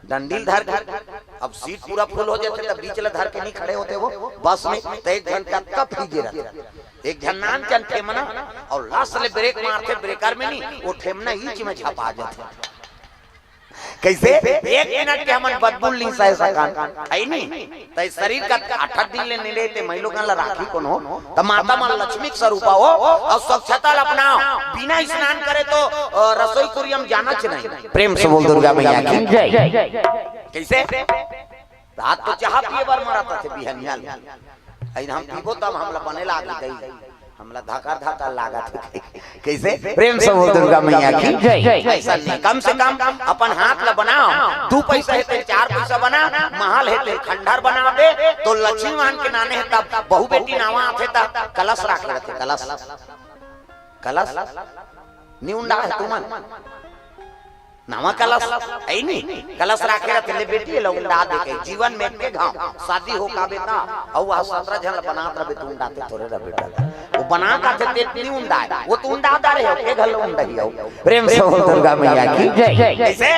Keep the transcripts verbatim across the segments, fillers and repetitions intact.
डंडी ल धर के, अब सीट पूरा फुल हो जाथे, त बीच ल धर के नहीं खड़े होते वो बस में, त एक झन कतका फीजे रहथे, एक झन नान चन ठेमना, अउ लस ले ब्रेक मारथे, ब्रेकर में नहीं, वो ठेमना ईच में झपा जाथे। कइसे? एक मिनट के हमन बदबू ल नहीं सह सकन, है नी? त शरीर का आठ दिन ले नहीं रहते, मैं लोगन ला राखी कोनो, त माता मन लक्ष्मी के स्वरूपा हो, अउ स्वच्छता ल अपनाओ, बिना स्नान करे तो, अ, रसोई कुरिया म जाना च नहीं। प्रेम से बोल दुर्गा मैया की। जय। कइसे? रात तो चाह पिए बर मरत थे बिहनिया ले। अइन हम पीबो तब हमला बने लागी दई। हमला धकर धकर लागत हे। कइसे? प्रेम से बोल दुर्गा मैया की। जय। अइसन नहीं, कम से कम अपन हाथ ला बनाओ। दू पैसा हे ते चार पैसा बना, महल हे ते खंडहर बना दे, तो लक्ष्मी मान के नाने हे तब बहू बेटी नावा आथे तब कलश राखे रहथे, कलश। कलश? निउंडा हे तुमन? नवा कलश, है नी? कलश राखे रहथे, ले बेटी, एला उंडा दे के, जीवन में के घाव, शादी हो का बेटा, अउ आ सतरा झन ल बनात रहे, तू उंडाते थोरे रहे बेटा। वो बना का थे, ते नहीं उंडाए, वो तू उंडा दा रहे हो, के घर ल उंडही हो। प्रेम से बोल दुर्गा मैया की। जय। जइसे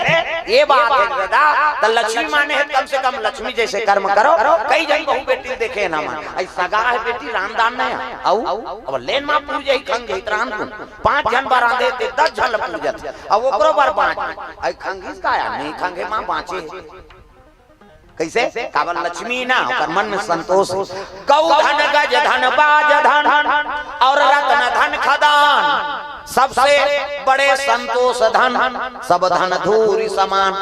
ये बात हे दादा, त लक्ष्मी माने हे, कम से कम लक्ष्मी जइसे कर्म करो, कई झन बहू बेटी देखे ना मन, अइ सगा हे बेटी, रांध दान नहीं, अउ, अब लेन मा पूर जाही खंग जाही त रांध दून। पांच झन बर रांधे ते दस झन ल पूजत। अब ओकरो बर बांच। अइ खंगिस का या? नहीं खंगे मां बांचे। कइसे? काबर लक्ष्मी ना, ओकर मन में संतोष। गौ धन, गज धन, बाज धन अउ रत्न धन खदान, सबसे बड़े संतोष धन, सब धन धूरि समान।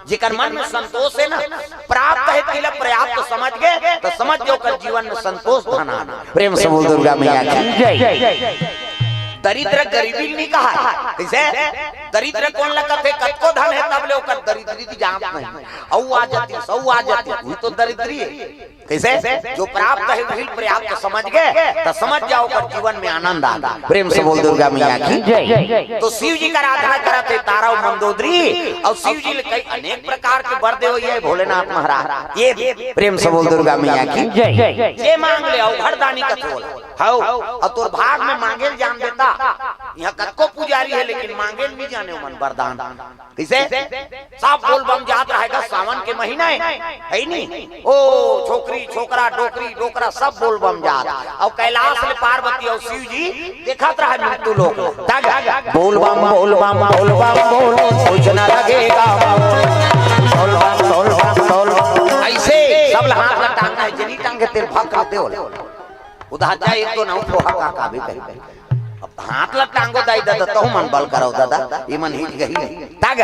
जेकर मन में संतोष हे ना, प्राप्त हे, तिला पर्याप्त समझ गे, त समझ जाओ, ओकर जीवन में संतोष धन आ गे। प्रेम से बोल दुर्गा मैया की। जय। दरिद्र गरीबी नहीं कहा। कइसे? दरिद्र कोन ल कथे? कतको धन हे तब ले ओकर दरिद्री जात नहीं। अउ आ जाती, सौ आ जाती, वही तो दरिद्री हे। कइसे? जो प्राप्त हे, वही पर्याप्त समझ गे, त समझ जाओ, ओकर जीवन में आनंद आ गे। प्रेम से बोल दुर्गा मैया की। जय। तो शिव जी का आराधना करत हे तारा अउ मंदोदरी, अउ शिव जी ल कई अनेक प्रकार के बर देवइया हे भोलेनाथ महाराज। ये प्रेम से बोल दुर्गा मैया की। जय। जे मांग ले, अउ घरदानी कथे ओला। हव, अउ तोर भाग में मांगे ल जान देता। इहां कतको पुजारी हे, लेकिन मांगे ल नहीं जाने ओमन वरदान। कइसे? सब बोल बम जात रहेगा, सावन के महीना हे, है नी? ओ, छोकरी, छोकरा, डोकरी, डोकरा, सब बोल बम जात। अउ कैलाश ले पार्वती अउ शिव जी देखत रहे मृत्यु लोक। तग, बोल बम, बोल बम, बोल बम, बोल, कुछ न लगेगा। बोल बम, बोल बम, बोल बम। अइसे सब ल हाथ ल टांगना हे, जे नहीं टांगे तेला भक देवल। उधार जा एक तो नौ ठोहा का काबे कही। अब हाथ ल टांगो दाई ददा, तहु मन बल करव ददा, ये मन हिट गही। तग,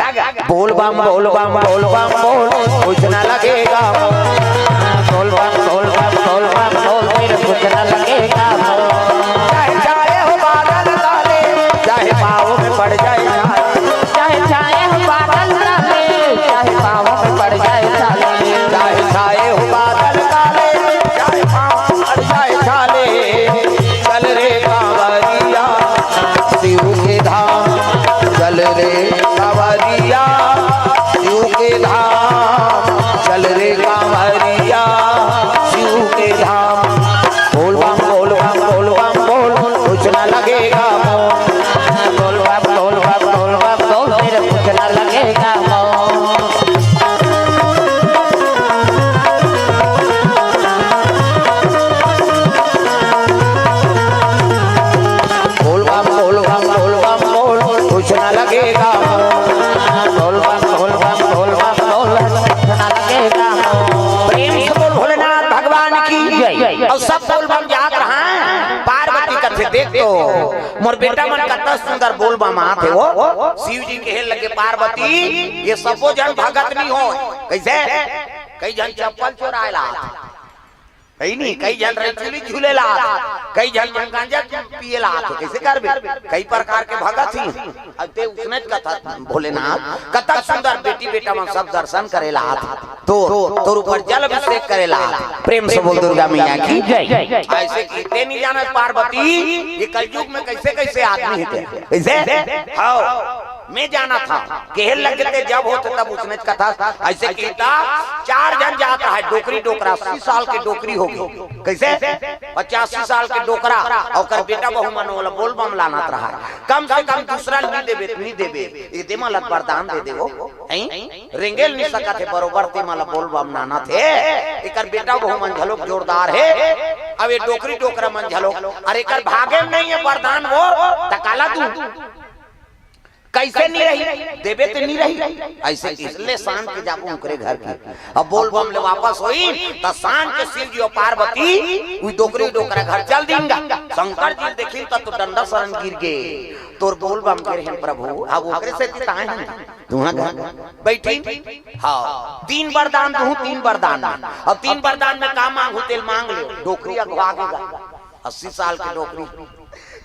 बोल बम, बोल बम, बोल बम, बोल, कुछ न लगेगा। बोल बम, बोल बम, बोल बम, बोल, फिर कुछ न लगेगा। चाहे छाए हो बादल काले, चाहे पाँव में पड़ जाए छाले। चाहे छाए हो बादल काले, चाहे पाँव में पड़ जाए छाले। चाहे छाए हो बादल काले, चाहे पाँव में पड़ जाए छाले। चल रे कांवरिया शिव के धाम, चल रे कांवरिया शिव के धाम, चल रे कांवरिया शिव के धाम। बोल बम, बोल बम, बोल बम, बोल, कुछ ना लगेगा मोल। बोल बम, बोल बम, बोल बम, बोल, तेरे कुछ ना लगेगा मोल। बोल बम, बोल बम, बोल बम, बोल, कुछ ना लगेगा मोल। बोल बम, बोल बम, बोल बम, बोल, कुछ ना लगेगा मोल। प्रेम से बोल भोलेनाथ भगवान की जय। अउ सब बोल बम जात रहा, पार्वती कथे, देख तो मोर बेटा मन कतना सुंदर बोल बम आत हे वो। शिव जी कहे लगे, पार्वती, ये सबो झन भगत नहीं होय। कइसे? कई झन चप्पल चोराय ला आत हे। कई नहीं, कई झन रइचुली झूले ला आत हे, कई झन मन गांजा पिए ला आत हे। कइसे करबे? कई प्रकार के भगत ही। अब ते उसने कथा भोलेनाथ, कतक सुंदर बेटी बेटा मन सब दर्शन करे ला आत हे। तोर, तोर ऊपर जल अभिषेक करे ला आत हे। प्रेम से बोल दुर्गा मैया की जय। अइसे कि ते नहीं जानत पार्वती, ये कलयुग में कइसे कइसे आदमी हे ते। कइसे? हव। मैं जानत हंव, केहे लगे ते जब होथे तब उसनेच कथस। अइसे कहिथे, चार झन जात रहय, डोकरी डोकरा, अस्सी साल के डोकरी होगे। कइसे? पचासी साल के डोकरा, अउ ओकर बेटा बहू मन ओला बोलबम लानत रहय। कम से कम दूसरा ल नी देबे, नी देबे, ए दे मोला बरदान दे दे वो। हैं? रेंगे ल नी सकत हे बरोबर, ते मोला बोलबम लानत हे। एकर बेटा बहू मन घलोक जोरदार हे, अब ए डोकरी डोकरा मन घलोक, अरे एकर भागे म नइ हे बरदान वो, त काला दूं? कइसे नी रही? देबे ते नी रही। अइसे इसले सांझ के जाबो ओकरे घर के। अब बोलबम ले वापस होई, त सांझ के शिव जी अउ पार्वती उही डोकरी डोकरा घर चल दीन गा। शंकर जी ल देखिन त तो डंडा सरन गिर गे। तोर बोलबम गे रहेन प्रभु, अब ओकरे सेती त आए हन तुंहर घर। बइठिन, हव, तीन बरदान दूहूं, तीन बरदान में। अब तीन बरदान में का मांगहूं, तेला मांग ले। डोकरी अघवा गे गा, अस्सी साल के डोकरी।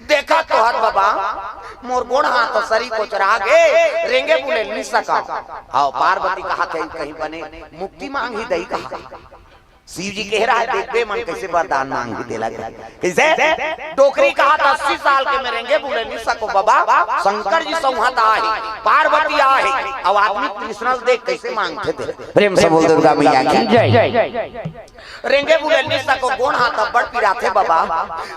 देखत तो हस बबा, मोर गोड़ हाथ सरी कोचरा गे, रेंगे बुले ल नी सकंव। हव, पार्वती कहत हे, कहीं बने मुक्ति मांगही दई कहा। शिव जी कहे रहय, देखबे मन कइसे बरदान मांगही तेला। कइसे? डोकरी कहत हे, अस्सी साल के में रेंगे बुले नी सकों बबा, शंकर जी सौंहत आहे, पार्वती आहे, अउ आदमी तृष्णा ल देख कइसे मांगथे तेला। प्रेम से बोल दुर्गा मैया की जय। रेंगे बुले ल नी सकों, गोड़ हाथ अब्बड़ पिराथे बबा,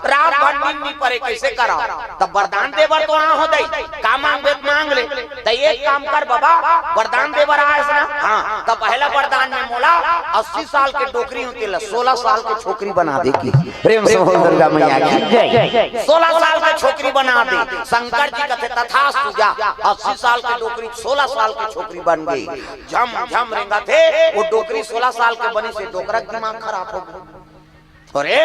रात भर नींद नी परे, कइसे करंव? त बरदान दे बर तो आए हों दई, का मांगबे त मांग ले। त एक काम कर बबा, बरदान दे बर आए हस ना, हां, त पहला बरदान में मोला अस्सी साल के डोकरी हूं, तेला सोलह साल के छोकरी बना दे कहिस। प्रेम से बोल दुर्गा मैया की जय। सोलह साल के छोकरी बना दे। शंकर जी कथे, तथास्तु, जा। अस्सी साल के डोकरी सोलह साल के छोकरी बन गे। झम झम रेंगत हे, वो डोकरी सोलह साल के बनिस हे, डोकरा के दिमाग खराब होगे। अरे,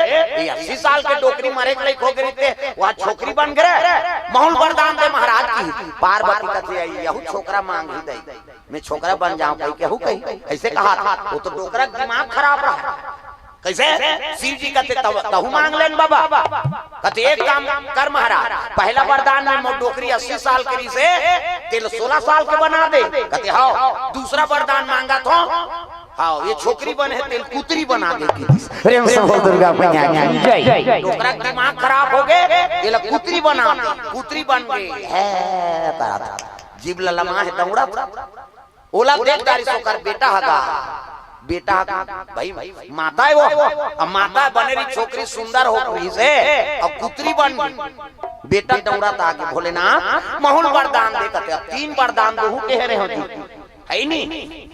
ये अस्सी साल के डोकरी मरे के लइक होगे रहिते, वो छोकरी बन गे रे। महूं ल बरदान दे महाराज कहिस। पार्वती कथे, यहू छोकरा मांगही दई, में छोकरा बन जांव कहिके, यहू कही, अइसे कहत हे, वो तो डोकरा के दिमाग खराब रहय। कइसे? शिव जी कथे, तब, तहूं मांग ले न बबा। कथे, एक काम कर महाराज, पहला बरदान में मोर डोकरी अस्सी साल के रहिसे, तेला सोलह साल के बना दे। कथे, हव, दूसरा बरदान मांगत हंव, हव, ये छोकरी बने हे, तेला कुतरी बना दे कहिस। प्रेम से बोल दुर्गा मैया की जय। डोकरा के दिमाग खराब होगे, एला कुतरी बना दे, कुतरी बन गे। हे, जीभ ललमा हे, दौड़त हे। ओला देख डारिस ओकर बेटा ह गा, बेटा ह गा, भई, माता हे वो, अब माता बने रही, छोकरी सुंदर हो रहिस हे, अब कुतरी बन गे। बेटा दौड़त आगे, भोलेनाथ, महूं ल बरदान दे कथे, अब तीन बरदान दूहूं कहे रहेंव जी, हे नी?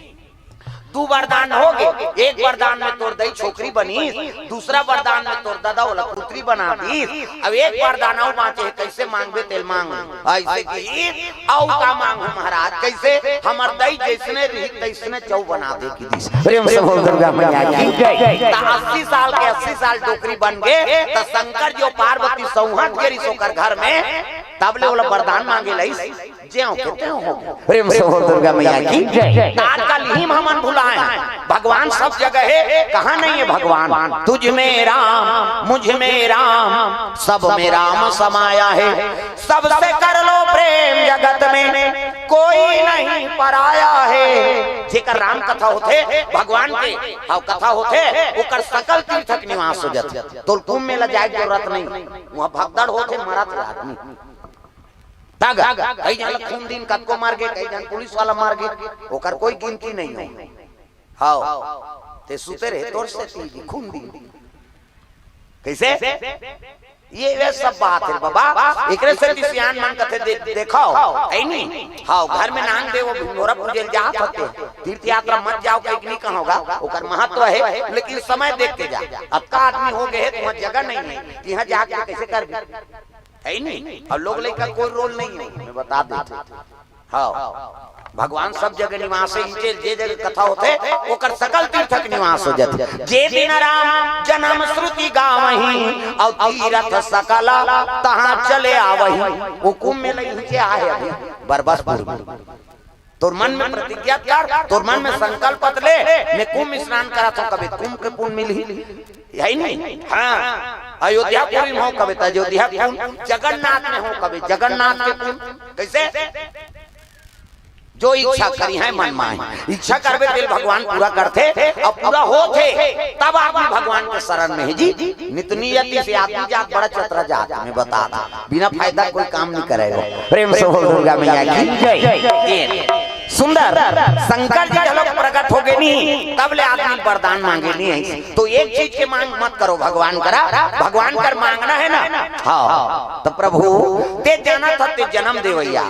दू बरदान होगे, एक बरदान में तोर दई छोकरी बनिस, दूसरा बरदान में तोर ददा ओला कुतरी बना दीस, अब एक बरदान अउ बांचे हे, कइसे मांगबे तेला मांग। अइसे कहिस, अउ का मांगहूं महाराज, कइसे हमर दई जइसने रही तइसने चउ बना दे कहिस। प्रेम से बोल दुर्गा मैया की जय। त अस्सी साल के अस्सी साल डोकरी बन गे, त शंकर जी अउ पार्वती सौंहत गे रिहिस ओकर घर में, तब ले ओला बरदान मांगे ल आइस, जेव के तेव हो गे। प्रेम से बोल दुर्गा मैया की जय। त आजकल इही म हमन भुलाए हन, भगवान सब जगह हे, कहां नहीं हे भगवान? तुझ में राम, मुझ में राम, सब में राम समाया है। सबसे कर लो प्रेम जगत में, कोई नहीं पराया है। जेकर राम कथा होथे, भगवान के हव कथा होथे, ओकर सकल तीर्थ के निवास हो जाथे। तोला कुंभ मेला जाए के जरूरत नहीं, उहां भगदड़ होथे, मरत हे आदमी। तग, कई झन ल खून दीन, कतको मर गे, कई झन पुलिस वाला मर गे, ओकर कोई गिनती नहीं हे। हव, ते सुते रहे, तोर सेती खून दीन। कइसे? ये वे सब बात हे बबा, एकरे सेती सियान मन कथे दे-, देखव, हे नी? हव, घर में नांग देवो, भिंगोरा पूजे ल जात होते, तीर्थ यात्रा मत जाव कहिके नी कहंव गा, ओकर महत्व हे, लेकिन समय देख के जा। अतका आदमी हो गे हे, तुहां जगह नहीं हे, तिहां जाके कइसे करबे? हे नी? अउ लोग लइका कोई रोल नहीं हे, मैं बता देथंव। हव, भगवान सब जगह निवास हे, इहिंचे ल जे जगह कथा होथे, ओकर सकल तीर्थ के निवास हो जाथे। जे दिन राम जनम श्रुति गावहीं, अउ तीरथ सकल तहां चले आवहीं। वो कुंभ मेला इहिंचे आहे अभी, बरबसपुर में। तोर मन में प्रतिज्ञा कर, तोर मन में संकल्प ले, मैं कुंभ स्नान करत हंव, कबे कुंभ के पुन मिलही। हे नी? हां, अयोध्यापुरी में हों कबे त अयोध्या के पुन, जगन्नाथ में हों कबे जगन्नाथ के पुन। कइसे? जो इच्छा करिहैं मन माहि। इच्छा करबे तेला भगवान पूरा करथे, अउ पूरा होथे, तब आदमी भगवान के शरण में हे जी। नित नियति से आदमी जात बड़ा चतरा जात, मैं बता दूं, बिना फायदा कोई काम नहीं करे हो। प्रेम से बोल दुर्गा मैया की जय। ये सुंदर शंकर जी घलो प्रकट हो गे नहीं, तब ले आदमी वरदान मांगे नहीं है। तो एक चीज के मांग मत करो भगवान करा, भगवान कर मांगना है ना। हाँ, तो प्रभु, ते जाना था, ते जन्म देवैया,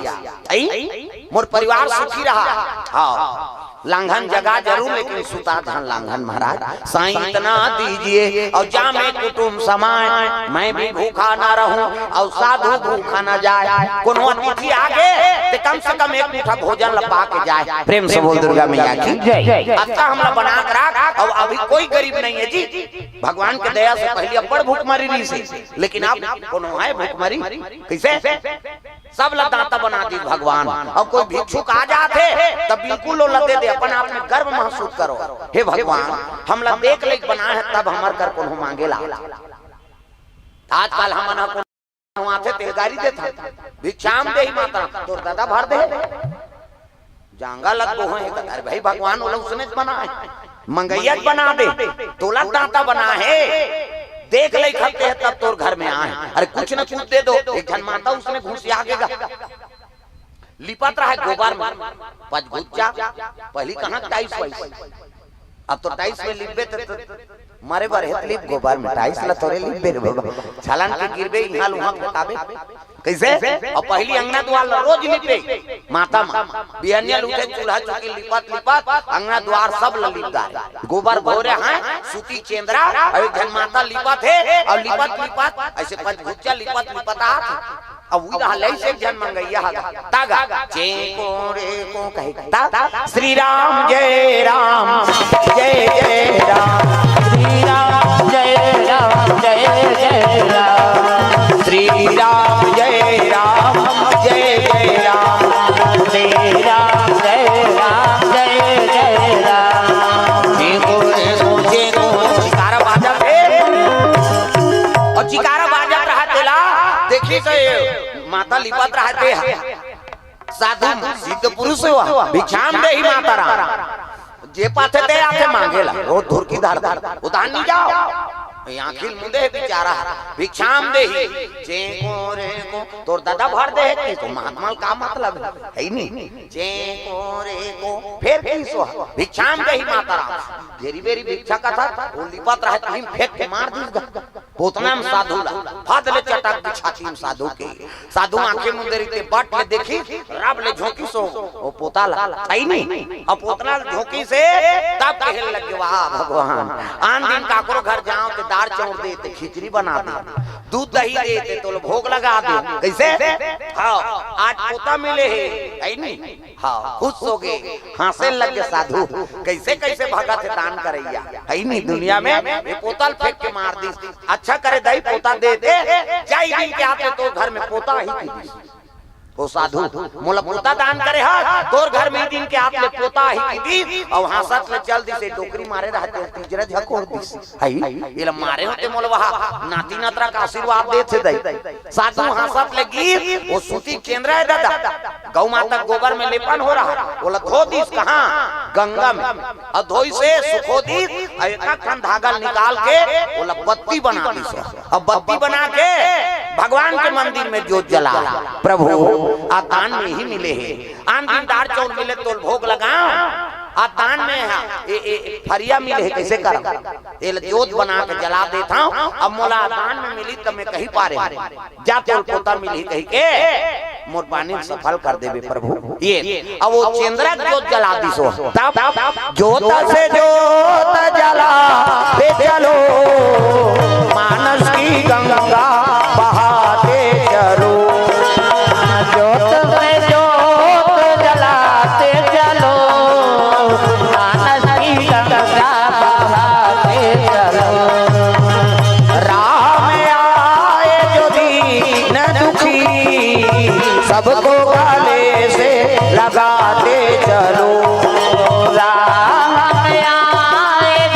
आई? मोर परिवार सुखी रहा। हाँ, लांघन जगा जरूर, लेकिन सुता धन लांघन महाराज। साईं इतना दीजिए और जामे कुटुम समाए, मैं भी भूखा ना रहूं और साधु भूखा ना जाए। कोनो अतिथि आगे, ते कम से कम एक मुठा भोजन ल पा के जाए। प्रेम से बोल दुर्गा मैया की जय। अतका हमला बना के राख, और अभी कोई गरीब नहीं है जी। भगवान के दया से पहली अब्बड़ भूखमरी रहिसे, लेकिन अब कोनो है भूखमरी? कैसे? सब ला दाता बना दिस भगवान। अउ कोई भिक्षुक आ जात हे, तब बिल्कुल ओला दे दे, अपन आप में गर्व महसूस करो, हे भगवान, हमला देख लेके बनाए हे, तब हमर कर कोनो मांगेला। आजकल हमन ह कोनो आथे, तेल गारी देत हन, भिक्षाम देहि माता, तोर ददा भर दे। जांगा लग गो हे, अरे भाई, भगवान ओला उसने बनाए, मंगैया बना दे, तोला दाता बना हे, देख ले खते है तब तोर घर में आए। अरे कुछ न कुछ दे दो। एक झन माता उसने घुसिया के गा, लिपत रहा है गोबर में, पचगुच्चा, पहली कहाँ टाइल्स वाइल्स, अब तो टाइल्स में लिपबे तो, तो मरे बर हेत लिप गोबर में, टाइल्स ला थोरे लिपबे रे बाबा, छलन के गिरबे इहाँ लुहा फेंकाबे। कैसे? और पहली अंगना द्वार ला रोज लिपे, माता माँ बिहनिया ल उठे चूल्हा चौकी लिपत लिपत अंगना द्वार सब ला लिप डारे, गोबर भोरे हैं, सूती चेंदरा, और एक झन माता लिपत हे, और लिपत लिपत ऐसे पचगुच्चा लिपत लिपत आत हे। अब उही रहा लइसे एक झन मंगैया हा, तागा, चेंको रे को कहे, ता, श्री राम जय राम, जय जय राम, श्री राम जय राम, जय जय राम, श्री राम जय राम, जय जय राम, श्री राम जय राम, जय जय राम। चेंको रे को, चेंको, जयकारा बाजत हे। अउ जयकारा बाजत रहा तेला, देखिस माता लिपत रहा ते हा। साधु सिद्ध पुरुष हे, भिक्षाम देहि माता राम। जे पाथे ते आथे मांगेला, वो धुरकी धर धर, उधार नहीं जाओ। ये आँखी ल मुंदे हे बेचारा, भिक्षाम देहि, चेंको रे को, तोर ददा भर दे हे कि तो महात्मा ल का मतलब हे, हे नहीं? चेंको रे को, फेर कइसो, भिक्षाम देहि माता राम। घेरी बेरी भिक्षा कथस, वो लिपत रहा, कहीं फेंक के मार दिस गा। पोतना म साधु ला, फद ले चटक दे छाती म साधु के। साधु आँखी मुंदे रहिते बट ले देखिस, रब ले झोंकिस ओ, ओ पोता ला, हे नहीं? अब पोतना ल झोंकिस हे, तब कहे लगे, वाह भगवान, आन दिन काकरो घर जाओ ते दार चाउर दे, ते खिचड़ी बना दे, दूध दही दे, ते तोल भोग लगा दे। कैसे? हाँ, आज पोता मिले हे, हे नहीं? हाँ, खुश हो गे, हाँसे लग गे साधु। कैसे कैसे भगत हे दान करइया, हे नहीं दुनिया में? ये पोता ल फेंक के मार दिस। अच्छा करे दाई पोता दे दे, जा इही दिन के आते तोर घर में पोता आही कहि दिस। ओ साधु, मोला पोता दान करे हस, तोर घर में इही दिन के आते पोता आही कहि दिस, अउ हाँसत ले चल दिस, ए डोकरी मारे रहते, तीजरा झकोर दिस। हई, एला मारे होते मोला वहा, नाती नतरा का आशीर्वाद देथे दाई। साधु हाँसत ले गिस, ओ सूती चेंदरा हे ददा, गौ माता गोबर में लेपन हो रहा, ओला धो दिस कहाँ? गंगा में। अउ धोइस हे सुखो दिस, अउ एक ठन धागा निकाल के ओला बत्ती बना दिस। अब बत्ती बना के भगवान के मंदिर में जोत जला, प्रभु, आ दान में ही मिले हे। आन दिन दार चाउर मिले तोल भोग लगाओ, आ दान में हा, ए, ए, फरिया मिले हे, कैसे करम? एला जोत बना के जला देत हंव, अब मोला दान में मिली त मैं कही पारे हंव। जा तोल पोता मिलही कहि के मोर बानी ल सफल कर देबे प्रभु। ये, अब वो चेंदरा के जोत जला दिस ओ। तब जोत से जोत जलाते चलो, मानस की गंगा बहाते चलो। जोत से जोत जलाते चलो, मानस की गंगा बहाते चलो। राम आए जो दीन दुखी, सबको गले से लगाते चलो। राम आए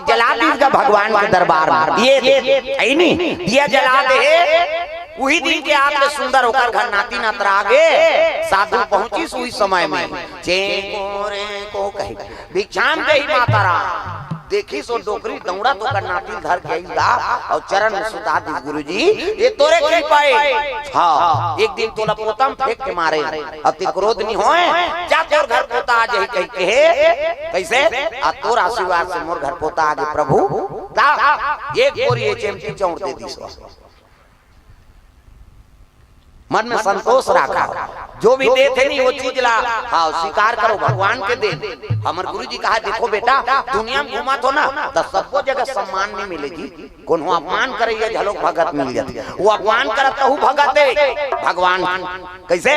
जला दीस गा भगवान के दरबार में। ये दे, है नी? दिया जला दे, उही दिन के आग ले सुंदर ओकर घर नाती नतरा गे। साधु पहुंचिस उही समय में, "चें को रे को" कहे, "भिक्षाम देहि माता राम।" देखिस ओ डोकरी दौड़त ओकर नाती ल धर के आइस गा अउ चरण में सुता दीस, "गुरुजी, ये तोरे कृपा ए। हाँ, एक दिन तोला पोता म फेंक के मारे, अब ते क्रोध नी होय, जा तोर घर पोता आ जाही," कहि के हे। कइसे? "आ तोर आशीर्वाद से मोर घर पोता आगे प्रभु।" ता एक बोरी एच एम टी चाउर दे दीस। मन में संतोष राखा, जो भी देथे नी वो चीज ला, हाँ, स्वीकार करो, भगवान के दे। हमर गुरु जी कहा, "देखो बेटा, दुनिया में घूमत हो ना, त सबको जगह सम्मान नहीं मिले जी, कोनो अपमान करे ये घलोक भगत मिल जाथे।" वो अपमान करत तहू भगत हे भगवान। कइसे?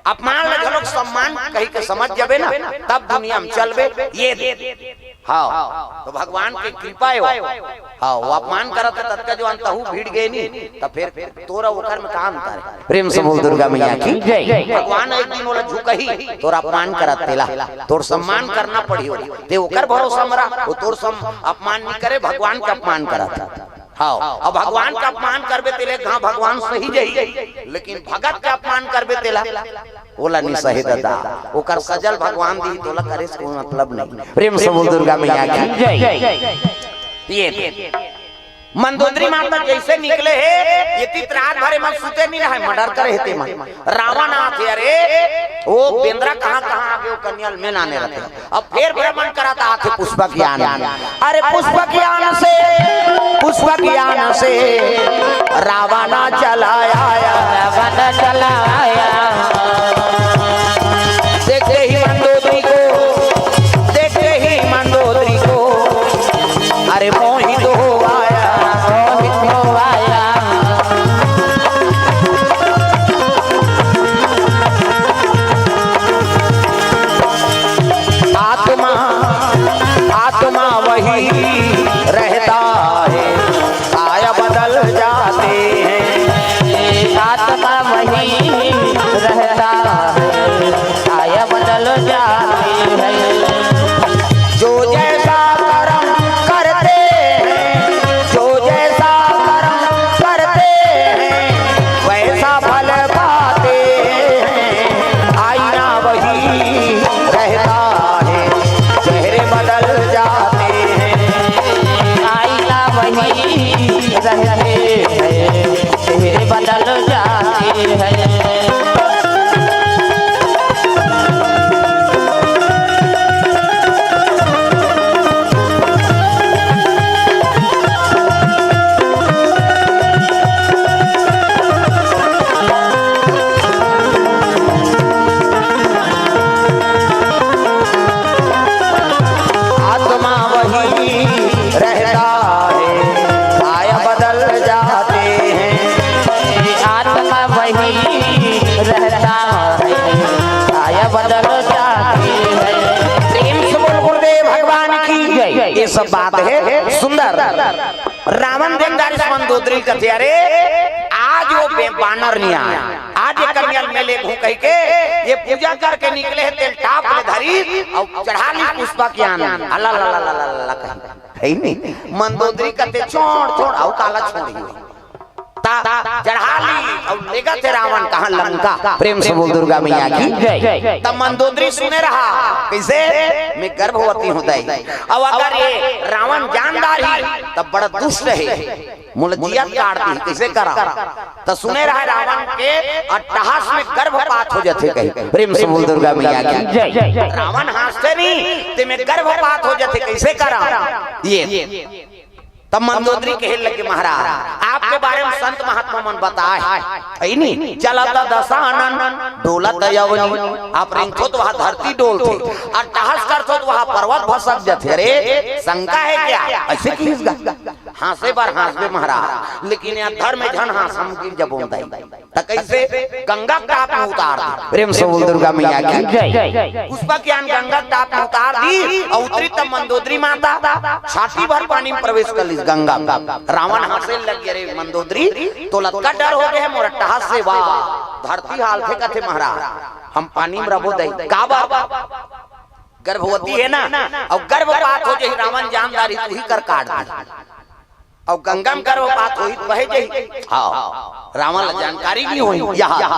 अपमान ले घलोक सम्मान कहि के समझ जाबे ना, तब दुनिया में चलबे। ये दे। हाँ, तो भगवान के कृपा हे वो। हाँ, वो अपमान करत हे, ततका जो अंतहू भिड़ गे नी, त फेर तोर ओकर में का अंतर हे? प्रेम से बोल दुर्गा मैया की जय। भगवान एक दिन ओला झुकही, तोर अपमान करत तेला, तोर सम्मान करना पड़ही ओला। ते ओकर भरोसा म रह, वो तोर सम-, अपमान नी करे, भगवान के अपमान करत। हाँ, अब भगवान के अपमान करबे तेले घा भगवान सही जही, लेकिन भगत के अपमान करबे तेला ओला नी सहे ददा, ओकर सजल भगवान दिही, तोला करे से कोई मतलब नहीं। प्रेम से बोल दुर्गा मैया की जय। ये मंदोदरी माता जइसे निकले हे, ये तीत रात भर एमन सुते नी रहय, मर्डर करे हे तेमन। रावण आथे, अरे, ओ बेंदरा कहाँ कहाँ आगे, ओ कन्या ल में लाने रहथे। अब फेर भ्रमण करत आथे पुष्पक यान। अरे पुष्पक यान से, पुष्पक यान से रावण चला आया। रावण चला आया। देखते ही मंदोदरी को, देखते ही मंदोदरी को, अरे मोहित हो आया। मोहित हो आया। आत्मा, आत्मा वही रहता है, काया बदल जाते हैं। आत्मा वही रहता है, काया बदल जाती है। जो जैसा कर्म करते हैं, जो जैसा कर्म करते हैं, वैसा फल पाते हैं। आईना वही रहता है, चेहरे बदल जाते हैं। आईना वही रहते हैं, चेहरे बदल जाते हैं। आत्मा वही रहता है, काया बदल जाते हैं। आत्मा वही रहता है, काया बदल जाती है। प्रेम से बोल गुरुदेव भगवान की जय। ये सब बात है सुंदर। रावण देखदार इस मंदोदरी कथे, अरे, आज वो बे-, बानर नहीं आया, आज ये कन्या ल में लेगहूं कहि के ये पूजा करके निकले हे, तेल टाप ले धरी अउ चढ़ा ली पुष्पक यान। अला ला ला ला ला ला कही। है नहीं? मंदोदरी कथे, "छोड़, छोड़, अउ काला छोड़ही।" ता चढ़ा ली अउ लेगथे रावण कहाँ? लंका। प्रेम से बोल दुर्गा मैया की जय। तब मंदोदरी सुने रहा, कइसे? "मैं गर्भवती हूँ दाई, अउ अगर ये रावण जान डारही तब बड़ा दुष्ट हे, मोला जियत काट दिही, कइसे करा?" त सुने रहा रावण के अट्टहास में गर्भपात हो जाथे कही। प्रेम से बोल दुर्गा मैया की जय। रावण हाँसथे नहीं, ते में गर्भपात हो जाथे, कइसे करा? ये तब मंदोदरी कहे लगे, "महाराज, आपके बारे में संत महात्मा मन बताए, है नी? चलत दशानन, डोलत अवनी।" आप रेंगथो त वहाँ धरती डोलथे, अट्टहास करथो त वहाँ पर्वत भसक जाथे। अरे, शंका है क्या? अइसे किहिस गा? हाँसे बर हाँसबे महाराज, लेकिन ये धर्म झन हाँस, हम गिर जबोन दाई। त कइसे? गंगा के टाप में उतार दी। प्रेम से बोल दुर्गा मैया की जय। पुष्पक यान गंगा के टाप में उतार दी अउ उतरी तब मंदोदरी माता छाती भर पानी में प्रवेश कर लीस गंगा में। रावण हाँसे लग गे, "अरे मंदोदरी, तोला अतका डर हो गे हे मोर अट्टहास से? वाह, धरती हालथे कथे महाराज, हम पानी में रबो दाई।" "काबर?" गर्भवती हे ना, अउ गर्भपात हो जाही, रावण जान डारही, त उही कर काट दे। अउ गंगा म गर्भपात होही त बहे जाही। हाँ, रावण ला जानकारी नइ होही। यहाँ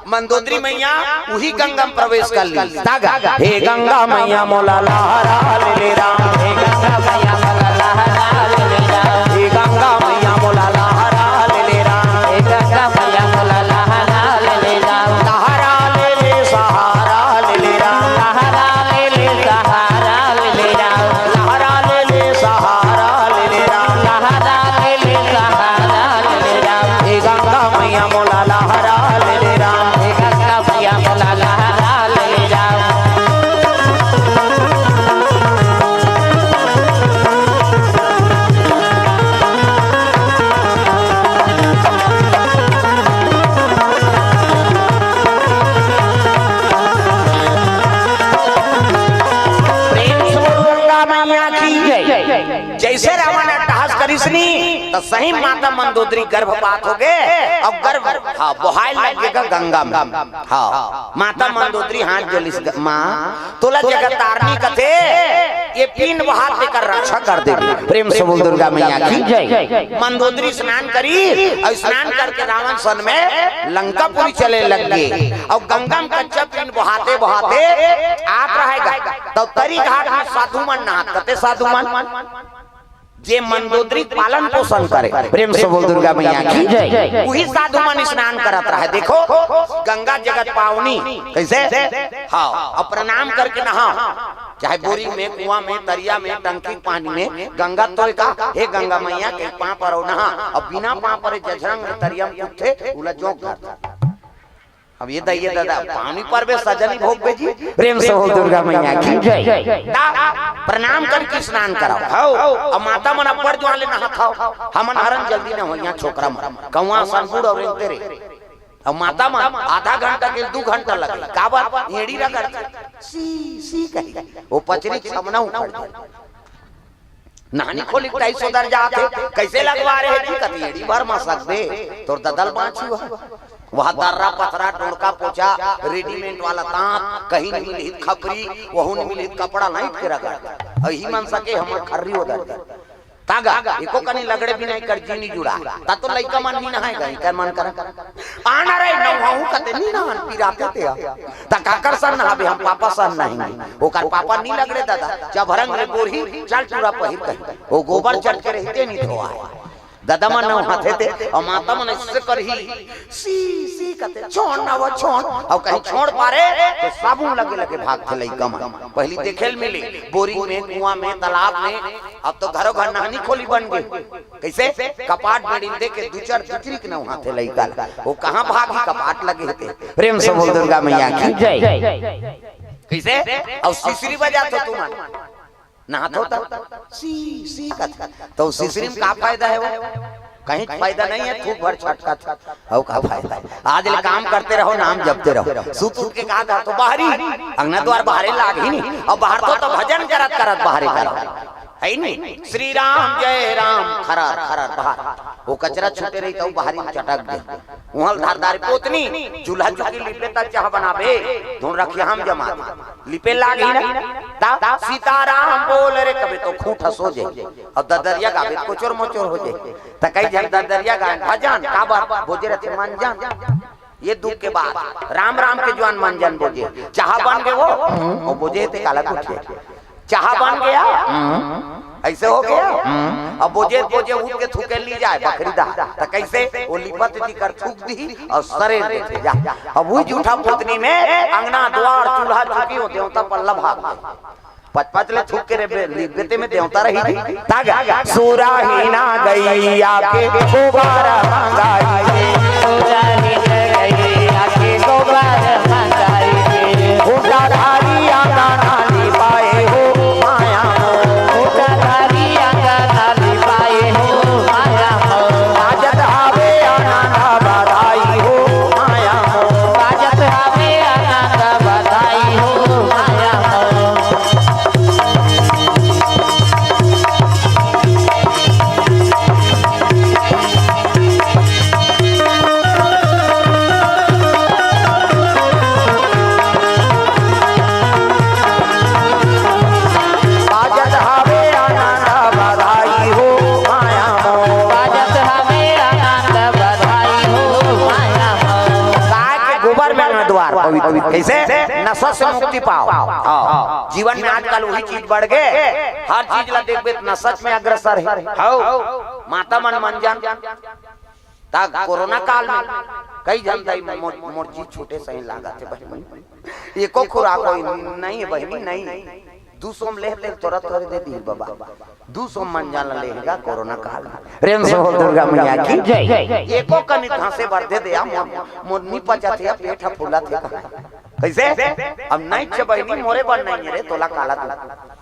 मंदोदरी मैया उही गंगा म प्रवेश कर ली। तागा, हे गंगा मैया मोला लहरा ले ले राम, हे गंगा मैया मोला लहरा ले ले राम, हे गंगा मैया मोला लहरा ले ले राम, हे गंगा मैया मोला लहरा ले ले राम, लहरा ले ले सहारा ले ले राम, लहरा ले ले सहारा ले ले राम, लहरा ले ले सहारा ले ले राम, लहरा ले ले सहारा ले ले राम, हे गंगा मैया मोला लहरा ले ले राम, हे गंगा मैया मोला लहरा ले ले राम। प्रेम से बोल गंगा मैया की जय। जइसे रावण अट्टहास करिस नी, त सही माता मंदोदरी गर्भपात होगे, अउ गर्भ, हाँ, बोहाय लग गे गा गंगा म। हाँ, माता मंदोदरी हाथ जोरिस ग-, माँ, तोला जगत तारनी कथे, ये पीन बोहात तेकर रक्षा कर देबे। प्रेम से बोल दुर्गा मैया की जय। मंदोदरी स्नान करिस, अउ स्नान करके रावण सन में लंकापुरी चले लग गे, अउ गंगा म कच्चा पीन बोहाते बोहाते आत रहय गा। तब तरी घाट म साधु मन नहात, कथे साधु मन, जे मंदोदरी पालन पोषण करे, प्रेम से बोल दुर्गा मैया की जय। उही साधु मन स्नान करत रहय। देखो, गंगा जगत पावनी, कइसे? हाँ, अउ प्रणाम करके नहाव, चाहे बोरी में, कुआं में, तरिया में, टंकी के पानी में। गंगा तो का, हे गंगा मैया के पाँव परव नहा, अउ बिना पाँव परे जझरंग तरिया म कूदथे, उला जोंक धर। अब ये दा, ये दादा, पानी परबे सजनी भोग बेजी। प्रेम से बोल दुर्गा मैया की जय। दा, प्रणाम करके स्नान कराव। हव, अब माता मन अब्बड़ जुवार ले नहात हव। हमन हरन जल्दी न होइया छोकरा मन। कौआ सन बूढ़ अउ रेंगते रे। अब माता मन आधा घंटा के दू घंटा लगे। काबर? एड़ी रगड़। सी, सी कही। वो पचरी छमना उखड़ जाय। नहानी खोली के टाइस ओदर जात हे, कइसे लगवा रहे जी? कती एड़ी भर म सकबे, तोर ददल बाँची हुआ। वह दर्रा पथरा, डोड़का पोछा, रेडीमेड वाला तांत, कहीं नइ मिलही त खपरी, वहू नइ मिलही त कपड़ा लाइट के रगड़। अही मन सके हमर खर्री ओदर दे। तागा, एको कनी लगड़े बिना एकर जी नइ जुड़ा। ता तो लइका मन नइ नहाय गा, एकर मन करा। आना रे, नहाहूँ कते नइ नहान, पिराते ते आ। त काकर सन नहाबे, हम पापा सन नहाएंगे। ओकर पापा नइ लगड़े दादा, जब रंग ले गोरही, चल टूरा पहिर कही। वो गोबर चट के रहिते नइ धोवाय। दादा मन नहाथे ते, अउ माता मन अइसे करही, सी, सी कथे, छोड़ ना वो, छोड़। अउ कहीं छोड़ पारे, त साबुन लगे लगे भागथे लइका मन। पहिली देखे ल मिले, बोरिंग में, कुआं में, तालाब में, अब तो घरो घर नहानी खोली बन गे। कइसे? कपाट बेड़ी ल दे के दू चार दुचरी के नहाथे लइका ल। वो कहाँ भागही, कपाट लगे हे ते। प्रेम से बोल दुर्गा मैया की जय। कइसे? अउ सिसरी बजाथो तुमन। नहाथो त सी, सी कथे। त सिसरी म का फायदा हे वो? कहीं फायदा नइ हे, थूक भर छटकत। अउ का फायदा हे? आज ले काम करते रहो, नाम जपते रहो। सुत उठ के कहा था तो बाहरी, अंगना द्वार बाहरे लागही नी। अउ बाहर तो, तो भजन करत करत बाहरे करो। हे नी? श्री राम जय राम, खरर, खरर, बाहर। वो कचरा छूटे रही त बाहरी म चटक दे। उहाँ ल धारदार पोतनी, चूल्हा चुकी लिपे त चाह बनाबे, धुन रखिया हम जमा दे। लिपे लागही ना, ता सीताराम बोल रे कबे तो खूंट हसो जे। अउ ददरिया गाबे त कोचोर मोचोर हो जे। त कई झन ददरिया गाय भजन, काबर बोजे रथे मन जान। ये दुख के बात, राम राम के जुवार मन जान बोजे। चाह बन गे वो, अउ बोजे ते काला कुछ। चाह बन गे, हम्म। अइसे हो गे। हम्म। अब बोजे, बोजे उठ के थूके ली जाय बखरी दा। त कइसे? वो लिपत जी कर थूक दिही अउ सरेर देथे जा। अब उही जूठा पोतनी में अंगना द्वार चूल्हा चुकी वो देवता पल्ला भाग दे। पचपच ले थूक के रे बे-, लिपते में देवता रही थी। तागा, सुराही ना गइया के गोबर मंगाई। सुराही ना गइया के गोबर मंगाई। खूंटा धारी आंगना लिपाए हो माया मोर। खूंटा धारी आंगना लिपाए हो माया मोर। बाजत हवे आनंद बधाई हो माया मोर। बाजत हवे आनंद बधाई हो माया मोर। कइसे? नशा से मुक्ति पाव। हाँ। जीवन में आजकल वही चीज बढ़ गे, हर चीज ला देखबे त नशा में अग्रसर हे। हव। माता मन मंजन, त कोरोना काल में कई झन दाई मोर, मोर जी छूटे सही लागत हे बहिनी, एको खुराक होई नहीं हे बहिनी, नहीं। दू सौ में ले ले तोरा तोरे दे दी बाबा, दू सौ मंजन ला लेहगा कोरोना काल में। प्रेम से बोल दुर्गा मैया की जय। एको कनी घासे भर दे दे, आ मोर, मोर नी पचत हे, पेट ह फूलत हे कहाँ। कइसे? अब नहीं छे बहिनी, मोरे बर नहीं हे रे, तोला काला दू।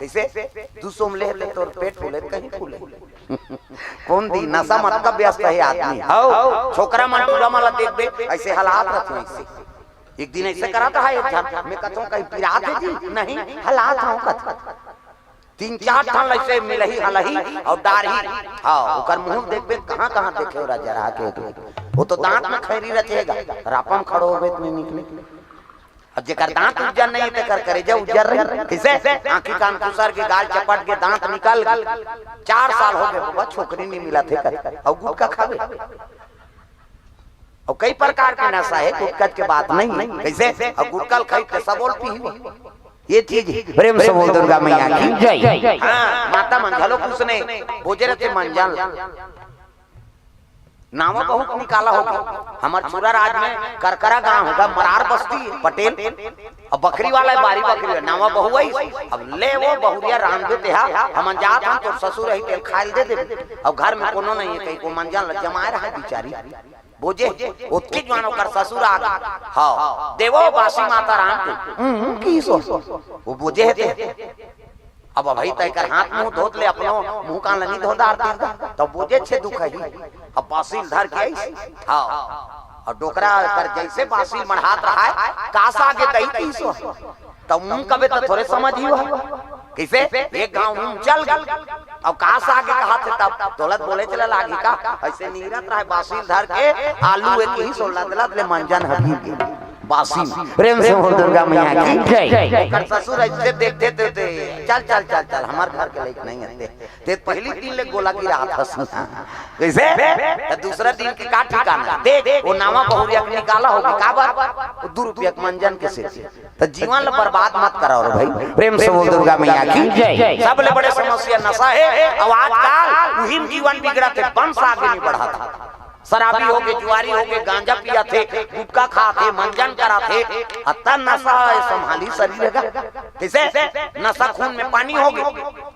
कइसे? दू सौ में ले ले तोर पेट फूले त कहीं फूले। कोन दी? नशा मत का व्यस्त हे आदमी। हव, छोकरा मन टूरा मन ला देखबे, अइसे हलात रथे अइसे। एक दिन अइसे करत रहा एक झन, मैं कथों कहीं पिरात हे जी? नहीं, हलात हूँ कथ। तीन चार ठन अइसे मिलही हलही अउ डारही। हाँ, ओकर मुंह देखबे त कहाँ कहाँ देखे हो राजा रहा के। वो तो दांत में खैरी रचेगा, रापम खड़ो होबे त नहीं निकले। अब जेकर दांत उज्जर नहीं हे, तेकर करेजा उज्जर रही। कइसे? आंखी कान खुसर के, गाल चपट के, दांत निकल गे। चार साल हो गे बाबा, छोकरी नहीं मिलत हे कथे, अउ गुटखा खाबे। अउ कई प्रकार के नशा हे, गुटखा के बात नहीं हे। कइसे? अउ गुटखा ल खाई के सबो ल पीही। ये चीज हे। प्रेम से बोल दुर्गा मैया की जय। हाँ, माता मन घलो कुछ नहीं, बोजे रथे मंजन ला। नावा बहुत निकाला होगे। हमर छुरा राज में करकरा गांव होगा, मरार बस्ती, पटेल। अब बकरी वाला हे, बारी बकरी वाला, नावा बहू आई। अब ले वो बहुरिया रांधबे तेहा, हमन जात हन, तोर ससुर रही, तेल खाइल दे देबे। अब घर में कोनो नहीं हे, कहीं को मंजन ल जमाए रहा बिचारी। बोजे, ओतके जुआन ओकर ससुर आ गे। हाँ, देवो बासी माता राम के। हम्म, की सो? वो बोजे हे ते। अब अभई तैं कर हाथ मुंह धोत ले, अपनो मुंह कान ल नी धो डारतिस गा, तब बोजे छे दुख ही। अब बासी ल धर के आइस, हाँ, अउ डोकरा कर जइसे बासी ल मढ़ात रहा हे, कास आगे दई तीस हो, तब मुंह कबे त थोरे समझ ही हो। कइसे? एक घांव मुंह चल गे, अउ कास आगे कहाथे तब तोला त बोले चले लागही का? अइसे नीरत रहा हे, बासी ल धर के आलू एक ही सो लद लद ले मंजन ह भीग गे। बासी में। प्रेम से बोल दुर्गा मैया की जय। ओकर ससुर अइसे देखथे ते, चल, चल, चल, चल, हमर घर के लइक नहीं हे ते। ते पहिली दिन ले गोला गिरात हस। कइसे? त दूसरा दिन के का ठिकाना? देख, वो नावा बहुरिया के निकाला होगे, काबर? वो दू रुपया के मंजन के सेती। त जीवन ल बर्बाद मत कराव रे भई। प्रेम से बोल दुर्गा मैया की जय। सबले बड़े समस्या नशा हे, अउ आजकल उही म जीवन बिगड़त हे, बंस आगे नहीं बढ़त हे। शराबी होगे, जुआरी होगे, गांजा पियाथे, गुटखा खाथे, मंजन कराथे, अतका नशा हे, संभाली शरीर हे गा। कइसे? नशा खून में पानी होगे।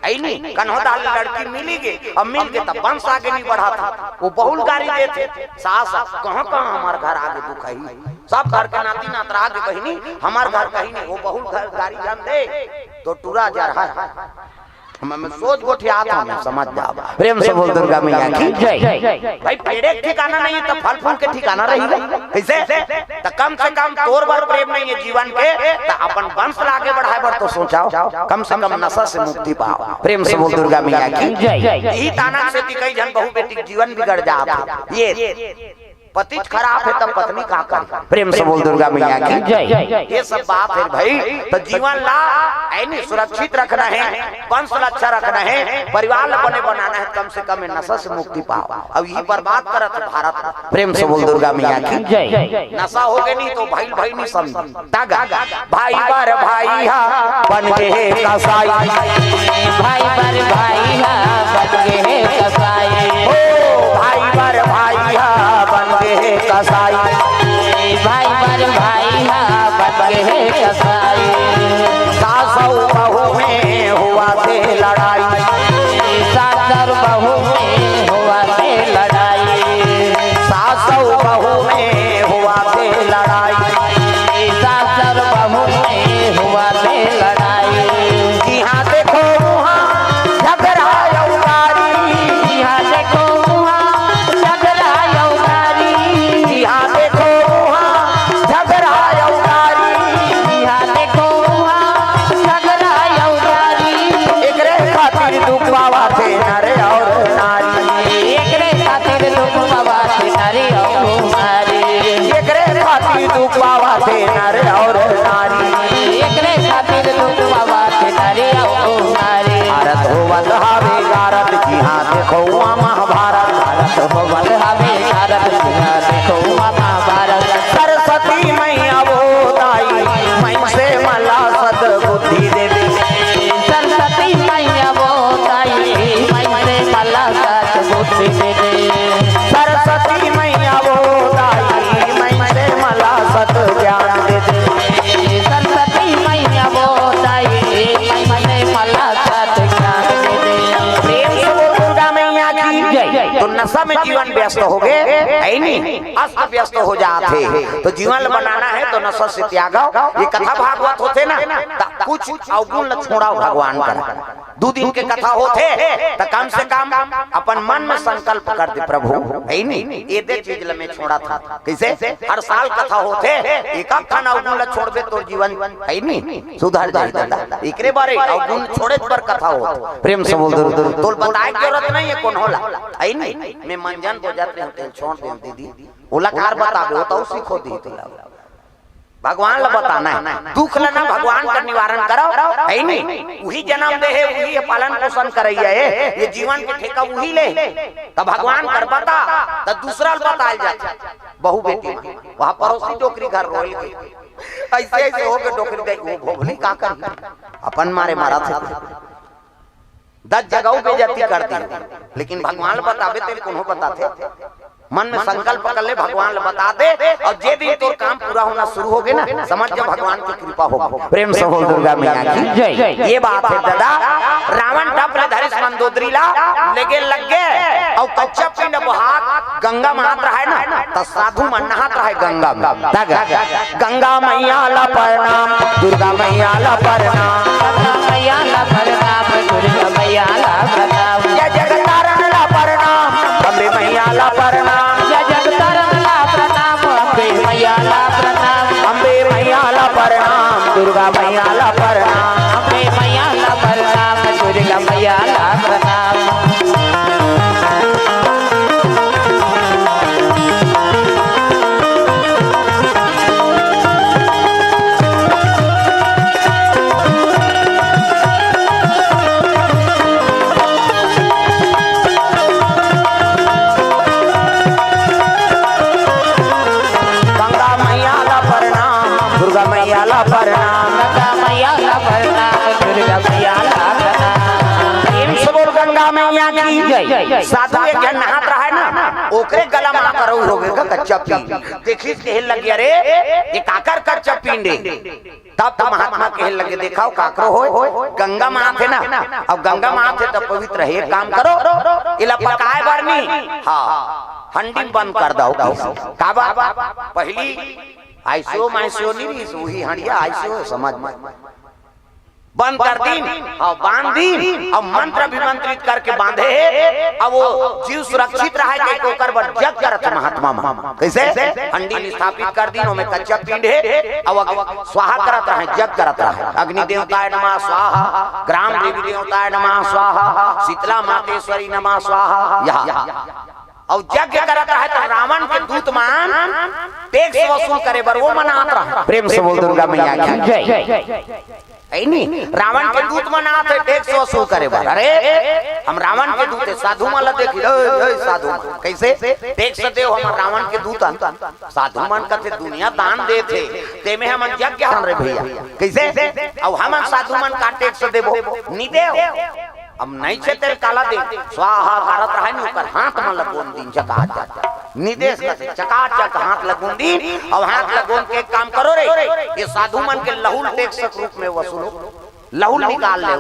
अइ नी, कन्हो दाल लड़की मिली गे, अब मिल गे त बंस आगे नहीं बढ़त हे। वो बहू ल गारी देथे, सास, कहाँ कहाँ हमर घर आगे दुख हे, सब घर के नाती नातरा आगे बहिनी, हमर घर कहीं नहीं, वो बहू ल घर गारी झन दे, त टूरा जरहा हे। मैं, मैं सोच गोठियात हूँ, मैं समझ जाओ। प्रेम से बोल दुर्गा मैया की जय। भाई, पेड़े के ठिकाना नहीं हे त फल फूल के ठिकाना रही। कइसे? त कम से कम तोर बर प्रेम नहीं हे जीवन के, त अपन बंस ल आगे बढ़ाए बर तो सोचाव। कम से कम नशा से मुक्ति पाव। प्रेम से बोल दुर्गा मैया की जय। इही ताना से कई झन बहू बेटी के जीवन बिगड़ जात हे। ये पतिच खराब हे त पत्नी का करे? प्रेम से बोल दुर्गा मैया की जय। ये सब बात हे भई, त जीवन ला अइ नी सुरक्षित रखना हे, बंस ला अच्छा रखना हे, परिवार ला बने बनाना हे, कम से कम ये नशा से मुक्ति पाव। अब इही बर्बाद करत हे भारत ला। प्रेम से बोल दुर्गा मैया की जय। नशा होगे नहीं त भई ल भई नहीं समझे। तागा। भाई बर भाई हा बन गे हे कसाई। भाई बर भाई हा बन गे हे कसाई। ओ भाई बर भाई हा बन गे हे कसाई। भाई बर भाई हा बन गे हे कसाई। सास अउ बहू में होवत हे लड़ाई। सास अउ बहू में होवत हे लड़ाई। सास अउ बहू में होवत हे लड़ाई। सास अउ बहू में होवत हे लड़ाई। जिहाँ देखो उहाँ झगड़ा अउ गारी। जिहाँ देखो उहाँ झगड़ा अउ गारी। जिहाँ देखो उहाँ झगड़ा अउ गारी। जिहाँ नशा में जीवन व्यस्त हो गए, है नी, अस्त व्यस्त हो जात हे। तो जीवन ल बनाना है तो नशा से त्यागव। ये कथा भागवत होथे ना, त कुछ अवगुण ल छोड़व भगवान करा। दू दिन के कथा होथे, त कम से कम अपन मन में संकल्प कर दे, "प्रभु, है नी, ये दे चीज ल मैं छोड़त हंव।" कइसे? हर साल कथा होथे, एक आध ठन अवगुण ल छोड़बे, तोर जीवन, है नी, सुधर जाही दादा। एकरे बारे अवगुण छोड़े बर कथा होथे। प्रेम से बोल दो, तोल बताए के जरूरत नहीं है कोनो ला, है नी। मैं मंजन बोजत रहेंव, तेल छोड़ देंव दीदी, ओला कार बताबे, ओ तो सीखो दी तोला। भगवान ला बताना है, दुख ला ना भगवान का निवारण करव, है नी। उही जन्म दे हे, उही पालन पोषण करइया हे, ये जीवन के ठेका उही ले। त भगवान कर बता, त दूसरा ल बताल जाथे। बहू बेटी मन, वहाँ पड़ोसी डोकरी घर रोइल गे, अइसे अइसे होके डोकरी दे, वो भोभली का करही, अपन मारे मरत हे। दस जगह बेइज्जती कर दी, लेकिन भगवान ल बताबे तेल कोनो बताथे? मन में संकल्प कर ले, भगवान ल बता दे, अउ जे दिन तोर काम पूरा होना शुरू होगे ना, समझ जा भगवान की कृपा होगे। प्रेम से बोल दुर्गा मैया की जय। ये बात है दादा, रावण डब ले धरिस मंदोदरी ला, लेगे लग गे, अउ कच्चा पिंड बहात गंगा म आत रहय ना, त साधु मन नहात रहय गंगा में। त ग-, गंगा मैया ला प्रणाम, दुर्गा मैया ला प्रणाम। गंगा मैया ला प्रणाम, दुर्गा मैया ला प्रणाम। जय जगतारण ला प्रणाम, अम्बे मैया ला प्रणाम। जय जगतारण ला प्रणाम, अम्बे मैया ला प्रणाम। अम्बे मैया ला प्रणाम, दुर्गा मैया ला प्रणाम। अम्बे मैया ला प्रणाम, दुर्गा मैया ला प्रणाम। गंगा मैया ला प्रणाम, दुर्गा मैया ला प्रणाम। गंगा मैया ला प्रणाम, दुर्गा मैया ला प्रणाम। प्रेम से बोल गंगा मैया की जय। साधु एक झन नहात रहय ना, ओकरे गला म आकर होगे का कच्चा पीन। देखिस कहे लगे, "अरे, ये काकर कच्चा पीन रे?" तब तो महात्मा कहे लगे, "देखव, काकरो होय, गंगा म आत हे ना, अब गंगा म आत हे त पवित्र हे, एक काम करो, एला पकाए बर नी, हाँ, हंडी म बंद कर दव।" काबर? पहिली आईसीयू माईसीयू नी रहिस, उही हंडिया आईसीयू हे, समझ में। बंद कर दीन, अउ बांध दीन, अउ मंत्र अभिमंत्रित करके बांधे हे। अब वो जीव सुरक्षित रहय कहिके ओकर बर जग करत हे महात्मा मन। कइसे? हंडी ल स्थापित कर दीन, ओमे कच्चा पिंड हे, अउ अग-, स्वाहा करत रहय, जग करत रहय। अग्नि देवताय नमः स्वाहा, ग्राम देवी देवताय नमः स्वाहा, शीतला मातेश्वरी नमः स्वाहा। यहाँ अउ यज्ञ करत रहय त रावण के दूत मन टैक्स वसूल करे बर वो मन आत रहय। प्रेम से बोल दुर्गा मैया की जय। है नी? रावण के दूत मन आत हे टैक्स वसूल करे बर। अरे, हम रावण के दूत हे, साधु मन ला देखी, "ए, ए, साधु मन, कइसे टैक्स देव हमर रावण के दूत हन?" साधु मन कथे, "दुनिया दान देथे, तेमे हमन यज्ञ हन रे भैया।" कइसे? अउ हमन साधु मन का टैक्स देबो? नी देव। अब नइ छे तेल काला दे, स्वाहा भारत रहय नी, ओकर हाथ मन ल गोंद दीन चकाचक। निदेश कथे चकाचक हाथ ल गोंद दीन, अउ हाथ ल गोंद के एक काम करो रे, ये साधु मन के लहू ल टैक्स के रूप में वसूलो, लहू ल निकाल ले।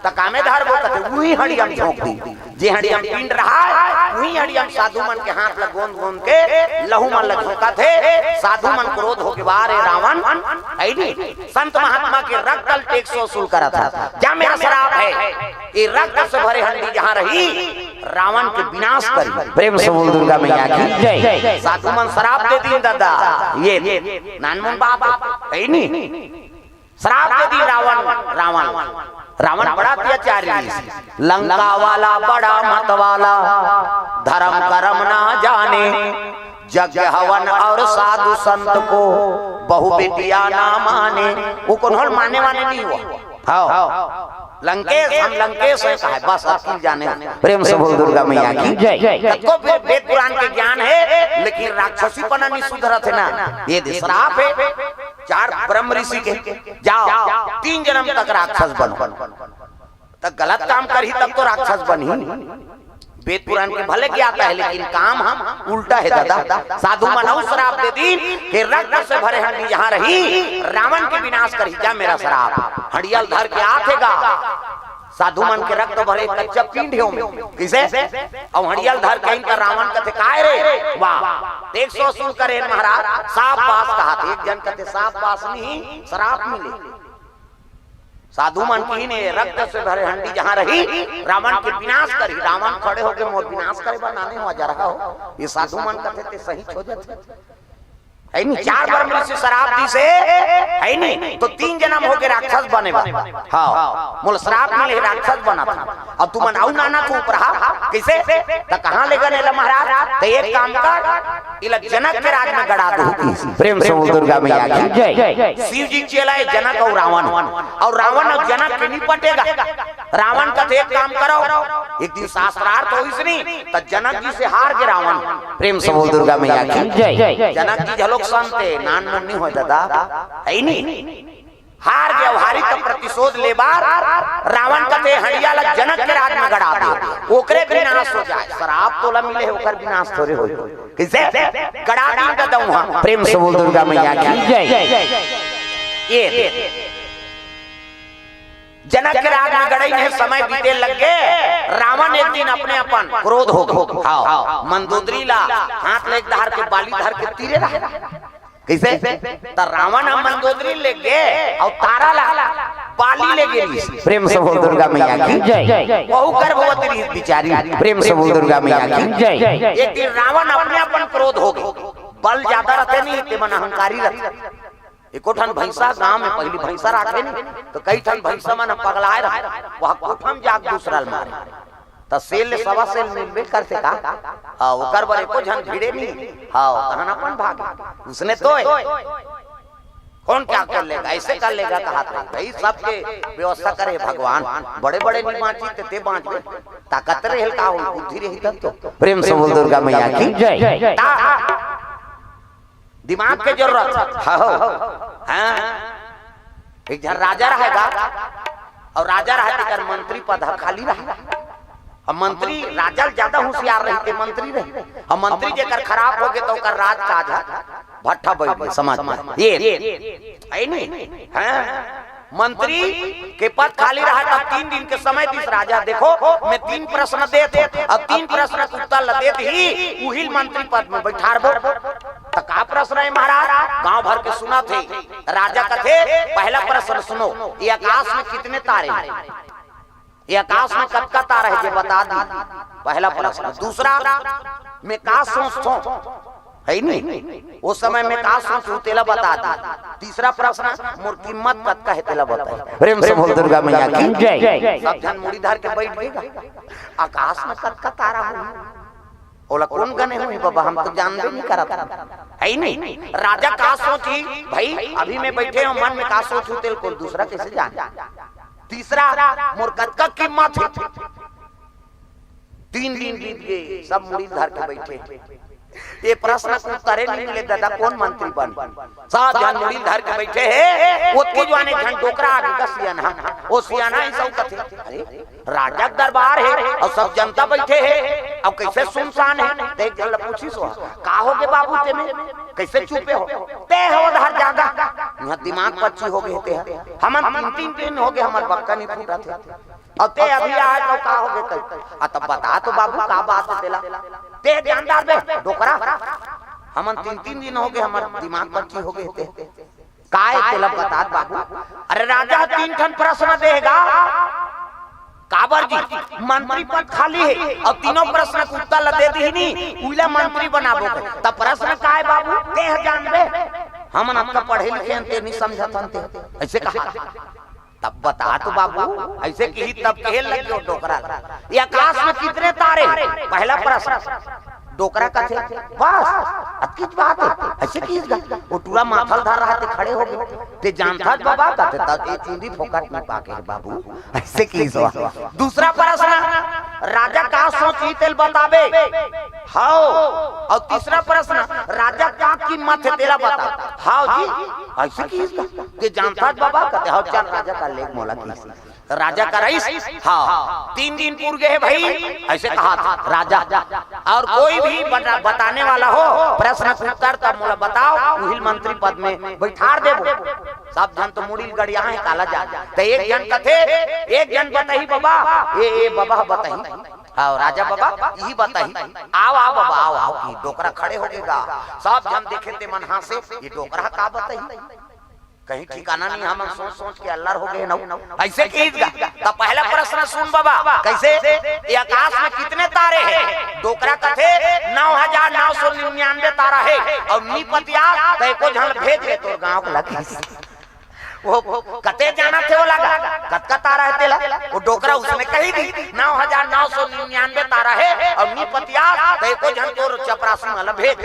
त कामे धरबो कथे, उही हंडिया म झोंक दीन, जे हंडिया म पिंड रहय, उही हंडिया म साधु मन के हाथ ल गोंद गोंद के लहू मन ल झोंकत हे। साधु मन क्रोध होके, "वाह रे रावण, है नी, संत महात्मा के रक्त ल टैक्स वसूल करत हस, जा मेरा श्राप है।" ये रक्त से भरे हंडी जहाँ रही, रावण के विनाश करी। प्रेम से बोल दुर्गा मैया की जय। साधु मन श्राप दे दीन दादा, ये नानमुन बात हे नी। श्राप दे दीन रावण, रावण, रावण बड़ा अत्याचारी रहिस। लंका वाला बड़ा मत वाला, धर्म कर्म ना जाने, यज्ञ हवन और साधु संत को, बहू बेटिया ना माने। वो कोनो ल माने वाने नहीं हुआ। हाँ। लंकेश, हम लंकेश हैं कहे, बस अतकी ल जाने। प्रेम से बोल दुर्गा मैया की जय। कतको फिर वेद पुराण के ज्ञान हे, लेकिन राक्षसीपना नहीं सुधरत हे ना। ये दे श्राप हे चार ब्रह्म ऋषि के, जाव, तीन जन्म तक राक्षस बनो। त गलत काम करही तब तो राक्षस बनही। वेद पुराण के भले ज्ञाता हे, लेकिन काम हम उल्टा हे दादा। साधु मन अउ श्राप दे दीन कि रक्त से भरे हंडी जहाँ रही, रावण के विनाश करही, जा मेरा श्राप। हंडिया ल धर के आत हे गा, साधु मन के रक्त भरे कच्चा पिंड हे ओमे। कइसे? अउ हंडिया ल धर के आइन त रावण कथे, "काय रे? वाह, देख सो असूल करे महाराज, साफ बास कहाथे।" एक झन कथे, "साफ बास नहीं, सराप मिले।" साधु मन किहिन, "ए रक्त से भरे हंडी जहां रही, रावण के विनाश करही।" रावण खड़े होके, "मोर विनाश करे बर नाने हो, जरा हो।" ए साधु मन कथे, "तें सही हो जाथे।" हे नी, चार बार मृत्यु सराप दिस हे, हे नी, त तीन जनम होगे राक्षस बने बर। हां, मोला सराप मिले हे, राक्षस बनत हंव। अउ तुमन अउ नाना थू उपरहा, कइसे? त कहां ले गन एला महाराज? त एक काम कर, एला जनक के राज में गड़ा दो। प्रेम से बोल दुर्गा मैया की जय। शिव जी के चेला हे जनक अउ रावण, अउ रावण अउ जनक के नी पटे गा। रावण कथे, "एक काम करव, एक दिन शास्त्रार्थ होइस नी, त जनक जी से हार गे रावण।" प्रेम से बोल दुर्गा मैया की जय। जनक जी घलोक संत हे, नान मन नी होय ददा, हे नी? हार गे, हारी त प्रतिशोध ले बर रावण कथे, "हंडिया ल जनक के राज में गड़ा दे, ओकरे विनाश हो जाय।" सराप तोला मिले हे, ओकर विनाश थोरे होय। कइसे? गड़ा दीन ददा उहां। प्रेम से बोल दुर्गा मैया की जय। ए जनक के राज में गड़े में समय बीते लग गे। रावण एक दिन अपने अपन क्रोध होगे। हां, मंदोदरी ला हाथ ले धर के, बाली धर के तीरे रहा। कइसे? त रावण ह मंदोदरी ले गे अउ तारा ला बाली ले गे। प्रेम से बोल दुर्गा मैया की जय। वहू गर्भवती रहिस बिचारी। प्रेम से बोल दुर्गा मैया की जय। एक दिन रावण अपने अपन क्रोध होगे। बल जादा रथे नी, ते मन अहंकारी रथे। एको ठन भैंसा गांव में, पहिली भैंसा राखे नी, त कई ठन भैंसा मन पगलाय रहे, वह कोठा म जाके दूसरा ल मारे। त सेल ले सवा सेल मिलबे करथे का? हां, ओकर बर एको झन भिड़े नी। हां, तहन अपन भागे। उसने तो हे। कौन क्या कर लेगा, ऐसे कर लेगा, कहात रहे। भाई, सबके व्यवस्था करे भगवान। बड़े-बड़े नी बांची, ते, ते बांचबे। ताकत रहे का हो, बुद्धि रही तब तो। प्रेम से बोल दुर्गा मैया की जय। ता दिमाग के जरूरत हे। हां, हां। एक झन राजा रहे गा, अउ राजा रहे तेकर मंत्री पद ह खाली रहे। अब मंत्री राजा ले जादा होशियार रहिथे, मंत्री रहे। अब मंत्री जेकर खराब होगे त ओकर राजकाज ह भट्ठा बइठ गे, समझ में। ए, हे नी? हां? मंत्री के पद खाली रहा, तब तीन दिन के समय दिस राजा, देखो, मैं तीन प्रश्न देत हंव, अउ तीन प्रश्न के उत्तर ल देत ही उही ल मंत्री पद में बइठारबो। त का प्रश्न हे महाराज? गांव भर के सुनत हे। राजा कथे, "पहला प्रश्न सुनो, ये आकाश में कितने तारे हैं? ये आकाश में कतका तारा हे, जे बता दी।" पहला प्रश्न। दूसरा, मैं का सोचथंव, हे नी? ओ समय मैं का सोचहूं, तेला बता दी। तीसरा प्रश्न, मोर कीमत कतका हे, तेला बता दी। प्रेम से बोल दुर्गा मैया की जय। सब झन मुड़ी धर के बइठ गे। आकाश में कतका तारा होही? ओला कोन गने होही बाबा, हम तो जानबे नी करत हन। हे नी? राजा का सोचही, भाई, अभी मैं बइठे हंव, मन में का सोचहूं, तेला कोई दूसरा कइसे जाने? तीसरा, मोर कतका कीमत हे? तीन दिन बीत गे, सब मुड़ी धर के बइठे। ए प्रश्न के उत्तरे नी मिले, ददा, कोन मंत्री बने? सब झन मुड़ी धर के बइठे हे, ओतके जुवार एक झन डोकरा आगे गा, सियान ह। ओ सियान ह, अइसे कथे, "अरे, राजा के दरबार हे, अउ सब जनता बइठे हे, अउ कइसे सुनसान हे?" त एक झन ल पूछिस, "का होगे बाबू तेमे? कइसे चुपे हो?" "ते हव धर जागा, इहां दिमाग पच्ची होगे हे तेहा। हमन तीन-तीन दिन होगे, हमर बक्का नी फूटत हे। अउ ते अभी आय त का होगे कही? आ तब बता तो बाबू, का बात हे तेला? ते जानदार बे, डोकरा। हमन तीन-तीन दिन होगे, हमर दिमाग पच्ची होगे हे ते।" "काय तेला बतात बाबू?" "अरे राजा तीन ठन प्रश्न दे हे गा, काबर जी, मंत्री पद खाली हे, अउ तीनों प्रश्न के उत्तर ल दे दिही नी, उइला मंत्री बनाबो।" "त प्रश्न काय बाबू, तेह जानबे? हमन अतका पढ़े लिखे हन, ते नी समझत हन ते।" अइसे कहा। "तब बता तो बाबू," अइसे किही तब कहे लग गे ओ डोकरा ल, "ये आकाश में कितने तारे हैं?" पहला प्रश्न। डोकरा कथे, "बस, अतकीच बात हे।" अइसे किहिस गा। ओ टूरा माथा ल धर रहा ते खड़े होगे। "ते जानथस बाबा?" कथे, "तब ए चुंदी फोकट में पाके हे बाबू।" अइसे किहिस गा। दूसरा प्रश्न, "राजा का सोचही तेला बताबे?" हव। अउ तीसरा प्रश्न, राजा का कीमत हे तेला बता। हव जी, अइसे किहिस का? ते जानथस बाबा? कथे, हव, चल राजा कर ले मोला किहिस। राजा करइस, हव। तीन दिन पूर गे हे भई, अइसे कहत राजा। अउ कोई भी बता-, बताने वाला हो प्रश्न के उत्तर, तब मोला बताव, उही ल मंत्री पद में बइठार देबो। सब झन तो मुड़ी ल गड़ियाहे, काला जान। त एक झन कथे, एक झन बताही बाबा, ए, ए बाबा बताही। हव, राजा बाबा, इही बताही। आव, आव बाबा, आव, आव, कि डोकरा खड़े होगे गा। सब झन देखे ते मन हाँसे, ये डोकरा का बताही? कहीं ठिकाना नहीं, हमन सोच सोच के अल्लर होगे हन। अइसे किहिस गा। त पहला प्रश्न सुन बाबा, कइसे? ये आकाश में कितने तारे हे? डोकरा कथे, नौ हजार नौ सौ निन्यानवे तारा हे, अउ नी पतियास त एको झन ल भेज दे तोर गाँव के लगे। वो कते जानथे ओला गा, कतका तारा हे तेला? वो डोकरा उसने कहि दिस, नौ हजार नौ सौ निन्यानवे तारा हे, अउ नी पतियास त एको झन तोर चपरासी मन ल भेज,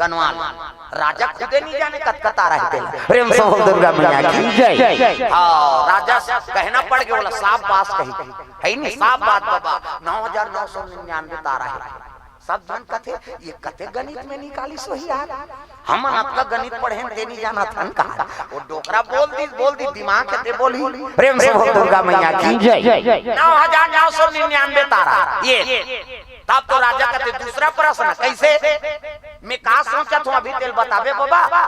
गनवा ल। राजा खुदे नी जाने कतका तारा हे तेला। प्रेम से बोल दुर्गा मैया की जय। हव, राजा से कहना पड़ गे ओला, साफ बात कही, हे नी, साफ बात बाबा, नौ हजार नौ सौ निन्यानवे तारा हे। सब झन कथे, ये कते गणित में निकालिस होही यार, हमन अतका गणित पढ़ेन ते नी जानत हन का? वो डोकरा बोल दिस, बोल दिस, दिमाग हे ते बोलही। प्रेम से बोल दुर्गा मैया की जय। नौ हजार नौ सौ निन्यानवे तारा, ये। तब तो राजा कथे, दूसरा प्रश्न, कइसे? मैं का सोचत हँव, अभी तेला बताबे बाबा।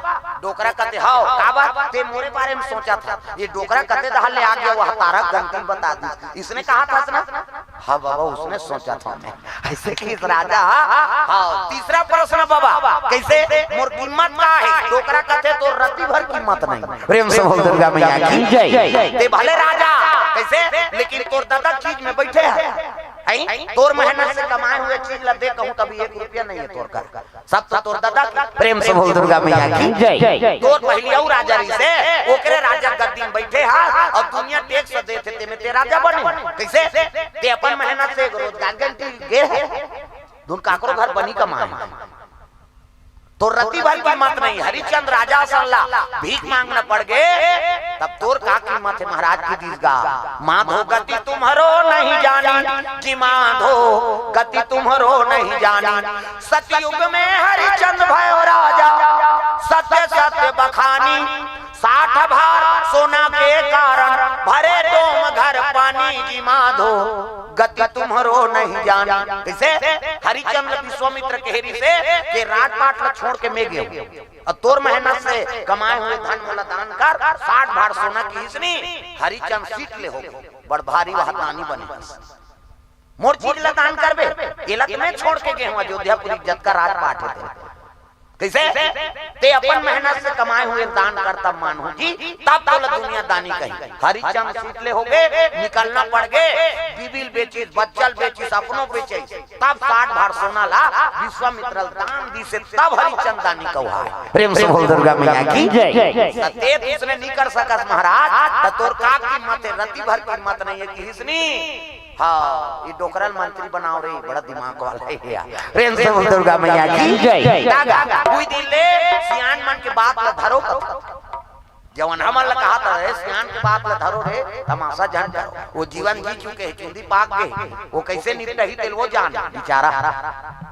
डोकरा कथे, हव, काबर? ते मोरे बारे में सोचत हस। ये डोकरा कते डहर ले आगे, वो तारा गनती बता दिस। इसने कहा था ना? हव बाबा, उसने सोचत हँव मैं। अइसे किहिस राजा। हव, तीसरा प्रश्न बाबा, कइसे? मोर कीमत का हे? डोकरा कथे, तोर रति भर कीमत नहीं। प्रेम से बोल दुर्गा मैया की जय। ते भले राजा, कइसे? लेकिन तोर ददा चीज में बइठे हे। हैं? तोर मेहनत से कमाए हुए चीज ला दे कहूँ, तभी एक रुपया नहीं हे तोर कर। सब तो तोर ददा के। प्रेम से बोल दुर्गा मैया की जय। तोर पहिली अउ राजा रहिसे, ओकरे राजा गद्दी में बइठे हस, अउ दुनिया टैक्स देथे, तेमे ते राजा बने। कइसे? ते अपन मेहनत से रोजगार गारंटी गे हे। धुन काकरो घर बनी कमाए। तोर रति भर कीमत नहीं। हरिचंद राजा असन ला भीख मांगना पड़ गे, तब तोर का कीमत हे महाराज, किहिस गा। माधो गति तुम्हरो नहीं जानी, कि माधो गति तुम्हरो नहीं जानी। सतयुग में हरिचंद भयो राजा, सत्य सत्य बखानी। साठ भार सोना के कारण, भरे डोम घर पानी, कि माधो गति तुम्हरो नहीं जानी। कइसे? हरिचंद विश्वामित्र कहे रहिसे के राजपाट ला छोड़ के मैं गेंव, अउ तोर मेहनत से कमाए हुए धन मोला दान कर, साठ भार सोना किहिस नी। हरिचंद सीट ले होगे, बड़ भारी वह दानी बने हस। मोर चीज ला दान करबे, एला तो मैं छोड़ के गेंव अयोध्यापुरी, जतका राजपाट हे तेला। कइसे? ते अपन मेहनत से कमाए हुए दान कर, तब मान होही, तब तोला दुनिया दानी कही। हरिचंद सीट ले होगे, निकलना पड़ गे, बीबी ल बेचिस, बच्चा ल बेचिस, अपनो बेचिस, तब साठ भार सोना ला विश्वामित्र ल दान दिसे, तब हरिचंद दानी कहाय। प्रेम से बोल दुर्गा मैया की जय। त ते उसने नी कर सकस महाराज, त तोर का कीमत हे? रति भर कीमत नहीं हे, किहिस नी। हव, ये डोकरा ल मंत्री बनाव रे, बड़ा दिमाग वाला हे यार। प्रेम से बोल दुर्गा मैया की जय। दादा, कोई दिन ले सियान मन के बात ला धरो कथों। जवन हमन ला कहत रहे, सियान के बात ला धरो रे, तमाशा झन करो। वो जीवन जी चुके हे, चुंदी पाक गे हे, वो कइसे निपटही तेला वो जान, बेचारा।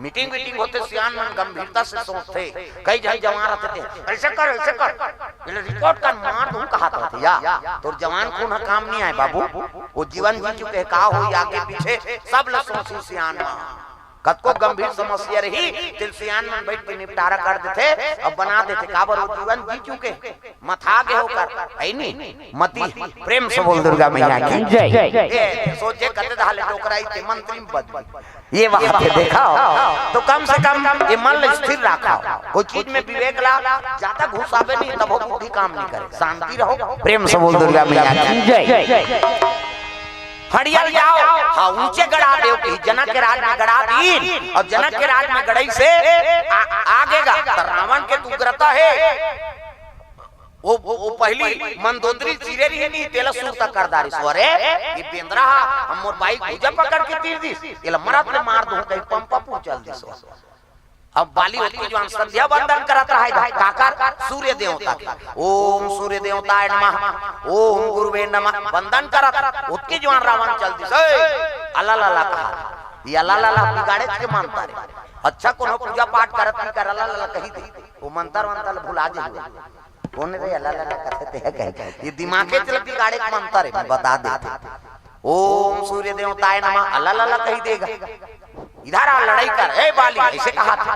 मीटिंग वीटिंग होथे, सियान मन गंभीरता से सोचथे। कई झन जवान रहिथे, अइसे कर, अइसे कर, एला रिकॉर्ड कर, मार दूँ कहत रहिथे या। तोर जवान खून ह काम नइ आय बाबू, वो जीवन जी चुके हे, का होही आगे पीछे, सब ल सोचही सियान मन। कतको गंभीर समस्या रही, तेला सियान मन बइठ के निपटारा कर देथे अउ बना देथे, काबर वो जीवन जी चुके हे, मथा गे हे ओकर, हे नी? मति। प्रेम से बोल दुर्गा मैया की जय। ए, सोचे कते डहर ले डोकराइस ते मंत्री में बदली। ये बात हे, देखव, तो कम से कम ये मन ला स्थिर रखव। कोई चीज में विवेक ला ज्यादा घुसाबे नहीं, तभो बुद्धि काम नहीं करे। शांति रहो। प्रेम से बोल दुर्गा मैया की जय। हड़िया ल जाव, हाँ, ऊंचे गड़ा देव कही, जनक के राज में गड़ा दीन, अउ जनक के राज में गड़इसे आ, आगे गा, त रावण के तो उग्रता हे। वो, वो, वो पहिली मंदोदरी चिरे रहिस नी, तेला सुरता कर डारिस। अरे, ये बेंदरा हा, हम मोर बाई भुजा पकड़ के तीर दिस, एला मरत ले मार दूँ, कही पंपापुर चल दिस। अब बाली ओतके जुवार संध्या वंदन करत रहय, काकर? सूर्य देवता के। ओम सूर्य देवताय नमः, ओम गुरुवे नमः, वंदन करत, ओतके जुवार रावण चल दिस। ए, अला लाला कहा, ये अला लाला बिगाड़े के मानता रे। अच्छा, कोनो पूजा पाठ करत नहीं कर, अल्लाह अल्लाह कही दे, वो मंतर वंतर भुला जाई। कौन रे अल्लाह अल्लाह कथे ते है कहे? ये दिमागे चल बिगाड़े के मंतर है, मैं बता देते। ओम सूर्य देवताय नमः, अल्लाह अल्लाह कही देगा। इधर आ, लड़ाई कर, ए बाली, ऐसे कहा था।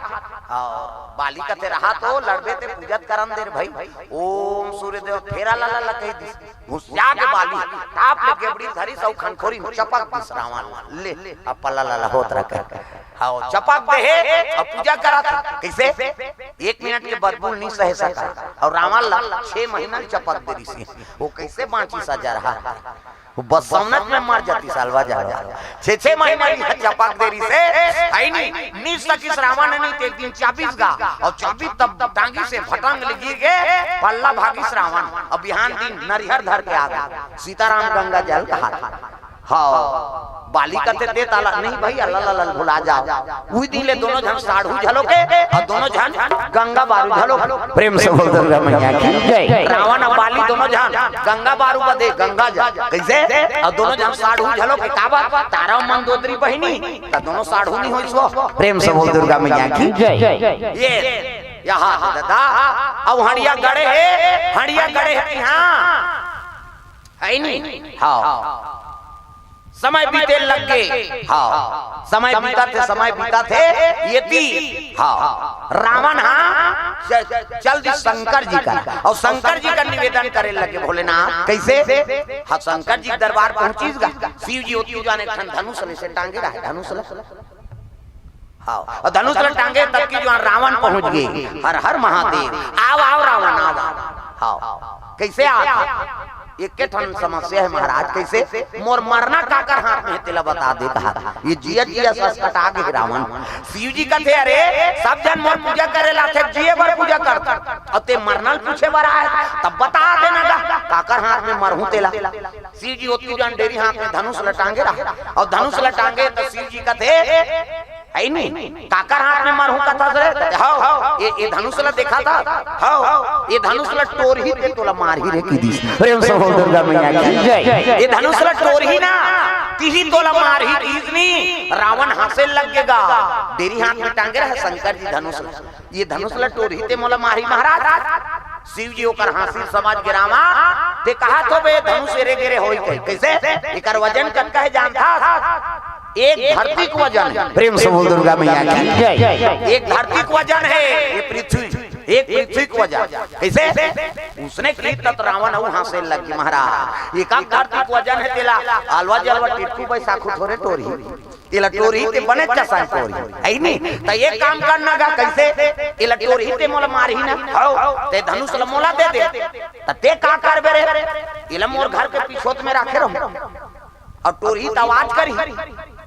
और बाली कथे रहा तो लड़बे ते पूजत करन दे रे भाई। ओम सूर्य देव, फेर अल्लाह अल्लाह कही दिस। घुसिया के बाली, टाप ले गेबड़ी धरी सौ खनखोरी में चपक दिस रावण। ले, अब पल्ला लल्ला होत रखे। हाँ, चपक दे हे, अब पूजा करत हे। कैसे? एक मिनट के बदबू नहीं सहे सका। और रावण ला छह महीना चपक दे रही से। वो कैसे बांची सजा रहा? वो बसौनत में मर जाती सालवा जा रहा। छह, छह महीना ही चपक दे रही से। आई नहीं, नीस तक इस रावण ने नहीं तो एक दिन चाबीस गा। और चाबी तब टांगी से भटंग ले गिर गए, पल्ला भागिस रावण। अब बिहान दिन नरिहर धर के आ गए। सीताराम गंगा जल कहा था। हाँ, बाली कथे दे ताला, नहीं भाई, अल्लाह अल्लाह भुला जाओ। उही दिन ले दोनों झन साढ़ू झलो के और दोनों झन गंगा बारू झलो। प्रेम से बोल दुर्गा मैया की जय। रावण और बाली दोनों झन गंगा बारू बदे गंगा जा। कैसे? और दोनों झन साढ़ू झलो के का बात? तारा मंदोदरी बहिनी, त दोनों साढ़ू नहीं होई सो। प्रेम से बोल दुर्गा मैया की जय। ये यहाँ दादा, अब हंडिया गड़े हे, हंडिया गड़े हे, हाँ। है नी? हाँ। समय बीते लग गे। हाँ। समय बीता थे, समय बीता थे। ये ती, हाँ। रावण, हाँ, च-, चल दी शंकर जी का। और शंकर जी का निवेदन करे लगे भोलेनाथ। कैसे? हाँ, शंकर जी के दरबार पहुंचीस गा। शिव जी होती जाने ठन धनुष ले से टांगे रहे, धनुष ले। हाँ, और धनुष ल टांगे तब कि जो रावण पहुंच गे। हर हर महादेव, आव, आव रावण, आव, आव। हाँ, कैसे आव? एक के ठन समस्या है महाराज, कैसे? मोर मरना काकर हाथ में हे, तेला बता दे कहा। ये जिया जिया सस कटा गे रावण। शिव जी कथे, अरे, सब झन मोर पूजा करे ला थे, जिए बर पूजा करत, और ते मरना ल पूछे बर आए, तब बता देना गा, काकर हाथ में मरहूं तेला। शिव जी ओतकी जान डेरी हाथ में धनुष ल टांगे रहा, और धनुष ल टांगे तो शिव जी कथे, है नी? काकर हाथ में मरहूं कथा से? हव, हव, ये, ये धनुष ला देखा था? हव, हव, ये धनुष ला टोरही ते तोला मारही रे की दिस। प्रेम से बोल दुर्गा मैया की जय। ये धनुष ला टोरही ना, तिही तोला मारही की दिस नी। रावण हंसे लग गे गा। डेरी हाथ में टांगे रहे शंकर जी धनुष ला। ये धनुष ला टोरही ते मोला मारही महाराज। शिव जी ओकर हांसी समझ गे रावण, ते कहा थो बे धनुष एरे गेरे होई कही। कैसे? एकर वजन कतका हे जानथस? एक धरती के वजन हे। प्रेम से बोल दुर्गा मैया की जय। एक धरती के वजन हे, ये पृथ्वी, एक पृथ्वी के वजन। कैसे? उसने की तत रावण अउ हांसे लग गे महाराज। एक धरती के वजन हे तेला, अलवा जलवा टिटकू बैसाखू थोरे टोरही। एला टोरही ते बने चसन टोरही, है नी? त एक काम करना गा, कैसे? एला टोरही ते मोला मारही ना, हव, ते धनुष ल मोला दे दे। त ते का करबे रे? एला मोर घर के पिछोत में राखे रहूं। अउ टोरही त आवाज करही।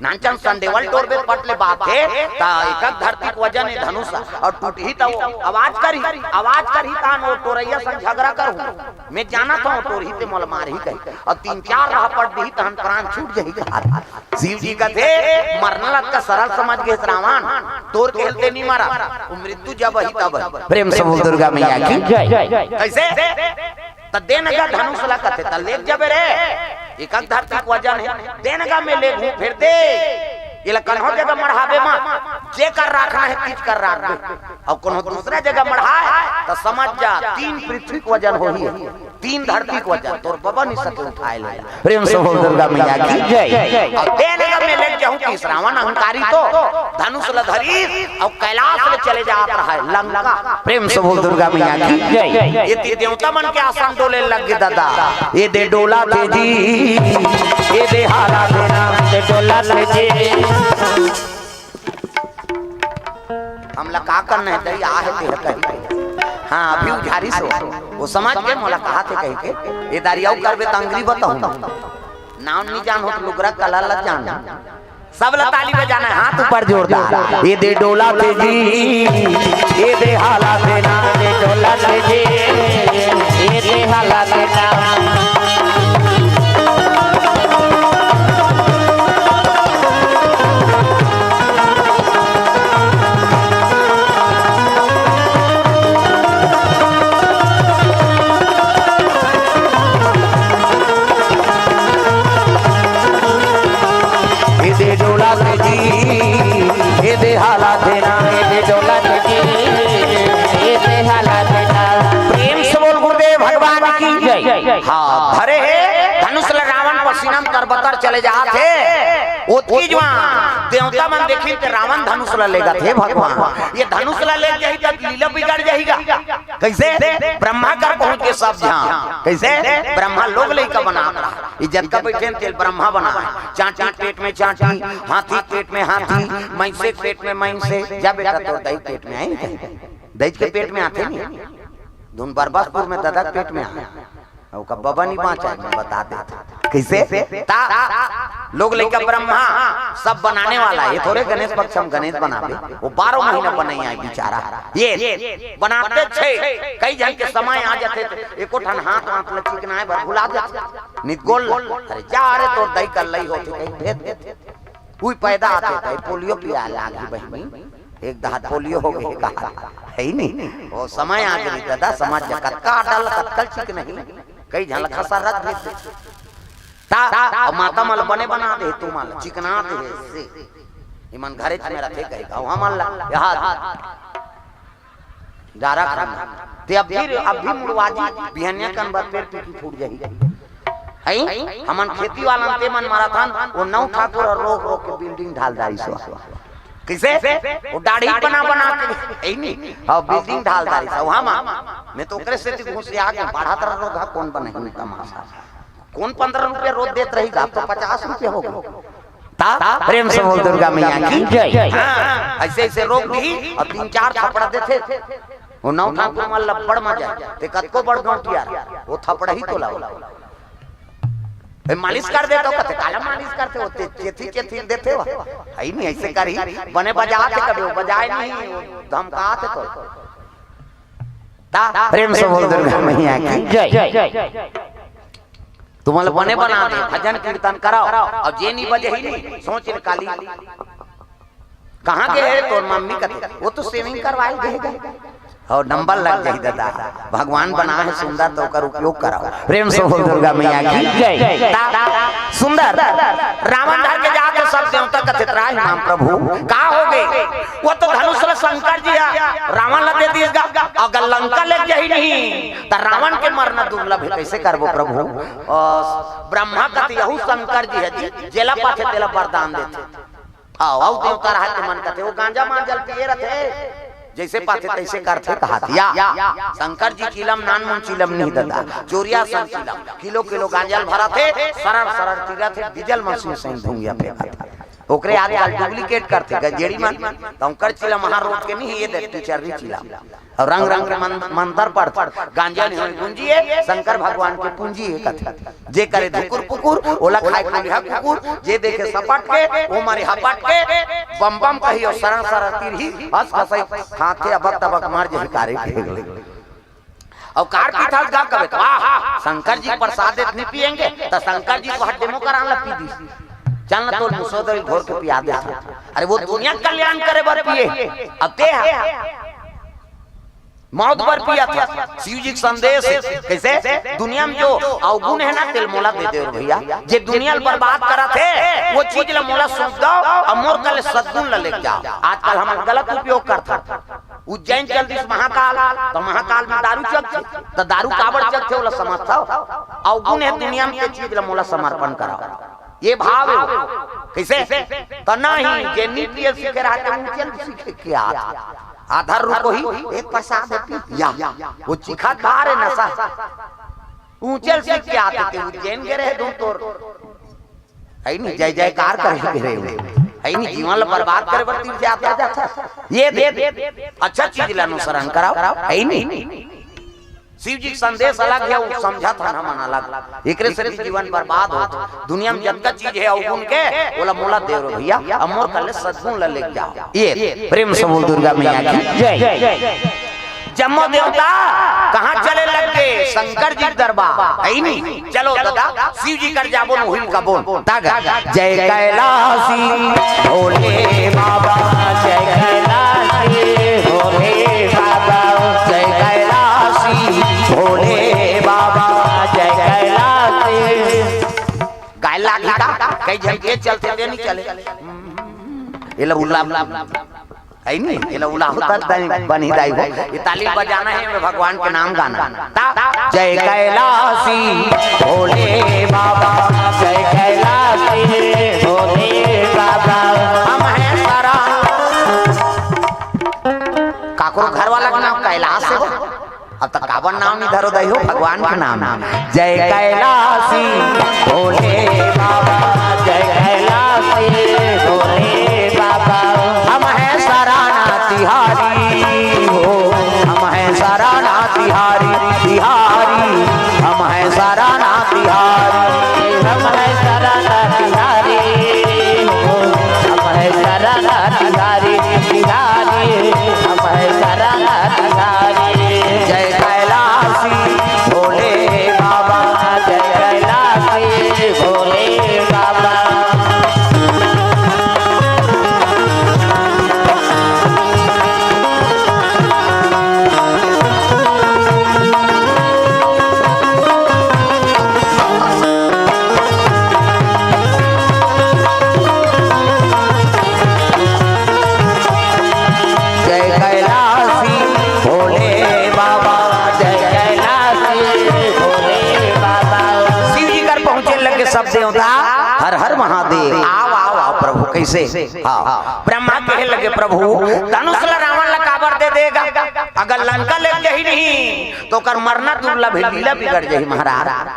नानचन संडेवल टोरबे पट ले बात हे, त एकक धरती के वजन हे धनुष, अउ टूटही त आवाज करही, आवाज करही त ओ टोरइया संग झगरा करहूं। मैं जानत हंव टोरही ते मोला मारही कही, अउ तीन चार राहपट दिही तहन प्राण छूट जही कहा। शिव जी कथे, मरना ल अतका सरल समझ गेस रावण, टोर के हेलते नी मरा, वो मृत्यु जब ही तब ही। प्रेम से बोल दुर्गा मैया की जय। कैसे? त दे न गा धनुष ला कथे, त लेग जबे रे, एकक धरती के वजन हे, दे न गा मैं लेगहूं, फेर दे। एला कन्हो जगह मढ़ाबे मत, जेकर राखना हे, तीच कर राख दे। अउ कोनो दूसरा जगह मढ़ाए, त समझ जा, तीन पृथ्वी के वजन होही। तीन धरती के वजन तोर बबा नी सके उठाए ले। प्रेम से बोल दुर्गा मैया की जय। अउ तेन जब में लेग जाहूं कि श्रावण अहंकारी तो धनुष ल धरी अउ कैलाश ले चले जात रहा हे लंका। प्रेम से बोल दुर्गा मैया की जय। ये ती देवता मन के आसन डोले लग गे दादा। ये दे डोला थे जी, ये दे हाला थे ना, ये डोला थे जी। हमला का करना हे, दई आहे ते कही। हाँ, अभी उझारी सो। वो समझ के मोला कहा थे कही के, ये दारी अउ करबे त अंगरी बताहूं। नाम नी जान हो त लुगरा कला ला जान। सब ला ताली बजाना हे, हाथ ऊपर जोरदार। ये दे डोला थे जी, ये दे हाला थे ना, ये दे डोला थे जी, ये दे हाला थे ना। ये दे डोला थे जी, ये दे हाला थे ना, हाँ, धरे हे धनुष ल रावण, पसीना म तरबतर चले जात हे। ओतकी जुवार देवता मन देखिन ते रावण धनुष ल लेगत हे। भगवान, ये धनुष ल ले जाही त लीला बिगड़ जाही गा। कइसे? ब्रह्मा कर पहुंच के सब झन। कइसे? ब्रह्मा लोग लइका बना रहा। ये जतका बइठे तेला ब्रह्मा बना। चांटी पेट में चांटी, हाथी पेट में हाथी, मइसे पेट में मइसे। जा बेटा, तोर दई पेट में आही नहीं। दई के पेट में आथे नहीं। धुन बरबसपुर में ददा के पेट में आय। अउ का बबा नहीं बाँचा, मैं बता देत हँव। कइसे? ता लोग लइका ब्रह्मा सब बनाने वाला हे। ये थोरे गणेश पक्ष म गणेश बनाबे, वो बारह महीना बनइया हे बेचारा। ये बनाते छे, कई झन के समय आ जाथे त एको ठन हाथ वाथ ल चिकनाए बर भुला जाथे। नित गोल, अरे जा रे, तोर दई कर लई होथे, कहीं भेज देथे। उही पैदा आथे त पोलियो पिया लागी बहिनी। एक दाहर पोलियो हो गे कहा, हे नहीं? वो समय आ गे ददा, समाज के कतका डल, कतका चिकनही। कई झन ल खसरत भी थे। ता, अउ माता मन ल बने बना दे, तू मन ल चिकना दे हे से। इमन घरे में रथे कहे, गाँव हमन ल, यहाँ डारा खाना। ते अब भी, अब भी मुड़वा जी, बिहनिया कन बर पेड़ पीकी फूट जाही। हई? हमन खेती वाला ते मन मरत हन, वो नौ ठाकुर अउ रोक रोक के बिल्डिंग ढाल डारिस। कइसे? वो दाढ़ी बना बना के, हे नहीं? हाँ, बिल्डिंग ढाल डारिस। हाँ, मैं तो ओकरे सेती घुसिया गे, बढ़त रहा रोग, कौन बनही तमाशा। कौन पंद्रह रुपया रोज देत रही, अब तो पचास रुपया हो गे। ता प्रेम से बोल दुर्गा मैया की जय। हाँ, अइसे अइसे रोक दिही अउ तीन चार थपड़ा देथे। वो नौ ठाकुर मन ल बड़ मजा आय। ते कतको बड़ गौंटिया रह, वो थपड़ही तोला। ए, मालिश कर देथव कथे, काला मालिश करथे, वो ते चेथी चेथी देथे वो। हे नहीं, अइसे करही, बने बजाथे कभी, वो बजाय नहीं, वो धमकाथे तो। ता प्रेम से बोल दुर्गा मैया की जय। तुमन ल बने बना दे, भजन कीर्तन कराओ, अउ जे नहीं बजही नहीं, सोच ले काली। कहाँ गे हे तोर मम्मी कथे, वो तो सेविंग करवाए गे हे। अउ नंबर लग जाही ददा, भगवान बना हे सुंदर, त ओकर उपयोग कराओ। प्रेम से बोल दुर्गा मैया की जय। ता सुंदर रावण धर के जाके सब देवता कथे, त्राहि माम प्रभु, का हो गे? वो तो धनुष ल शंकर जी ह रावण ल दे दिस गा, अगर लंका ले जाही नहीं, त रावण के मरना दुर्लभ हे, कइसे करबो प्रभु? अ, ब्रह्मा कथे, यहू शंकर जी ह जी, जेला पाथे तेला वरदान देथे। हाँ, अउ देवता रहत मन कथे, वो गांजा मांजल पिए रथे, जइसे पाथे तइसे करथे कहाथे। या, शंकर जी चिलम नानमुन चिलम नहीं ददा, चोरिया सन चिलम, किलो किलो गांजा ल भरथे, सरर सरर चिरथे, डीजल मशीन सही धुंगिया फेंकथे। ओकरे आजकल डुप्लीकेट करथे गजेड़ी मन, त ओकर चिलम महारोज के नहीं, ये देख तू चर्री चिलम। अउ रंग रंग के मन-, मंतर पढ़थे। गांजा नहीं होय गुंजिए, शंकर भगवान के पूंजी हे कथे। जे करे धुकुर पुकुर, ओला खाए कोलिहा कुकुर, जे देखे सपट के, वो मारे हपट के, बम बम कही अउ सरर सरर तीरही, हंस हंसई खाथे अबक तबक मर जही कारे के। अउ कार पीथस गा कबे, वाह, शंकर जी प्रसाद देत नहीं पिएंगे, त शंकर जी तो हड्डे मोकरान ला पी दिस। चल न तोर मुसोदरी घोर के पिया दे। अरे वो दुनिया के कल्याण करे बर पिए, अब ते ह मौत बर पिया था। शिव जी के संदेश हे। कइसे? दुनिया में जो अवगुण हे ना, तेला मोला दे दे भैया। जे दुनिया ल बर्बाद करत हे, वो चीज ल मोला सौंप दव अउ मोर कले सद्गुण ल लेके जाव। आजकल हमन गलत उपयोग करथन। उज्जैन चल दिस महाकाल, त महाकाल में दारू चलथे, त दारू काबर चलथे, ओला समझथव? अवगुण हे दुनिया में, ते चीज ल मोला समर्पण कराव। ये भाव हे वो। कइसे? त नहीं, जे नी पिए सीखे रहथे, ऊंचे ल सीखे के आथे। आधा रुको ही, एक प्रसाद हे पी, या, वो चिखा खा रे नशा। ऊंचे ल सीख के आथे, ते उज्जैन गे रहे धुन तोर। हे नहीं, जय जयकार करे गे रहे हो। हे नहीं, जीवन ल बर्बाद करे बर तीर्थ यात्रा जाथे। ये दे, अच्छा चीज ल अनुसरण कराव। हे नहीं। शिव जी के संदेश अलग हे, अउ समझत हन हमन अलग। एकरे से भी जीवन बर्बाद होत। दुनिया में जतका चीज हे अवगुण के, ओला मोला दे रो भैया, अउ मोर कले सद्गुण ल लेके जाव। ये प्रेम से बोल दुर्गा मैया की जय। जम्मो देवता कहाँ चले लग गे? शंकर जी के दरबार। हे नहीं? चलो दादा, शिव जी कर जाबो न होई कबो। तागा जय कैलाशी भोले बाबा, जय कैलाशी भोले बाबा, जय कैलाशी भोले बाबा, जय कैलाशी। गाय लागी का? कई झन के चलथे ते नहीं चले। ये लो उल्ला है नी, एला उलाहू त दाई, बनी दाई हो। ये ताली बजाना है, मैं भगवान के नाम गाना। ता, जय कैलासी भोले बाबा, जय कैलासी भोले बाबा, हम हैं सरा। काकरो घर वाला के नाम कैलाश है हो? अब तक काबर नाम नहीं धरो दई हो, भगवान के नाम। जय कैलासी भोले बाबा, जय कैलासी भोले बाबा, हम हैं सराना तिहारी हो, हम हैं सराना तिहारी, तिहारी, हम हैं सराना तिहारी, हम हैं सराना तिहारी हो, हम हैं सराना तिहारी, तिहारी, हम हैं सराना तिहारी। जय कैलासी भोले बाबा, जय कैलासी भोले बाबा। जय कैलासी भोले बाबा, जय कैलासी भोले बाबा। शिव जी कर पहुंचे लगे सब देवता, हर हर महादेव। आओ, आओ, आओ प्रभु, कैसे? हाँ, ब्रह्मा कहे लगे, "प्रभु, धनुष ला रावण ला काबर दे देगा? अगर लंका ले जाही नहीं, तो ओकर मरना दुर्लभ है, लीला बिगड़ जाही महाराज।"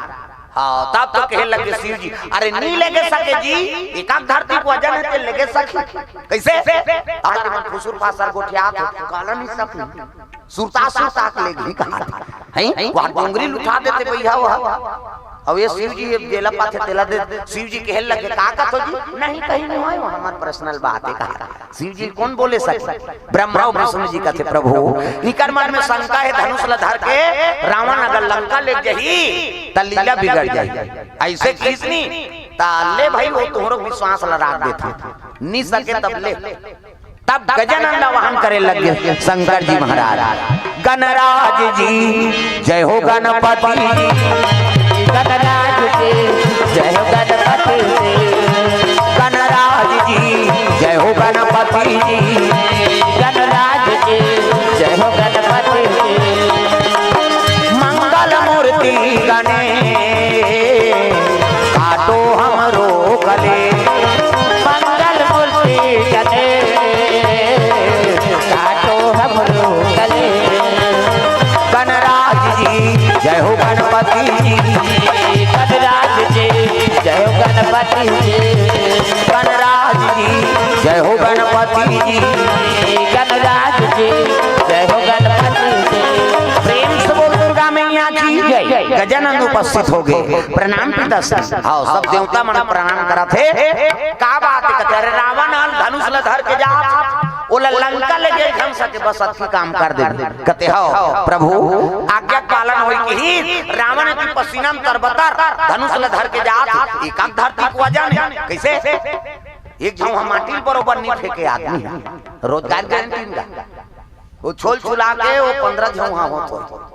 हाँ, तब तो कहे लगे शिव जी, "अरे, नी लेगे सके जी, एकाक धरती के वजन है, ते लेगे सके।" कैसे? ताकि मन फुसुर फासर गोठियात हो, काला नहीं सकनी। सुरता सुरता के लेगे कहा था। हैं? वहाँ डोंगरी लुठा देते भैया वहाँ। अब ये शिव जी ये जेला पाथे तेला दे, शिव जी कहे लगे, "का कथो जी?" "नहीं, कहीं नहीं होय, वो हमार पर्सनल बात है," कहा। शिव जी कौन बोले सके? ब्रह्मा और विष्णु जी कथे, "प्रभु, निकर मन में शंका है, धनुष ला धर के रावण अगर लंका ले जाही, त लीला बिगड़ जाही।" ऐसे किस नी, त ले भाई, वो तोहरो विश्वास ला राख देथे, नी सके तब ले। तब गजानन ला वाहन करे लगे शंकर जी महाराज। गणराज जी, जय हो गणपति। गणराज जी, जय हो गणपति। गणराज जी, जय हो गणपति। गणराज जी, जय हो गणपति। मंगल मूर्ति गणेश, काटो हमरो कलेश। मंगल मूर्ति गणेश, काटो हमरो कलेश। गणराज जी, जय हो गणपति जी। गणराज जी, जय हो गणपति जी। गणराज जी, जय हो गणपति जी। गणराज जी, जय हो गणपति जी। प्रेम से बोल दुर्गा मैया की जय। गजानन उपस्थित हो गए। प्रणाम पिता श्री। हाँ, सब देवता मन प्रणाम करत हे। का बात है? कथे, "अरे रावण हल धनुष ल धर के जा, ओला लंका ले गे धन सके, बस अतकी काम कर दे।" कथे, "हव प्रभु, आज्ञा पालन होई।" किही रावण की पसीना में तरबतर धनुष ल धर के जा, एकाक धरती के वजन है। कैसे? एक झांव माटी ल बरोबर नहीं फेंके आदमी है। रोजगार गारंटी का। वो छोल छुला के वो पंद्रह झांव होत हो।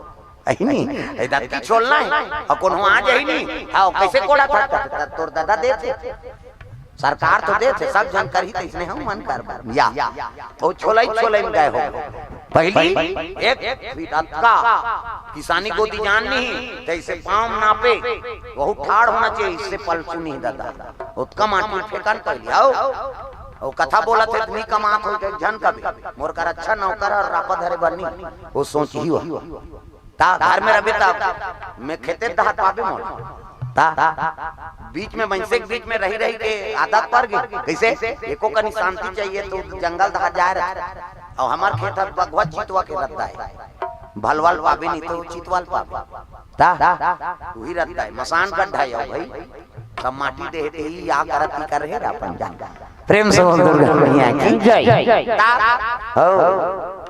अही नहीं, ए दत्ती छोलना है। और कोनो आ जाही नहीं। हाँ, कैसे कोड़ा था? त-, त-, तोर दादा देथे। सरकार तो देथे, सब झन करही, त इसने हम मन कर या। वो छोलई, छोलई में गए हो। पहली एक फीट अतका किसानी गोदी जान नहीं, जैसे पाँव नापे, वो ठाड़ होना चाहिए, इससे पलचू नहीं दादा। उतका माटी फेंकन पहली, आओ। वो कथा बोलत हे, "नहीं कमात हो, एक झन कभी। मोर कर अच्छा नौकर और रापा धरे बनी।" वो सोच ही हुआ। ता घर में रबे ता मैं खेते दहात पाबे मोला। ता बीच में मनसे के बीच में रही रही के आदत पड़ गई। कैसे? एको कनी शांति चाहिए तो जंगल दहा जाए रहे। और हमार खेत हर बघवा चितवा के रद्दा है। भलवाल पाबे नहीं तो चितवाल पाबे। ता वही रद्दा है, मसान गड्ढा है भाई। सब माटी दे दे ही या करत ही कर रहे अपन जान। प्रेम से बोल दुर्गा मैया की जय। ता हो।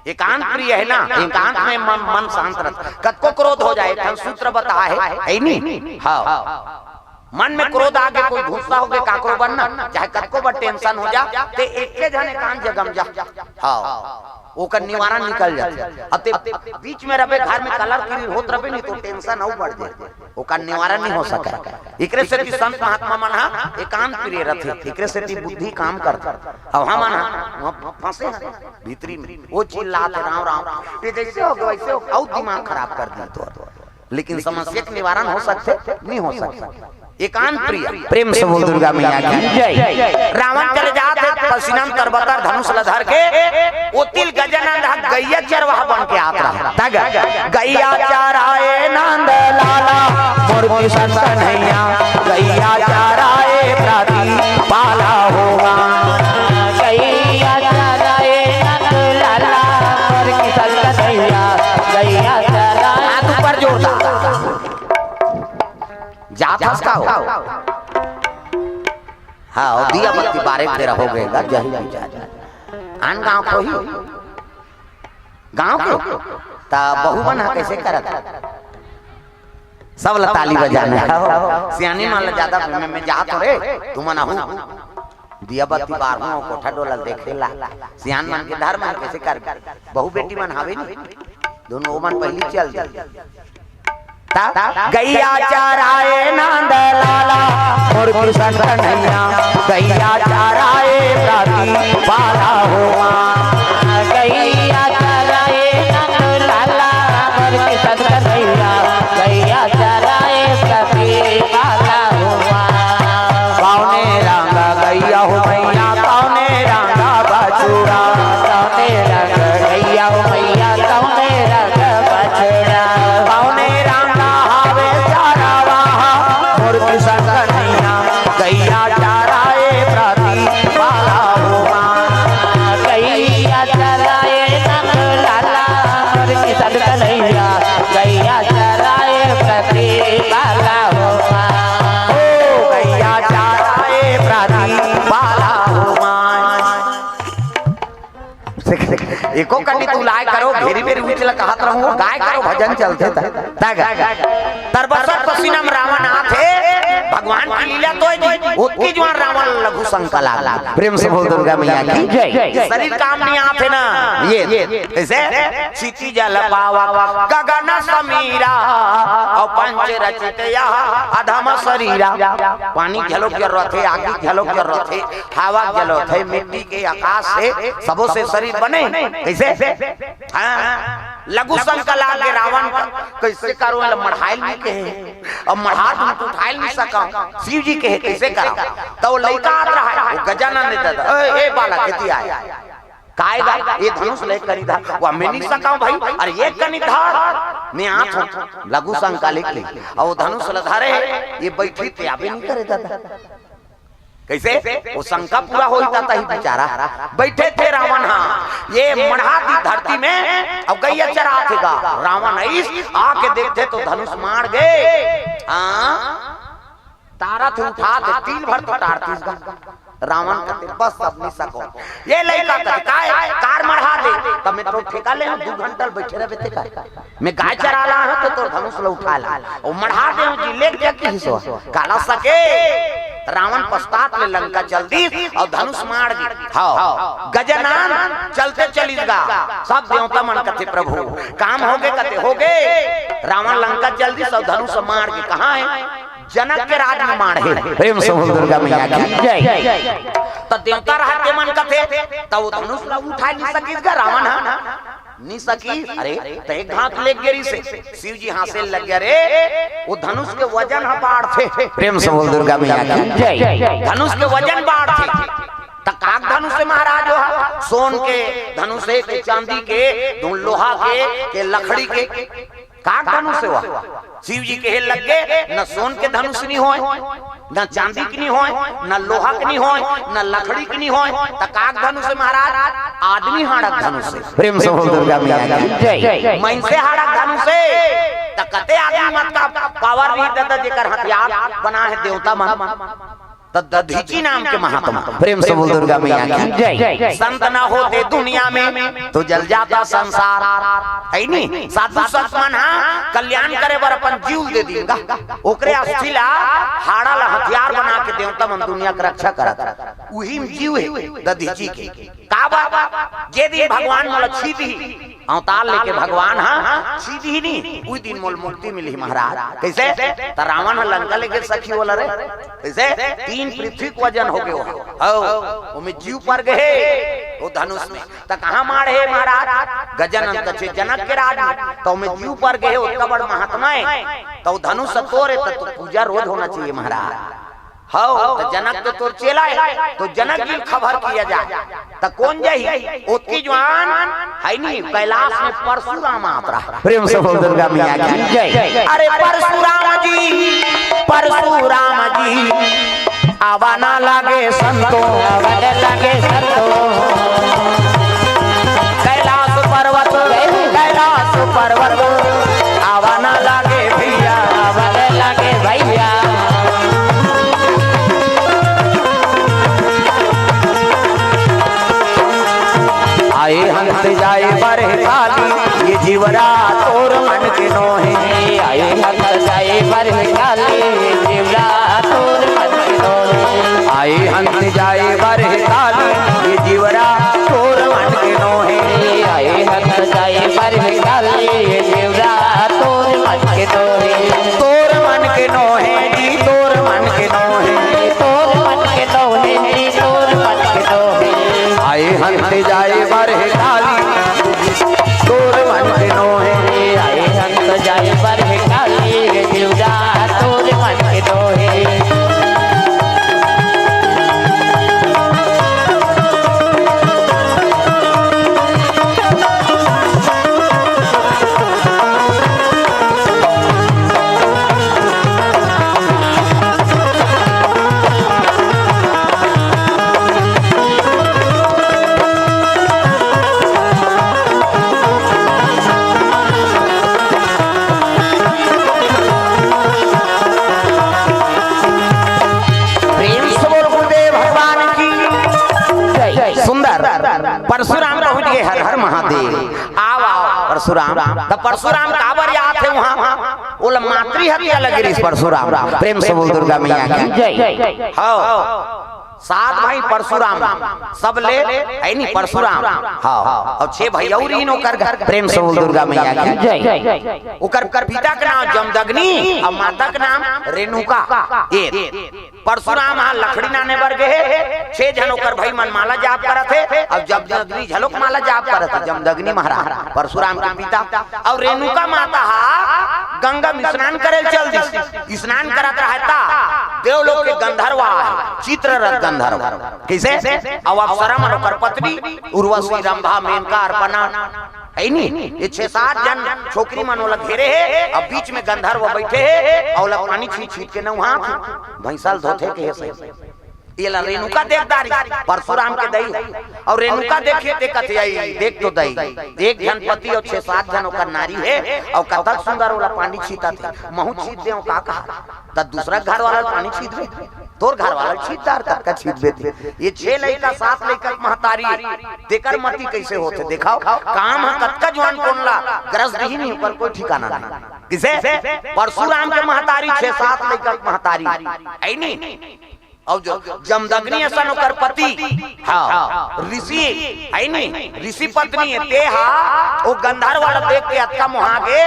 एकांत प्रिय है ना, एकांत में मन, मन शांत रहता। कतको क्रोध हो जाए, एक ठन सूत्र बता है, है नी? हाँ। मन में क्रोध आगे, कोई गुस्सा हो गए, काकरो बनना, चाहे कतको बड़ टेंशन हो जा, ते एके झन एकांत जगह में जा। हाँ। ओकर निवारण निकल जाथे। अब ते बीच में रबे, घर में कलर क्लीन होत रबे नहीं तो टेंशन अउ बढ़ जाए, ओकर निवारण नहीं हो सके। एकरे सेती संत महात्मा मन हा एकांत प्रिय रथे, एकरे सेती बुद्धि काम करथे। अब हमन हा वहाँ फंसे हैं भीतरी में, वो चिल्लात हे, "राम राम, ये जैसे हो गया वैसे हो गया," अउ दिमाग खराब कर दी तो। लेकिन समस्या के निवारण हो सकथे? नहीं हो सकथे। एकांत प्रिय, प्रेम से बोल दुर्गा मैया की जय। रावण चले जात हे पसीना म तरबतर धनुष ल धर के, ओती ल गजानंद ह गैया चरवाहा बन के आत रहा। तग गैया चराए नंद लाला, मोर किशन कन्हैया, गैया चराए प्रति पाला होवा। गैया चराए नंद लाला, मोर किशन कन्हैया, गैया चराए। हाथ ऊपर जोरदार। जात हस का हो? हाँ, अउ दिया बत्ती बारे के बेरा हो गए गा, जही भी जा। आन गाँव के होही? गाँव के? त बहू मन ह कइसे करत? सब ल ताली बजाना हे। सियानी मन ल ज्यादा में, में जात हो रे, तुमन आहू। दिया बत्ती बारहूं अउ कोठा डोला ल देखे ला। सियान मन के धर्म हे, कइसे कर? बहू बेटी मन हावे नी, दोनों ओमन पहिली चल दे। ता गैया चराए नंद लाला, मोर किशन कन्हैया, गैया चराए प्रति पाला होवा। गैया चराए नंद लाला, मोर किशन कन्हैया, गैया चराए प्रति पाला होवा। कौने रंग गैया हो मैया, कौने रंग बछुड़ा, कौने रंग गैया हो मैया, कौने रंग बछुड़ा, कौने रंग हावे चरवाहा, मोर किशन कन्हैया, गैया चराए प्रति पाला होवा। गैया चराए नंद लाला, मोर किशन कन्हैया, गैया चराए प्रति पाला होवा। ओ गैया चराए प्रति पाला होवा। एको कनी तुलाय करो, घेरी बेरी उचला कहत रहूं, गाय करो भजन चलथे त। तग तरबतर पसीना म रावण आथे, भगवान की लीला तो हे जी, ओतकी जुवार रावण लघु शंका लाग। प्रेम से बोल दुर्गा मैया की जय। शरीर काम नहीं आथे ना, ये, ये, ऐसे क्षिति जल पावक गगन समीरा, अउ पंच रचित यह अधम शरीरा। पानी घलो के जरूरत हे, आगी घलो के जरूरत हे, हवा के जरूरत हे, मिट्टी के, आकाश से, सबो से शरीर बने। कइसे? हाँ, लघु शंका लागे रावण का, कइसे करो, एला मढ़ाइल नहीं कहे, अब मढ़ा तुम तो उठाइल नहीं सका, शिव जी कहे कइसे करा? त वो लइका आत रहा, वो गजानन ने दादा, ए, ए बालक, एती आय। काय गा, ये धनुष ले कनी धर, वो मैं नहीं सका भाई, अरे ये कनी धर, मैं आत हूँ, लघु शंका लिख ली, अउ वो धनुष ल धरे, ये बैठी ते आबे नहीं करे दादा। कइसे? वो शंका पूरा होई ता तही बेचारा। बैठे थे रावण, हाँ, ये मढ़ा दी धरती में, अउ गैया चराथे गा। रावण आइस, आके देखथे तो धनुष माड़ गे। हाँ, तारथे उठाथे, तिल भर तो तारतीस गा। रावण कथे, "बस अब नहीं सको।" ये लइका कथे, "काय? कार मढ़ा दे।" त मैं तो ठेका ले हूँ, दू घंटा ल बैठे रहबे ते का। मैं गाय चरा ला हूँ, तो तोर धनुष ल उठा ला। ओ मढ़ा दे हूँ जी, लेके जा किहिस ओ। काला सके। रावण पश्चात ले लंका चल दिस अउ धनुष माड़ गे। हाँ, गजानन चलते चलिस गा। सब देवता मन कथे, "प्रभु, काम हो गे?" कथे, "हो गे।" रावण लंका चल दिस अउ धनुष माड़ गे। कहाँ हे? जनक के राज में माड़े। प्रेम से बोल दुर्गा मैया की जय। त देवता रहते मन कथे, त वो धनुष ला उठा नहीं सकिस गा रावण, हा? नहीं सकिस। अरे, त एक घात ले गे रिसे, शिव जी हाँसे लग गया, "रे, वो धनुष के वजन ह बाढ़ थे।" प्रेम से बोल दुर्गा मैया की जय। धनुष के वजन बाढ़ थे। त काक धनुष हे महाराज, वो ह सोन के धनुष हे, के चांदी के, धुन लोहा के, के लकड़ी के, काक धनुष हे वो। शिव जी कहे लग गे, "न सोन के धनुष नहीं होय, न चांदी के नहीं होय, न लोहा के नहीं होय, न लकड़ी के नहीं होय, त काक धनुष हे महाराज?" आदमी हाड़क धनुष हे। प्रेम से बोल दुर्गा मैया की जय। मनसे हाड़क धनुष हे, त कते आदमी मत का पावर नहीं देता, जेकर हथियार बना हे देवता मन। त दधीची नाम के महात्मा, प्रेम से बोल दुर्गा मैया की जय। संत न होते दुनिया में तो जल जाता संसार, है नी? साधु संत मन हा कल्याण करे बर अपन जीव दे दीन गा। ओकरे अस्थि ला, हाड़ा ला हथियार बना के देवता मन दुनिया के रक्षा करत। उही में जीव हे दधीची के। का बात? जे दिन भगवान मोला छीदही, अवतार लेके भगवान हा छीदही नी, उही दिन मोला मुक्ति मिलही महाराज। कइसे? त रावण ह लंका लेगे सखी ओला रे। कइसे? तीन पृथ्वी के वजन होगे ओहा। हव, ओमे जीव पर गे हे, ओ धनुष में। त कहाँ माड़े हे महाराज? गजानन कछे जनक के राज में। त ओमे जीव पर गे हे, ओतका बड़ महात्मा हे। त ओ धनुष तोर हे, त तू पूजा रोज होना चाहिए महाराज। हव, त जनक तो तोर चेला हे, त जनक जी ल खबर किया जाय। त कोन जाही? ओतकी जुवार हे नी, कैलाश में परशुराम आत रहा। प्रेम से बोल दुर्गा मैया की जय। अरे परशुराम जी, परशुराम जी, आवा ना लागे संतो, आवा ना लागे संतो। कैलाश पर्वत, कैलाश पर्वत, आवा ना लागे भैया, आवा ना लागे भैया। आए हंस जाए बर काली, ये जीवरा तोर मन के नोहे। आए हंस जाए बर काली, ये जीवरा तोर मन के नोहे। आए हंस जाए बर काली, ये जीवरा तोर मन के नोहे। आए हंस जाए बर काली, ये जीवरा तोर मन के नोहे। तोर मन के नोहे जी, तोर मन के नोहे। तोर मन के नोहे जी, तोर मन के नोहे। आए हंस जाए बर काली, तोर मन के नोहे। आए हंस जाए बर काली, ये जीवरा तोर मन के नोहे। प्रेम से बोल गुरुदेव भगवान की जय। सुंदर। परशुराम पहुंच गे, हर हर महादेव। आव, आव, परशुराम। त परशुराम काबर आत हे उहाँ? ओला मातृ हत्या लगे रिहिस परशुराम। प्रेम से बोल दुर्गा मैया की जय। हव। सात भाई परशुराम, सब ले, हे नी परशुराम। हव। अउ छे भाई अउ रिहिन ओकर घर। प्रेम से बोल दुर्गा मैया की जय। ओकर, ओकर पिता के नाम जमदग्नि अउ माता के नाम रेणुका। ए परशुराम हा लकड़ी लाने बर गे हे, छे झन ओकर भाई मन माला जाप करत हे, अउ जमदग्नि घलोक माला जाप करत हे, जमदग्नि महाराज, परशुराम के पिता, अउ रेणुका माता हा गंगा में स्नान करे चल दिस। स्नान करत रहय त देवलोक के गंधर्व आय, चित्ररथ गंधर्व। कइसे? अउ अप्सरा मन ओकर पत्नी उर्वशी, रंभा, मेनका, अर्पणा, हे नी? ये छे सात झन छोकरी मन ओला घेरे हे, अउ बीच में गंधर्व बइठे हे, अउ ओला पानी छींट छींट के नहवात हे। भैंसा ल धोथे के हे सही। एला रेणुका देख डारिस, परशुराम के दई। अउ रेणुका देखे ते कथे, "आई, देख तो दई, एक झन पति अउ छे सात झन ओकर नारी हे, अउ कतक सुंदर ओला पानी छींटत हे, महूं छींट देंव का कहा?" त दूसरा घर वाला ल पानी छींटबे, तोर घर वाला ल छींट डार, कतका छींटबे ते। ये छे लइका, सात लइका के महतारी, तेकर मति कइसे होथे? देखव, काम ह कतका जुवान कोन ला ग्रस दिही नहीं, ओकर कोई ठिकाना नहीं। कइसे? परशुराम के महतारी, छे सात लइका के महतारी, हे नी? अउ जो जमदग्नि असन ओकर पति, हाँ, ऋषि, हे नी? ऋषि पत्नी हे, ते हा, ओ गंधर्व वाला देख के अतका मोहा गे,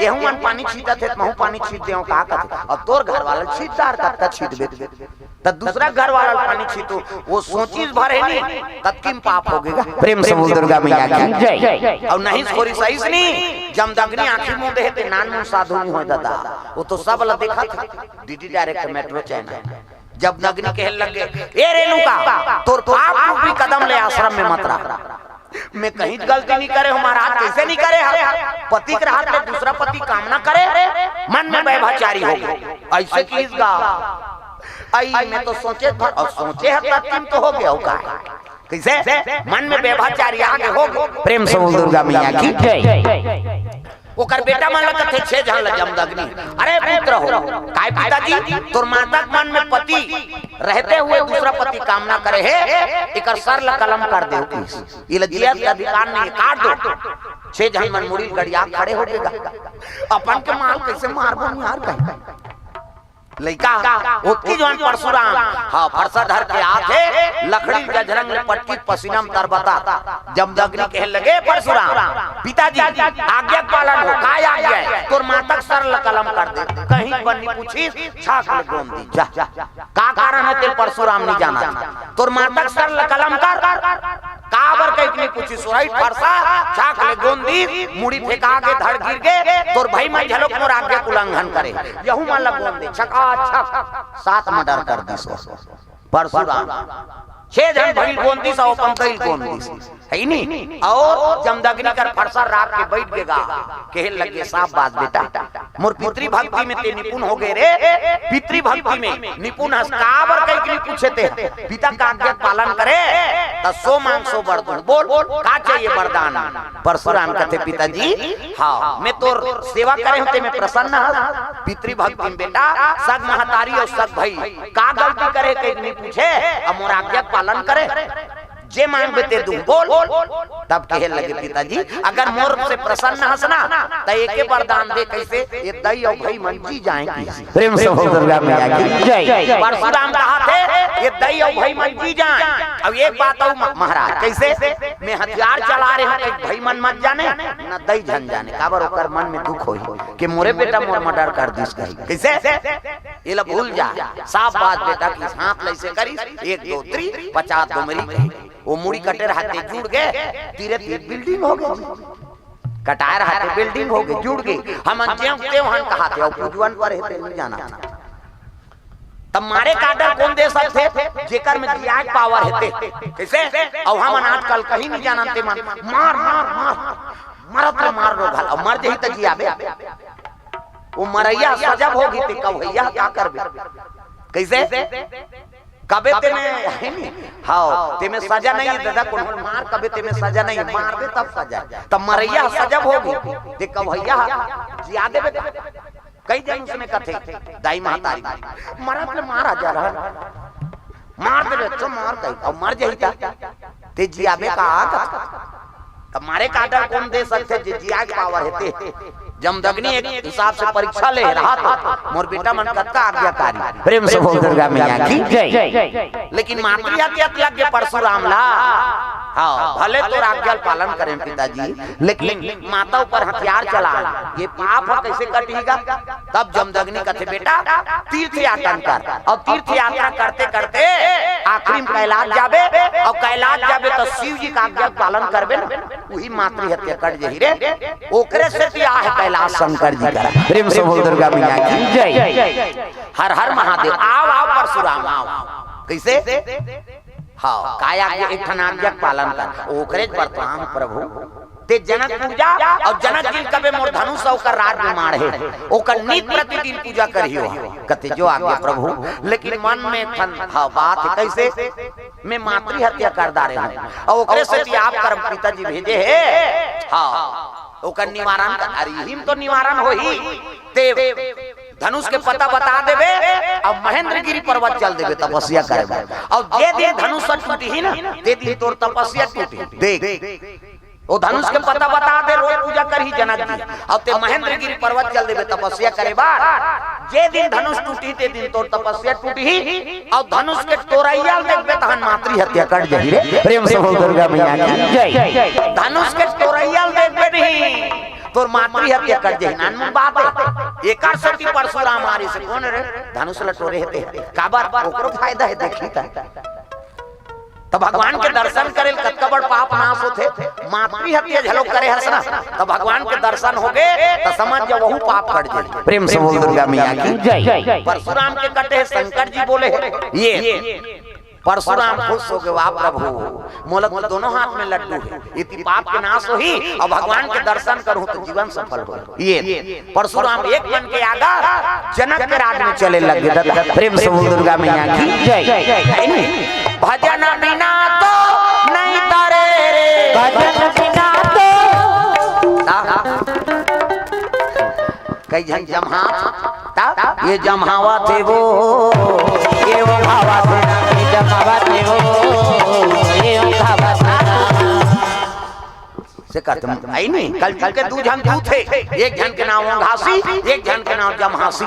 एहू मन पानी छींटत हे, त महूं पानी छींट देंव का कथे? अउ तोर घर वाला ल छींट डार, कतका छींटबे ते। त दूसरा घर वाला ल पानी छींटो, ओ सोचिस भर हे नी, ततकी म पाप होगे गा। प्रेम से बोल दुर्गा मैया की जय। अउ नहीं छोरी सहिस नी, जमदग्नि आंखी मूंदे हे ते नानमुन साधु नहीं होय दादा, ओ तो सब ला देखत हे, DD direct metro channel. Jamadagni कहे लगे, "ए रेणुका, तोर पाप रूपी कदम ले आश्रम में मत रह।" मैं कहीं गलती नहीं करे हंव महाराज, कइसे नहीं करे हंव? पति के रहत ले दूसरा पति कामना करे, मन में व्यभिचारी होगे। अइसे किहिस गा, अई मैं तो सोचे हंव, अउ सोचे हंव तब किम तो होगे हंव का? कइसे? मन में व्यभिचारी आगे होगे। प्रेम से बोल दुर्गा मैया की जय। ओकर बेटा मन ला कथे, छह झन ला जमदग्नि, "अरे पुत्र हो, काय पिताजी, तोर माता के मन में पति रहते हुए दूसरा पति कामना करे हे, एकर सर ला कलम कर देव," कहिस। "ये ला जियत के अधिकार नहीं, काट दो।" छह झन मन मुड़ी गड़िया खड़े हो गे गा। अपन के माल कैसे मारबो यार कहीं। लइका, ओतकी जवान परसुराम, हाँ, फरसा धर के आथे, लकड़ी जझरंग ले पटकी, पसीना म तरबता। जमदग्नि कहे लगे, "परसुराम, पिताजी, आज्ञा पालन हो, काय आज्ञा हे? तोर माता के सर ल कलम कर दे।" कहीं बन्नी पूछिस, छाक ले गोंद दिस, "जा।" का कारण हे तेल परसुराम नहीं जाना? "तोर माता के सर ल कलम कर।" काबर कहिके नहीं पूछिस, सुरई फरसा, छाक ले गोंद दिस, मुड़ी फेंका गे, धड़ गिर गे, "तोर भाई मन घलोक मोर आज्ञा के उल्लंघन करे, यहू मन ल गोंद दे।" छकाछक सात मर्डर कर दिस ओ परसुराम। छह झन भाई ल गोंद दिस, अपन दई ल गोंद दिस, हे नी? अउ जमदग्नि कर फरसा राख के बइठ गे गा, कहे लगे, "शाबाश बेटा, मोर पितृभक्ति में ते निपुण हो गे रे, पितृभक्ति में निपुण हस।" काबर कहिके नहीं पूछे ते, पिता का आज्ञा पालन करे, त सो मांग सो बर दूं। बोल, का चाहिए वरदान? परसुराम कथे, "पिताजी, हाँ, मैं तोर सेवा करे हूँ, ते में प्रसन्न हस। पितृभक्ति में बेटा, सग महतारी अउ सग भाई, का गलती करे कहिके नहीं पूछे, अब मोर आज्ञा पालन करे।" "जे मांगबे ते दूं, बोल।" तब कहे लगे, "पिताजी, अगर मोर से प्रसन्न हस ना, त एके वरदान दे।" "कैसे?" "ये दई अउ भाई मन जी जाए।" प्रेम से बोल दुर्गा मैया की जय। परसुराम कहा थे, "ये दई अउ भाई मन जी जाए।" अब एक बात अउ म-, महाराज, कैसे? "मैं हथियार चला रहे हूँ, एक भाई मन मत जाने, न दई झन जाने, काबर ओकर मन में दुख होही कि मोरे बेटा मोर मर्डर कर दिस कही।" कैसे? "ये ला भूल जा।" शाबाश बेटा, कि हाथ ला ऐसे करिस, एक दो तीन, पचास दो मेरी कही। वो मुड़ी कटे रहते जुड़ गे, तीरे तीर बिल्डिंग हो गे जी। कटाए रहते बिल्डिंग हो गे, जुड़ गे। हमन जेव तेव हन कहा थे, अउ पुजवन पर हे ते नहीं जाना। तब मारे का डर कोन दे सकथे, जेकर में जियाए पावर हे ते। कैसे? अउ हमन आजकल कहीं नहीं जानन ते मन, मार, मार, मार, मरत ले मार लो घल, अउ मर जही त जियाबे। वो मरैया सजब होगी ते कवैया का करबे? कैसे? कबे ते में, हे नी? हाँ, ते में सजा नहीं हे दादा, कोनो मार कबे ते में सजा नहीं हे, मारबे तब सजा। तब मरैया सजब होगी, ते कवैया जिया देबे। कई जन उसने कथे, दाई महतारी, "मरत ले मार आ जा रहा, मार देबे, अच्छा मार कही, अउ मर जही ता, ते जियाबे का?" कथे। तब मारे का डर कोन दे सकथे, जे जिया के पावर हे ते? जमदग्नि एक हिसाब से परीक्षा ले रहा था, मोर बेटा मन कतका आज्ञाकारी। प्रेम से बोल दुर्गा मैया की जय। लेकिन मातृ हत्या लग गे परसुराम ला। हाँ, भले तोर आज्ञा ल पालन करें पिताजी, लेकिन माता ऊपर हथियार चला, ये पाप ह कैसे कटही गा? तब जमदग्नि कथे, "बेटा, तीर्थ याटन कर।" अउ तीर्थ यात्रा करते करते आखिरी में कैलाश जाबे, अउ कैलाश जाबे त शिव जी का आज्ञा पालन करबे ना, उही मातृ हत्या कट जही रे। ओकरे सेती आहे कैलाश शंकर जी करा। प्रेम से बोल दुर्गा मैया की जय। हर हर महादेव। आव, आव परसुराम, आव। कैसे? हाँ, काय आज्ञा, एक ठन आज्ञा के पालन कर। ओकरे ज बरतवान प्रभु, ते जनकपुर जा अउ जनक जी ल कबे मोर धनुष ओकर राज में माढ़े, ओकर नित प्रतिदिन पूजा करियो। कथे, "जो आज्ञा प्रभु।" लेकिन मन में एक ठन, हाँ, बात हे, कैसे? "मैं मातृ हत्या कर डारे हूँ, अउ ओकरे सेती आप कर पिताजी भेजे हे।" हाँ, ओकर निवारण कर, अरे इही म तो निवारण होही। ते धनुष के पता बता देबे, अउ महेंद्रगिरी पर्वत चल देबे तपस्या करे बर। अउ जे दिन धनुष ह टूटही ना, ते दिन तोर तपस्या टूटही। देख, ओ धनुष के पता बता दे, रोज पूजा करही जनक जी। अउ ते महेंद्रगिरी पर्वत चल देबे तपस्या करे बर। जे दिन धनुष टूटही, ते दिन तोर तपस्या टूटही। अउ धनुष के टोरइया ल देखबे, तहन मातृ हत्या कट जही रे। प्रेम से बोल दुर्गा मैया की जय। धनुष के टोरइया ल देखबे नहीं, तोर मातृ हत्या कट जही। नानमुन बात हे। एकर सेती परसुराम आरिस हे, "कोन रे धनुष ल टोरे हे ते?" काबर? ओकरो फायदा हे, देखही त। त भगवान के दर्शन करे ल कतका बड़ पाप नाश होथे। मातृ हत्या घलो करे हस ना, त भगवान के दर्शन होगे, त समझ जा, वहू पाप कट जाही। प्रेम से बोल दुर्गा मैया की जय। परसुराम के कटे हे, शंकर जी बोले हे, ये परसुराम खुश होगे, "वाह प्रभु, मोला तो दोनों हाथ में लड्डू हे, इति पाप के नाश होही, अउ भगवान के दर्शन करहूं त जीवन सफल होही।" ये परसुराम एक मन के आगा जनक के राज में चले लगे। दादा, प्रेम से बोल दुर्गा मैया की जय। भजन बिना तो नहीं तरे रे। भजन बिना तो। हाँ। कई झन जम्हात, त ये जम्हावत हे वो, ये ओंघावत हे ना, ये जम्हावत हे वो, ये ओंघावत हे ना। से कहत हे, अई नहीं, कलजुग के दू झन दूत हे, एक झन के नाम ओंघासी, एक झन के नाम जम्हासी।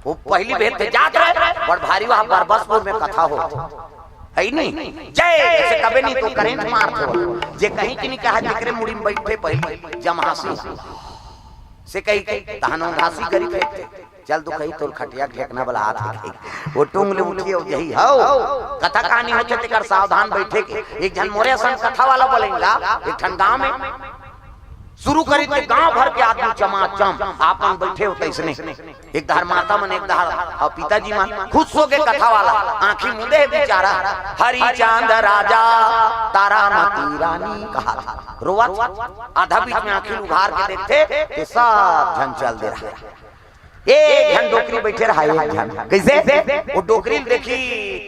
वो पहिली भेंट ते जात रहे, बड़ भारी वहाँ बरबसपुर में कथा होत हे। हे नहीं? जय, से कबे नहीं तो करेंट मारत हे। जे कहीं कि नहीं कहा, जेकरे मुड़ी में बइठे पहिली, जम्हासी। से कही, तहन ओंघासी करी थे। चल तू कही, तोर खटिया के ढेकना बला हाथ रखे। वो टूंग ले उठी अउ जही, हव। कथा कहानी होथे तेकर सावधान बइठे के। एक झन मोरे असन कथा वाला बोलेंगा, एक ठन गाँव में। शुरू करी ते गांव भर के आदमी चमाचम, आपन बइठे हो तइसने। एक धार माता मन, एक धार, अ, पिताजी मन, खुश हो के कथा वाला, आंखी मुंदे हे बिचारा, हरिचंद राजा, तारामती रानी कहा, रोवत, आधा बीच में आंखी उघार के देखथे, ते सब झन चल दे रहा। एक झन डोकरी बइठे रहा, एक झन। कइसे? वो डोकरी ल देखी,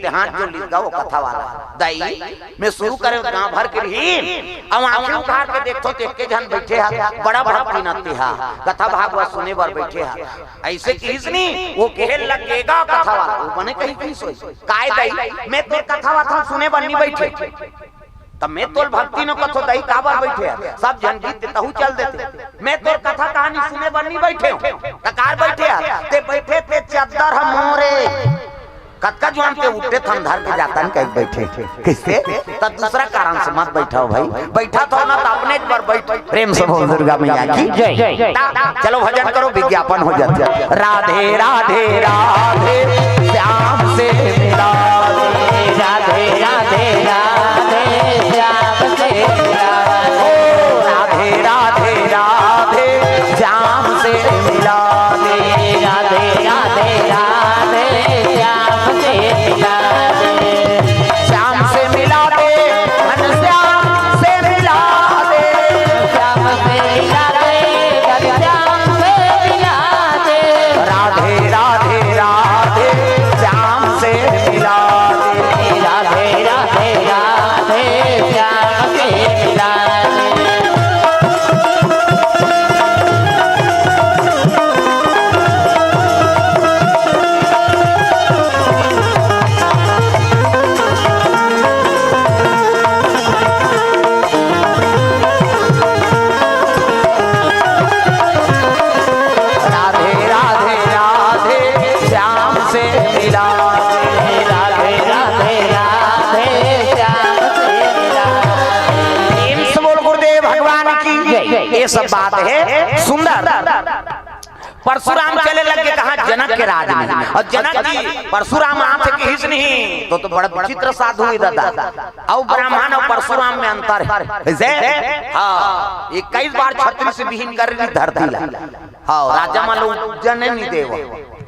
ते हाथ जोड़ लिस गा वो कथा वाला। दाई, मैं शुरू करे गांव भर के रही, अब आंखी उघार के देखथों, ते एके झन बइठे हा, बड़ा भक्ति नती हा, कथा भागवत सुने बर बइठे हा। अइसे किहिस नी, वो कहे लगे गा कथा वाला, वो बने कही किहिस होही। काय दाई, मैं तोर कथा वथा सुने बर नी बइठे। त मैं तोल भक्ति नो कथों, दाई काबर बइठे हस? सब झन गीत ते तहू चल देते। मैं तोर कथा कहानी सुने बर नी बइठे हों। त काबर बइठे हस? ते बइठे ते चद्दर ह मोरे। कतका जुवान ते उठे थन धर के जातन कहि बइठे। कइसे? त दूसरा कारण से मत बइठव भई। बइठत हव ना त अपने एक बार बइठ। प्रेम से बोल दुर्गा मैया की जय। त चलो भजन करो, विज्ञापन हो जाथे। राधे राधे राधे श्याम से मिला दे। राधे राधे राधे श्याम से मिला दे। ओ राधे राधे राधे श्याम से मिला दे। राधे राधे राधे श्याम से मिला दे। श्याम से मिला दे, घनश्याम से मिला दे। श्याम से मिला दे, घनश्याम से मिला दे। राधे राधे राधे श्याम से मिला दे। राधे राधे राधे श्याम से मिला दे। राधे राधे राधे श्याम से मिला दे। राधे राधे राधे श्याम से मिला दे। प्रेम से बोल गुरुदेव भगवान की जय। ये सब बात हे सुंदर। परशुराम चले लगे कहाँ? जनक के राज में। अउ जनक जी परशुराम आथे किहिस नहीं, तो, तो बड़ा विचित्र साधु हे दादा। अउ ब्राह्मण अउ परशुराम में अंतर हे। कइसे? हाँ, इक्कीस बार छत्तीस बिहीन कर दी धरती ला। हाँ, राजा मन ल उपजने नी देव।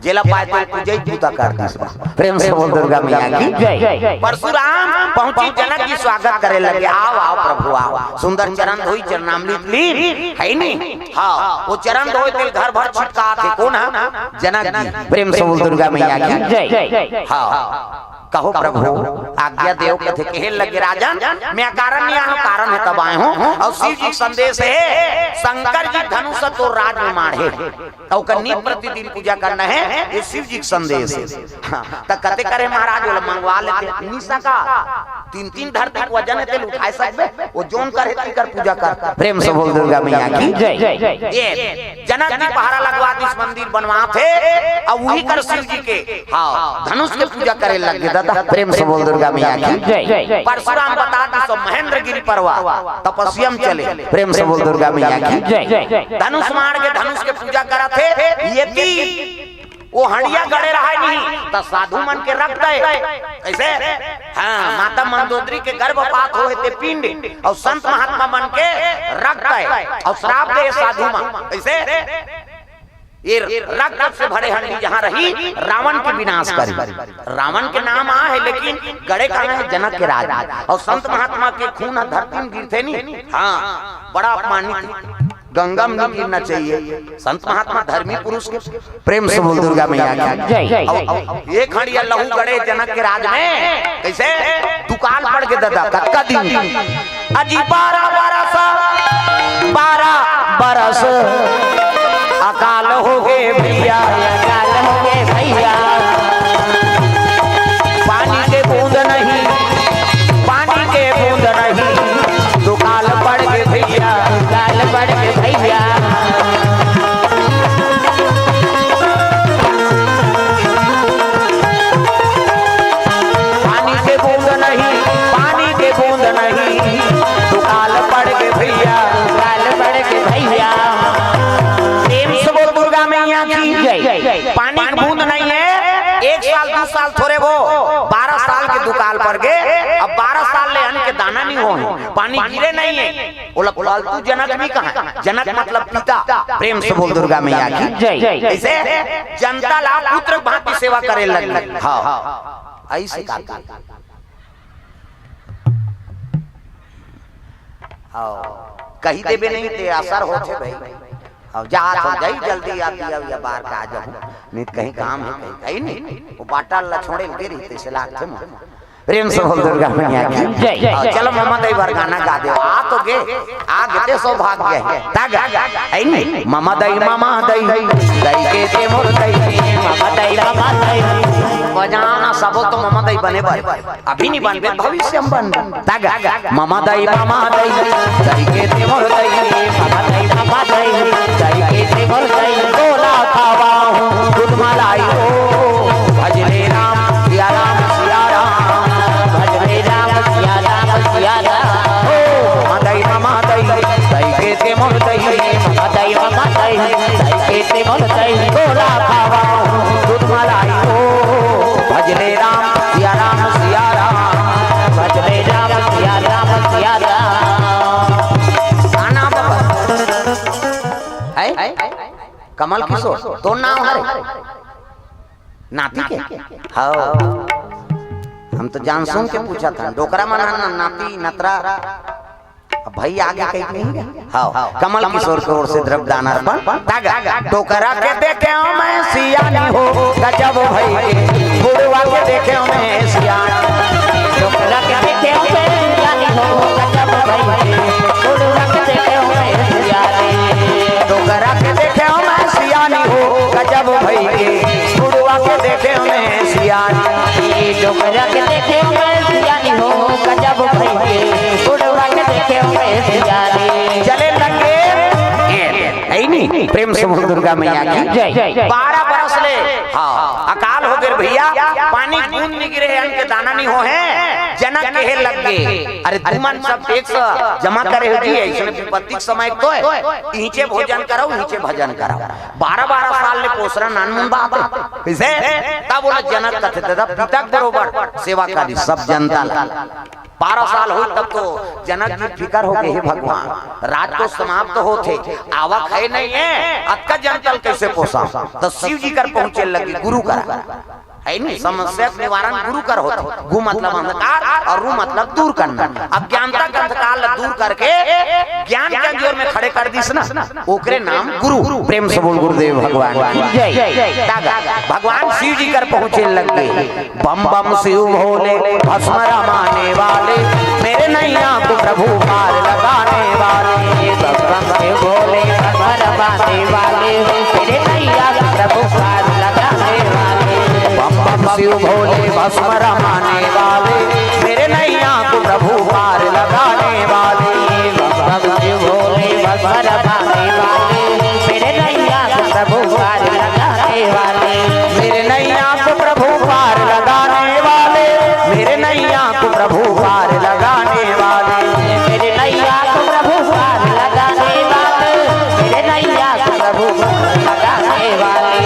जेला पाय ते पूजा ही पूजा कर दिस। प्रेम से बोल दुर्गा मैया की जय। परशुराम पहुंची, जनक जी स्वागत करे लगे, आव, आव प्रभु, आव। सुंदर चरण धोई, चरणामृत लीन, हे नी? हाँ, वो चरण धोए तेल घर भर छिटकाथे। कोन हा? जनक जी। प्रेम से बोल दुर्गा मैया की जय। हाँ, कहो प्रभु, आज्ञा देव। कथे, कहे लगे राजन, मैं अकारण नहीं आया हूँ, कारण हे तब आया हूँ। अउ शिव जी के संदेश हे, शंकर जी धनुष तोर राज में माढ़े, अउ ओकर नित प्रतिदिन पूजा करना हे, ये शिव जी के संदेश हे। हाँ, त कथे करे महाराज, ओला मंगवा लेते, नी सका। तीन तीन धरती के वजन हे, तेला उठाय सकबे? वो जोन करे तेकर पूजा कर। प्रेम से बोल दुर्गा मैया की जय। ये जनक जी पहरा लगवा दिस, मंदिर बनवाथे, अउ उही कर शिव जी के, हाँ, धनुष के पूजा करे लग गे दादा। प्रेम से बोल दुर्गा मैया की जय। परशुराम बता दिस महेंद्रगिरी पर्वत तपस्या में चले। प्रेम से बोल दुर्गा मैया की जय। धनुष माढ़ के धनुष के पूजा करत हे, येती वो हंडिया गड़े रहय नहीं, त साधु मन के रख दे। कइसे? हाँ, माता मंदोदरी के गर्भपात होय ते पिंड, अउ संत महात्मा मन के रख दे, अउ श्राप दे साधु मन। कइसे? ये रक्त से भरे हंडी जहाँ रही, रावण के विनाश करी। रावण के नाम आ हे, लेकिन गड़े कहाँ हे? जनक के राज। अउ संत महात्मा के खून ह धरती में गिरथे नहीं। हाँ, बड़ा अपमानित। गंगा में नहीं गिरना चाहिए। संत महात्मा धर्मी पुरुष के। प्रेम से बोल दुर्गा मैया की जय। अउ, अउ, एक हंडिया लहू गड़े जनक के राज में। कइसे? दुकाल पड़ गे दादा, कतका दिन? अजी बारह बरस, बारह बरस अकाल होगे भैया, अकाल होगे भैया। पानी के बूंद नहीं, पानी के बूंद नहीं, दुकाल पड़ गे भैया, दुकाल पड़ गे भैया। पानी के बूंद नहीं, पानी के बूंद नहीं, दुकाल पड़ गे भैया, दुकाल पड़ गे भैया। प्रेम से बोल दुर्गा मैया की जय। पानी के बूंद नहीं है, एक साल, दू साल थोरे वो, बारह साल के दुकाल पड़ गे। अब बारह साल ले अन्न के दाना नहीं होय, पानी गिरे नहीं है। ओला फालतू जनक नहीं कहा, जनक मतलब पिता। प्रेम से बोल दुर्गा मैया की जय। ऐसे जनता ला पुत्र भांति सेवा करे लगे। हाँ, ऐसे का हाँ, कही देबे नहीं ते असर होथे भाई। अब जात हो जाई जल्दी, आप या, या बार का आ जाओ, नहीं तो कहीं काम है, कहीं, कहीं नहीं। वो बाटल ला छोड़े लगे रही, तैसे लागथे मोर। प्रेम से बोल दुर्गा मैया की जय। हाँ, चलो ममा दई बर गाना गा दे। आ तो गे, आ गे ते सौभाग्य है। ता गा, है नहीं? ममा दई, ममा दई, दई के ते मोर दई, ममा दई, ममा दई। बजाना सबो तो ममा दई बने बर। अभी नहीं बनबे, भविष्य में बनबे। ता गा, ममा दई, ममा दई, दई के ते मोर दई, ममा दई, ममा दई, दई के ते मोर दई। गोला खावा हूँ, दूध मलाई हो, भजले राम, सिया राम, सिया राम, भजले राम, सिया राम, सिया राम। ओ, ममा दई, ममा दई, दई के ते मोर दई, ममा दई, ममा दई, दई के ते मोर दई। गोला खावा हूँ, दूध मलाई हो, भजले राम, सिया राम, सिया राम, भजले राम, सिया राम, सिया राम। गाना बाबा। है? कमल किशोर, तोर नाम हरे? नाती के? हाँ। हम तो जान सुन के पूछा था। डोकरा मन ना, नाती, नतरा। अब भाई आगे कहीं नहीं गया। हाँ, कमल किशोर की ओर से द्रव्य दान अर्पण। तागा, डोकरा के देखे हो मैं सियानी हो, गजब भाई के, बुढ़वा के देखे हो मैं सियानी। डोकरा के देखे हो मैं सियानी हो, गजब भाई के, बुढ़वा के देखे हो मैं सियानी। डोकरा के देखे हो मैं सियानी हो, गजब भाई के, बुढ़वा के देखे हो मैं सियानी। डोकरा के देखे हो मैं सियानी हो, गजब भाई के, बुढ़वा के देखे हो मैं सियानी। चले लगे। ए, है नहीं? प्रेम से बोल दुर्गा मैया की जय। बारह बरस ले, हाँ, अकाल हो गे भैया, पानी बूंद नहीं गिरे, अन्न के दाना नहीं हो है, जनक कहे लग गे, अरे तुमन सब टैक्स जमा करे हो जी, ऐसे विपत्ति के समय तो है, इहिंचे भोजन करव, इहिंचे भजन करव। बारह बारह साल ले पोसरा नान मुन बात है। कइसे? तब ओला जनक कथे, दादा, पिता के बरोबर सेवा करी, सब जनता ला। बारह साल होई तब तो जनक जी फिकर हो गे, हे भगवान, राज तो समाप्त होथे, आवक है नहीं है, अतका जनता ल कइसे पोसा? तो शिव जी कर पहुंचे लगे, गुरु कर। है नहीं, समस्या के निवारण गुरु कर होथे। गु मतलब अंधकार और रु मतलब दूर करना। अज्ञानता के अंधकार ला दूर करके ज्ञान के अंजोर में खड़े कर दिस ना, ओकरे नाम गुरु। प्रेम से बोल गुरुदेव भगवान की जय। तागा, भगवान शिव जी कर पहुंचे लग गे। बम बम शिव भोले, भस्म रमाने वाले, मेरे नैया को प्रभु पार लगाने वाले। बम बम शिव भोले, भस्म रमाने वाले, मेरे नैया को प्रभु पार लगाने वाले। बम बम शिव भोले, भस्म रमाने वाले, मेरे नैया को प्रभु पार लगाने वाले। बम बम शिव भोले, भस्म रमाने वाले, मेरे नैया को प्रभु पार लगाने वाले। मेरे नैया को प्रभु पार लगाने वाले, मेरे नैया को प्रभु पार लगाने वाले। मेरे नैया को प्रभु पार लगाने वाले, मेरे नैया को प्रभु पार लगाने वाले।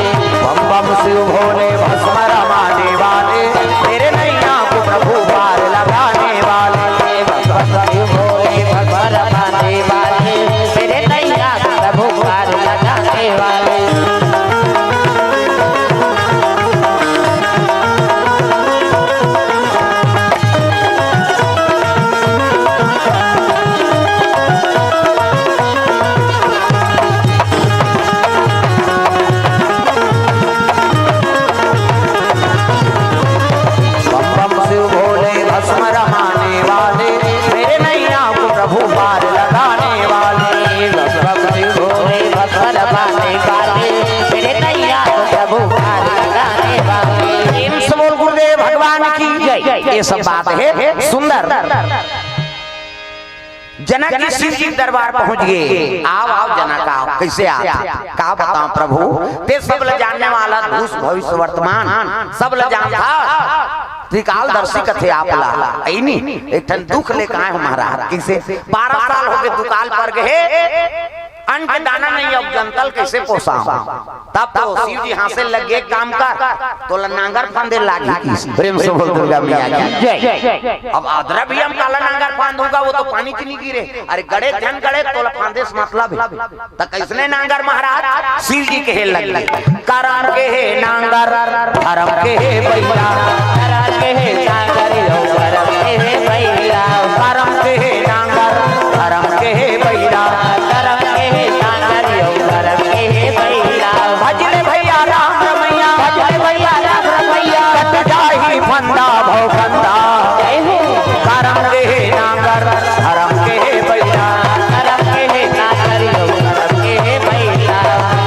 बम बम शिव भोले, भस्म रमाने वाले, मेरे नैया को प्रभु पार भगवान की जय। ये सब बात हे सुंदर। जनक जी शिव जी के दरबार पहुंच गे। आव, आव जनक आव। कइसे आव? का बतावंव प्रभु, तें सब ल जानने वाला, भूत भविष्य वर्तमान सब ल जानथस। त्रिकालदर्शी कथे आप ला। अइनी, एक ठन दुख लेके आय हों महाराज। कइसे? बारह साल होगे दुकाल पर गे हे, अन्न के दाना नइ हे, अब जनता ल कइसे पोसावंव? तब तो शिव जी हाँसे लग गे, "एक काम कर, तोला नांगर फांदे लागही।" प्रेम से बोल दुर्गा मैया की जय। अब अदरा भी हम काला नांगर फांदहूं गा, वो तो पानी च नइ गिरे। अरे गड़े झन गड़े, तोला फांदे से मतलब हे। त कइसने नांगर महाराज? शिव जी कहे लग गे, "करम के हे नांगर, धरम के हे बइला।" करम के हे नांगर, अउ धरम के हे बइला। करम के हे नांगर, धरम के हे बइला। करम के हे नांगर, अउ धरम के हे बइला। भज ले भइया राम रमैया, भज ले भइया राम रमैया। कट जाही फंदा भव फंदा। जय हो। करम के हे नांगर, धरम के हे बइला। करम के हे नांगर, अउ धरम के हे बइला। करम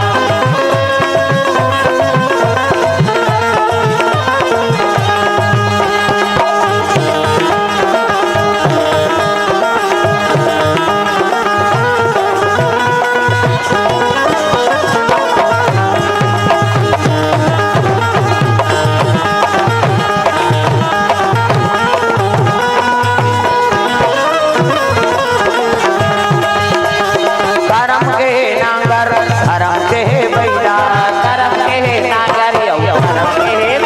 के नांगर, धरम के बइला। करम के नांगर, अउ धरम के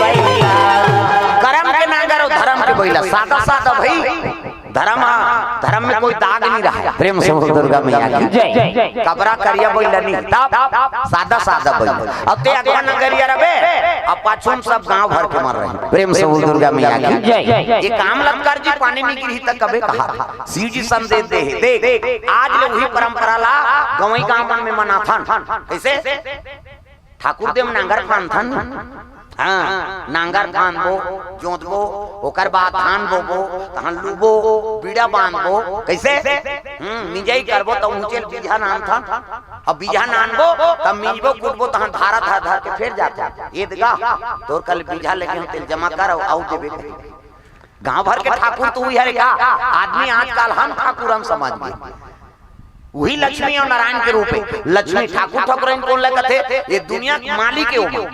बइला। करम के नांगर अउ धरम के बइला। सादा सादा भई। धरम ह, धरम में कोई दाग नइ रहय। प्रेम से बोल दुर्गा मैया की जय। कबरा करिया बइला नइ, तब सादा सादा बइला। अब तें अगवा नगरिया रबे, अब पाछू म सब गांव भर के मर रही। प्रेम से बोल दुर्गा मैया की जय। ये काम ल कर जी, पानी नइ गिरही त कबे कहा। शिव जी संदेश दे हे। देख, आज ले उही परंपरा ला गंवई गांव मन में मनाथन। कइसे? ठाकुर देव नांगर फांदथन। हाँ, नांगर फांदबो, जोतबो, ओकर बाद धान बोबो, तहन लूबो, बीड़ा बांधबो। कइसे? हम्म, मिंजई करबो, त उँहचे बीजहा नानथन। अब बीजहा नानबो, तब मिंजबो, कुटबो, तहन धारा धर धर के फेर जाथन। ए दगा, तोर कल बीजहा लेगे हंव, तेला जमा कर, अउ, अउ देबे कहि। गांव भर के ठाकुर तो उही हरे का? आदमी आजकल हम ठाकुर हम समझ गे। उही लक्ष्मी अउ नारायण के रूप हे। लक्ष्मी ठाकुर ठकुरइन कोन ल कथे? ये दुनिया के मालिक हे ओमा।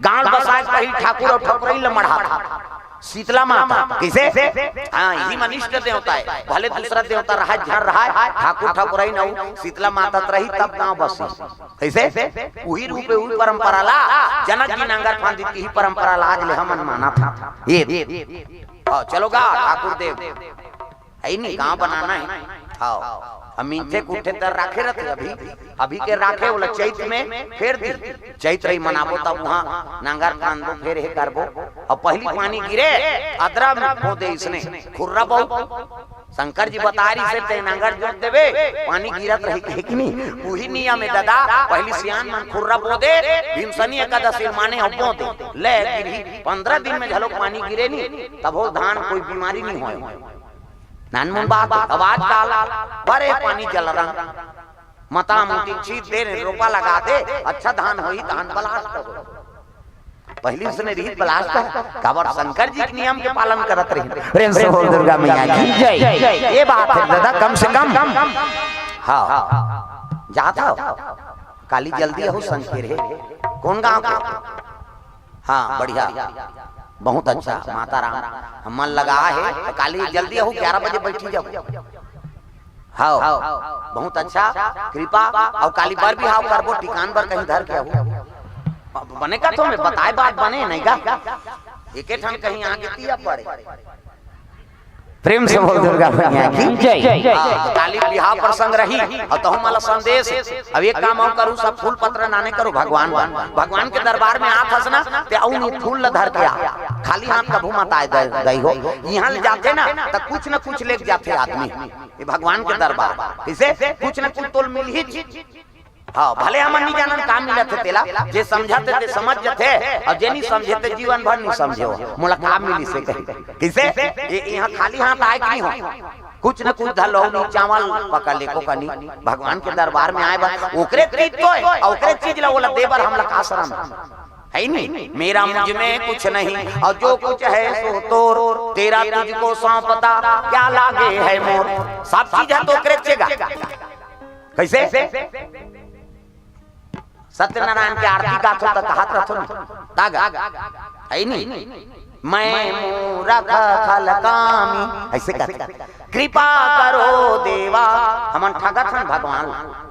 गांव बसाए के पहिली ठाकुर अउ ठकुरइन ल मढ़ाथे। शीतला माता। कइसे? हाँ, इही मन इष्ट देवता हे। भले दूसरा देवता रहय, झन रहय, ठाकुर ठकुरइन अउ शीतला माता त रही, तब गांव बसे। कइसे? उही रूप हे, उही परंपरा ला। जनक जी नांगर फांदिस, इही परंपरा ला आज ले हमन मानथन। ये, हाँ, चलो गा, ठाकुर देव। हइ नी, गांव बनाना हे। हाँ। अब मिंथे कुट्ठे तर राखे रथे अभी। अभी के राखे ओला चैत में फेर दी। चैत रही मनाबो तब उहाँ नांगर फांदबो, फेर हे करबो। अब पहिली पानी गिरे, अदरा में बो दे इसने, खुर्रा बो। शंकर जी बताय रिहिसे ते नांगर जोत देबे, पानी गिरत रही कहे कि नहीं? उही नियम हे ददा, पहिली सियान मन खुर्रा बो दे, भीमसनी एकादशी माने अब बो दे। ले गिरही, पंद्रह दिन में घलो पानी गिरे नहीं, तभो धान कोई बीमारी नहीं होय। नानमुन बात, अब आजकल बरे पानी जल रंग। मता मुती छीत दे ने, रोपा लगा दे, अच्छा धान होही, तहन blast हो। पहिली उसने रिहिस blast, काबर शंकर जी के नियम के पालन करत रहिन। प्रेम से बोल दुर्गा मैया की जय। ये बात हे दादा, कम से कम। हाँ, जात हव। काली जल्दी आहू संग के रहे। कोन गांव के? हाँ, बढ़िया। बहुत अच्छा, माता राम। मन लगा हे, त काली जल्दी आहू, ग्यारह बजे बैठी जाहू। हव, बहुत अच्छा, कृपा। अउ काली बर बिहाव करबो, टिकान बर कहीं धर के आहू। बने का तो मैं बताए बात बने नहीं गा। एके ठन कहीं आगे तिया पड़े। प्रेम से बोल दुर्गा मैया की जय। हाँ, तो काली बिहाव प्रसंग रही, अउ तहू मला संदेश। अब एक काम अउ करू, सब फूल पत्र नाने करू भगवान बर। भगवान के दरबार में आत हस ना, ते अउ नहीं फूल ल धर के आ। खाली हाथ कभू मत आए दे, दई हो। इहाँ ले जाथे ना, त कुछ न कुछ लेके जाथे आदमी। ये भगवान के दरबार, कइसे? कुछ न कुछ तोल मिलही। हाँ, भले हमन नहीं जानन का मिलत हे तेला, जे समझत हे ते समझ जथे, अउ जे नहीं समझे ते जीवन भर नहीं समझे हो। मोला का मिलिसे कही। कइसे? ये इहाँ खाली हाथ आए कि नहीं हो? कुछ न कुछ धर लहू नहीं, चावल पकड़ ले को कनी, भगवान के दरबार में आए बर, ओकरे चीज तो हे, अउ ओकरे चीज ला ओला दे बर हमला का शरम हे? है नहीं, मेरा मुझ में कुछ नहीं, और जो कुछ है सो तोर, तेरा तुझको सौंपता, क्या लागे है मोर। सब चीज है तो ओकरे चेगा। कैसे? सत्यनारायण के आरती गाथो त कहत रथो न, तागा, है नहीं, मैं मूरख खल कामी, ऐसे कहते, कृपा करो देवा। हमन ठगत हन भगवान ला।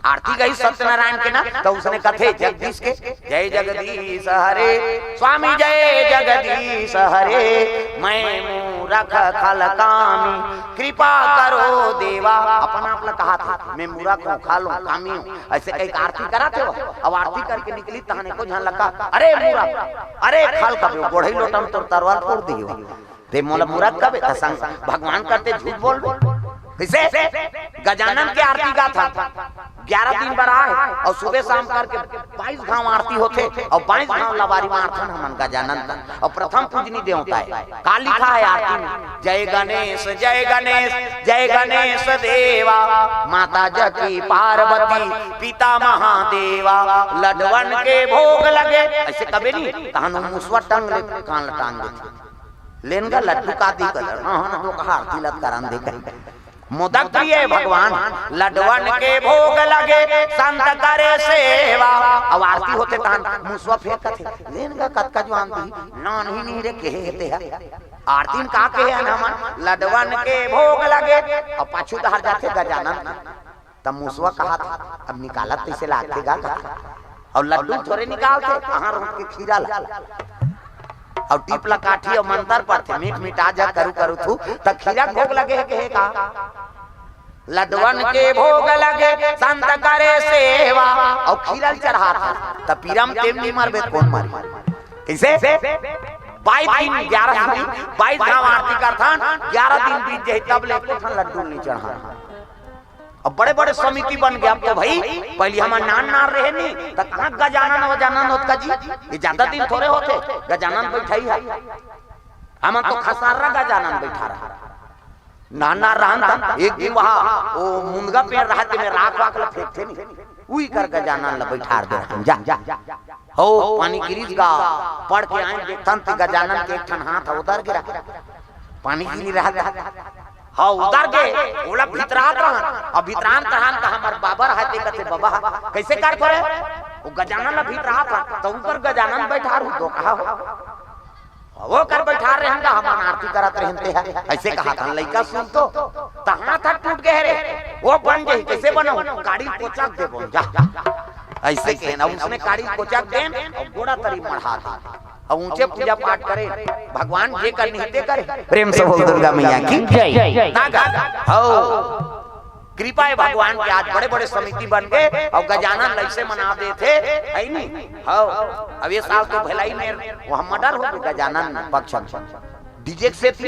आरती गई सत्यनारायण के ना, तो उसने कथे जगदीश के, जय जगदीश हरे, स्वामी जय जगदीश हरे, मैं मूरख खल कामी, कृपा करो देवा। अपन आप ला कहा था, मैं मूरख हूँ, खल हूँ, कामी हूँ, ऐसे कही आरती करा थे। अब आरती करके निकली, तहने को झन लगा, अरे मूरख, अरे खल कबे, गोढ़ई लोटा म तोर तरवार फोर दिही। ते मोला मूरख कबे, त संग भगवान करते झूठ बोल। कैसे? गजानन के आरती गाथा, ग्यारह दिन बर आए, और सुबह शाम करके बाईस घांव आरती होथे, और बाईस घांव लबारी मारथन हमन गजानन का। और प्रथम पूजनी देवता है, का लिखा है आरती में? जय गणेश, जय गणेश, जय गणेश देवा, माता जकी पार्वती, पिता महादेवा, लडवन के भोग लगे। ऐसे कबे नहीं, तहन मुसवा टंग ले, कान ल टांग देथे। लेन गा लड्डू का दी कलर, हाँ, हाँ, जो कहा आरती लत करन दे कहीं। मोदक प्रिय भगवान, लडवन के भोग लगे, संत करे सेवा। अब आरती होथे तहन मुसवा फेंकत हे, लेन गा कतका जुआन दी, नान ही नहीं रे कहे हे ते हा। आरती में का कहे हन हमन, लडवन के भोग लगे, अब पाछू डहर जाथे गजानन। तब मुसवा कहा था, अब निकालत कैसे लागथे गा कहा। और लड्डू थोरे निकालथे, कहाँ रोक के खीरा ला। और टीप ला काठी और मंतर पड़थे, मीठ मीठ आ जा करू करू थू, त खीरा के भोग लगे हे कहे का। लडवन के भोग लगे, संत करे सेवा, और खीरा ल चढ़ात हे, त पीरा म तेम नहीं मरबे, कौन मरी? कैसे? बाईस दिन, ग्यारह दिन, बाईस घांव आरती करथन, ग्यारह दिन बीत जाही, तब ले एको ठन लड्डू नहीं चढ़ान। अब बड़े-बड़े समिति बन गया। अब तो भाई, पहली हमन नान नान रहे नहीं, त कहाँ गजानन वजानन होत का जी? ये ज्यादा दिन थोरे होथे, गजानन बैठाई है। हमन तो खसारा गजानन बैठा रहा। नान नान रहन त एक दिन वहाँ वो मुनगा पेड़ रहते में राख वाख ला फेंकथे नहीं, उही कर गजानन ला बैठार दे रहन। जा, हो पानी गिरिस गा, पढ़ के आए देखथन त गजानन के एक ठन हाथ उधर गिरा, पानी गिरी रहा। हाँ, उतर गे, ओला भितरात रहन। अब भितरात रहन त हमर बाबा रहते कथे, "बाबा, कैसे कर करे?" वो गजानन ला भितरात रहन, त ऊपर गजानन बैठा रहू, दो कहा हो। अब वो कर बैठा रहन त हमन आरती करत रहन ते है। ऐसे कहा था, लइका सुन तो, त हाथ हाथ टूट गए रे। वो बन गई, कैसे बनो? काड़ी कोचक दे बोल, जा। ऐसे कहना, उसने काड़ी कोचक देन, और गोड़ा तरी मढ़ा दे। अब ऊंचे पूजा पाठ करे, भगवान जे कर निहिते करे। प्रेम से बोल दुर्गा मैया की जय। तागा, हो। कृपा है भगवान के, आज बड़े-बड़े समिति बन गए और गजानन लइसे मना देथे, है नी? हो। अब ये साल तो भिलाई में वो हम मर्डर हो गए गजानन पक्ष में। डीजे से थी,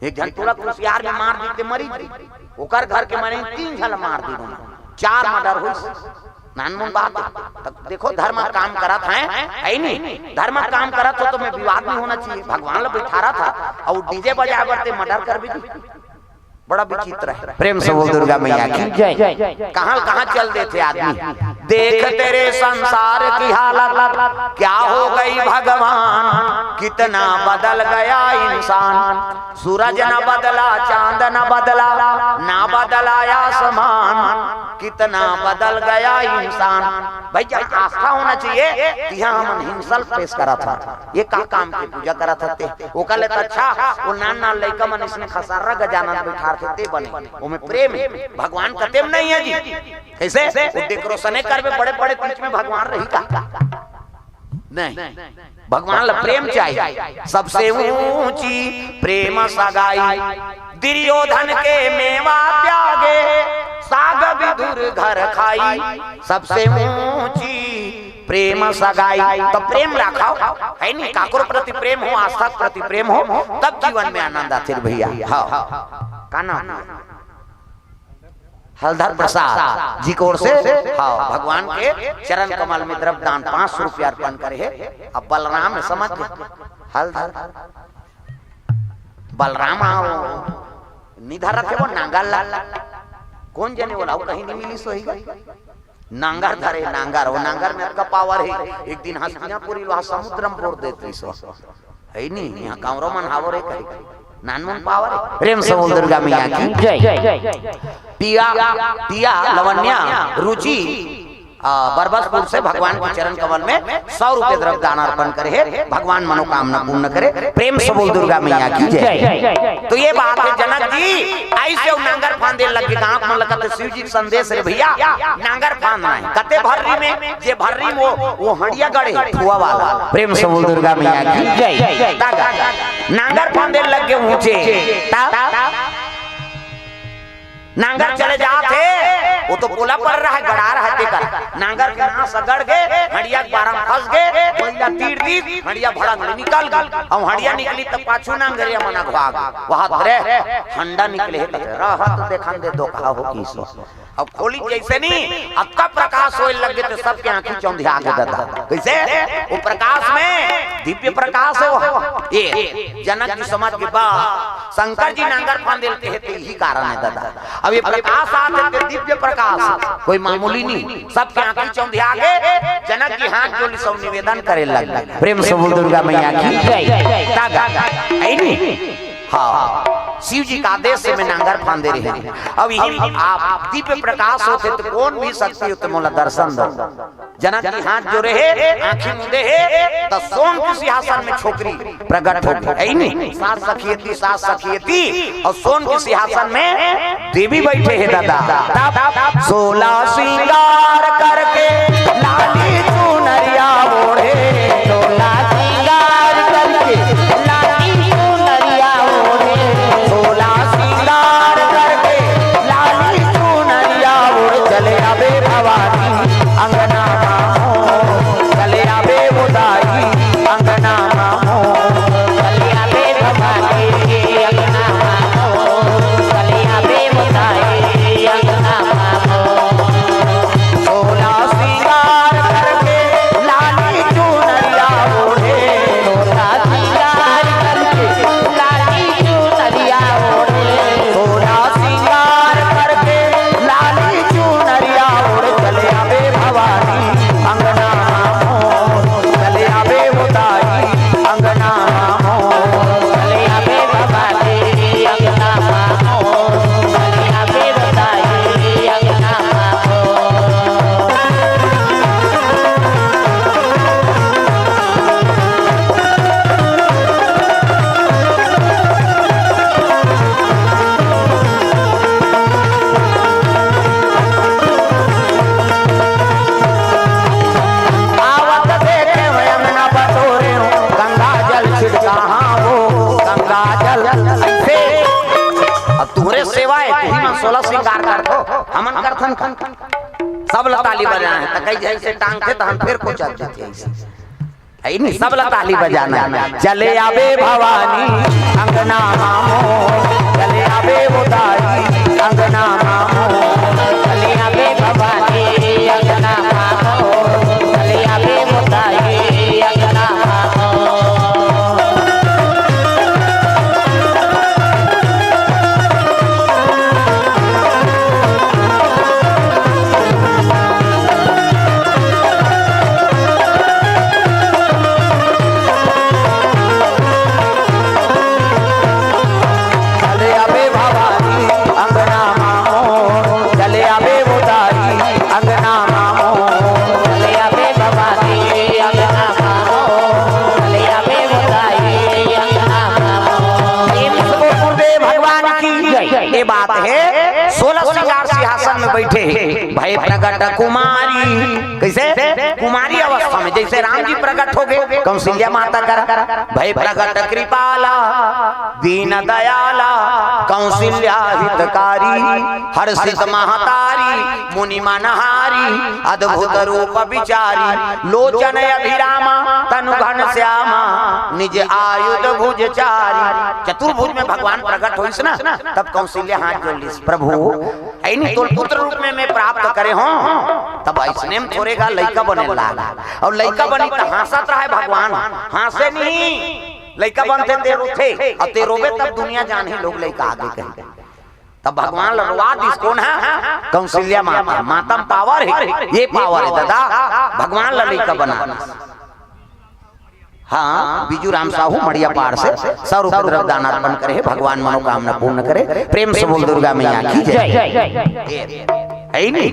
एक झन टोला कुसियार में मार दी के मरी जी। ओकर घर के मरे तीन झन मार दी, चार मर्डर हुई। नानमुन बात है। त देखो, धर्म काम करत है, है नी? धर्म काम करत हो तो में विवाद नहीं होना चाहिए। भगवान ला बैठारा था और डीजे बजाए बर ते मर्डर कर भी दी। बड़ा विचित्र है। प्रेम से बोल दुर्गा मैया की जय। कहाँ कहाँ चल देथे आदमी। देख तेरे संसार की हालत, क्या हो गई भगवान, कितना बदल गया इंसान। सूरज न बदला, चांद न बदला, ना बदला आसमान, कितना बदल गया इंसान। भाई, जहाँ आस्था होना चाहिए, तिहाँ हमन हिंसा ल पेश करत हन। ये का काम के पूजा करत हते? ओकर ले त अच्छा, वो नान नान लइका मन इसने खसारा गजानन बैठार थे, ते बने। ओमे प्रेम है, भगवान कते में नहीं है जी। कैसे? वो डेकोरेशने करबे बड़े बड़े, बीच में भगवान रही का? नहीं, भगवान ला प्रेम चाहिए। सबसे ऊंची प्रेम सगाई, दुर्योधन के मेवा त्यागे, साग विदुर घर खाई। सबसे ऊंची प्रेम सगाई, तो प्रेम रखाओ, है नी? काकरो प्रति प्रेम हो, आस्था के प्रति प्रेम हो, तब जीवन में आनंद आथे भैया। हाँ, का नाम? हलधर प्रसाद जी की ओर से, हाँ, भगवान के चरण कमल में द्रव्य दान पाँच सौ रुपया अर्पण करे है। अब बलराम समझ गए, हलधर, बलराम आओ, निधर रखे वो नांगल ला, कौन जने वाला, वो कहीं नहीं मिली सोई गई। नांगर धरे, नांगर, वो नांगर में अतका पावर हे, एक दिन हस्तिनापुरी लोहा समुद्र में बोर देत रहिस। हे नी, यहाँ कांवरो मन हावो रे कहे, नानमन पावर हे। प्रेम से बोल दुर्गा मैया की जय। टिया, टिया, लवन्या, रुचि, आ, बरबसपुर से भगवान के चरण कमल में सौ रुपये द्रव्य दान अर्पण करे हे, भगवान मनोकामना पूर्ण करे। प्रेम से बोल दुर्गा मैया की जय। तो ये बात हे, जनक जी ऐसे नांगर फांदे लग गे, गांव मन लगत हे शिव जी के संदेश रे भैया, नांगर फांदना हे। कते भर्री में, जे भर्री में वो, वो हंडिया गड़े, फुआ वाला। प्रेम से बोल दुर्गा मैया की जय। तागा, नांगर फांदे लग गे ऊंचे, ता नांगर चले जात हे, वो तो पोला पर रहा हे, गड़ा रहा हे तेकर। नांगर के नास अगड़ गे, हंडिया के बारा में फंस गे, बइला तीर दीस, हंडिया भड़ंग ले निकल गे। अब हंडिया निकली तब पाछू नांगरिया मन अघवा गे। वहां धरे, हंडा निकले हे, कहते, "रहा तो देखन दे, धोखा हो किसो।" अब खोली जैसे नी, अतका प्रकाश होए लग गे, तो सबके आंखी चौंधिया गे दादा। कैसे? वो प्रकाश में, दिव्य प्रकाश हो। ये जनक जी समझ गे, बा, शंकर जी नांगर फांदे ल कहे, तो यही कारण हे दादा। अब ये प्रकाश आत हे, तो दिव्य प्रकाश, कोई मामूली नी। सबके आंखी चौंधिया गे, जनक जी हाथ जोड़ी सब निवेदन करे लग गे। प्रेम से बोल दुर्गा मैया की जय। तागा, हे नी? हाँ, शिव जी के आदेश से मैं नांगर फांदे रहे। अब यही आप दिव्य प्रकाश होते तो कौन भी शक्ति होते मोला दर्शन दो। जनक जी हाथ जोड़े हे, आंखी मूंदे हे, तो सोन के सिंहासन में छोकरी प्रकट हो गे, हे नी? सात सखियती, सात सखियती, और सोन के सिंहासन में देवी बैठे हे दादा। तब सोलह श्रृंगार करके लाली चुनरिया ओढ़े, सोलह श्रृंगार करके लाली चुनरिया ओढ़े, सोलह श्रृंगार करके लाली चुनरिया ओढ़े, चले आबे भवानी अंगना मामो, चले आबे उदाई अंगना मामो, चले आबे भवानी अंगना मामो, चले आबे उदाई अंगना मामो। सोलह श्रृंगार करके लाली चुनरिया ओढ़े, सोलह श्रृंगार करके लाली चुनरिया ओढ़े, सोलह श्रृंगार करके लाली चुनरिया ओढ़े, चले आबे भवानी अंगना मामो, चले आबे उदाई अंगना मामो, चले आबे भवानी अंगना मामो, चले आबे उदाई अंगना मामो। आवत देखे हो अंगना बटोरे हो, गंगा जल छिड़का, हाँ वो गंगा जल से। अब तुहरे सेवा हे, तुही मन सोलह श्रृंगार करथो, हमन करथन का? सब ल ताली बजाए हे, त कई जैसे टांग थे, त हम फिर को चल देते हैं। हे नी, सब ल ताली बजाना हे। चले आबे भवानी अंगना मामो, चले आबे उदाई अंगना मामो, चले आबे भवानी अंगना मामो, चले आबे उदाई अंगना मामो। चले आबे भवानी अंगना मामो, चले आबे उदाई अंगना मामो, चले आबे भवानी अंगना मामो, चले आबे उदाई अंगना मामो। प्रेम से बोल गुरुदेव भगवान की जय। ये बात हे, सोलह श्रृंगार सिंहासन में बैठे हे, भय प्रगट कुमारी। कैसे? कुमारी अवस्था में, जैसे राम जी प्रकट हो गे कौशल्या माता करा, भय प्रगट कृपाला, दीन दयाला, कौशल्या हितकारी, हर्षित महतारी, मुनि मनहारी, अद्भुत रूप विचारी, लोचन अभिरामा, तनु घन श्यामा, निज आयुध भुज चारी। चतुर्भुज में भगवान प्रकट होइस ना, तब कौशल्या हाथ जोड़ लिस, प्रभु, ऐनी तोल पुत्र रूप में मैं प्राप्त करे हों, तब ऐसने में थोरे गा लइका बने लाग। अउ लइका बनी त हाँसत रहय भगवान, हाँसे नहीं। लइका बनथे ते रोथे, अउ ते रोबे तब दुनिया जानही लोग लइका आगे कही। त अब भगवान ल रोवा दिस कोन हा? कौशल्या माता। माता म पावर हे, ये पावर हे दादा, भगवान ल लइका बना। हाँ, बिजू राम साहू मड़िया पार से सौ रुपये द्रव्य दान अर्पण करे हे, भगवान मनोकामना पूर्ण करे। प्रेम से बोल दुर्गा मैया की जय। हे नहीं?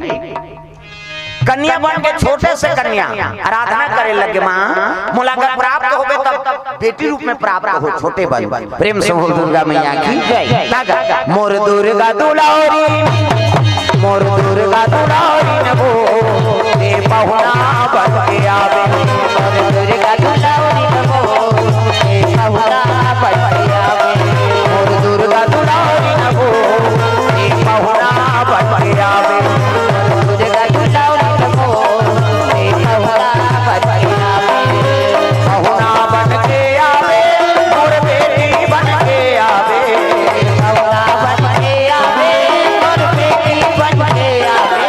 कन्या बन के छोटे से कन्या आराधना करे लगे, माँ मोला अगर प्राप्त होबे तब बेटी रूप में प्राप्त हो, छोटे बन। प्रेम से बोल दुर्गा मैया की जय। मोर दुर्गा दुलारी, मोर दुर्गा दुलारी नबो, ए पहुना बन के आवे। मोर दुर्गा दुलारी नबो, ए पहुना बन के आवे। मोर दुर्गा दुलारी नबो, ए पहुना बन के आवे। मोर दुर्गा दुलारी नबो, ए पहुना बन के आवे। पहुना बन के आवे, मोर बेटी बन के आवे। पहुना बन के आवे, मोर बेटी बन के आवे।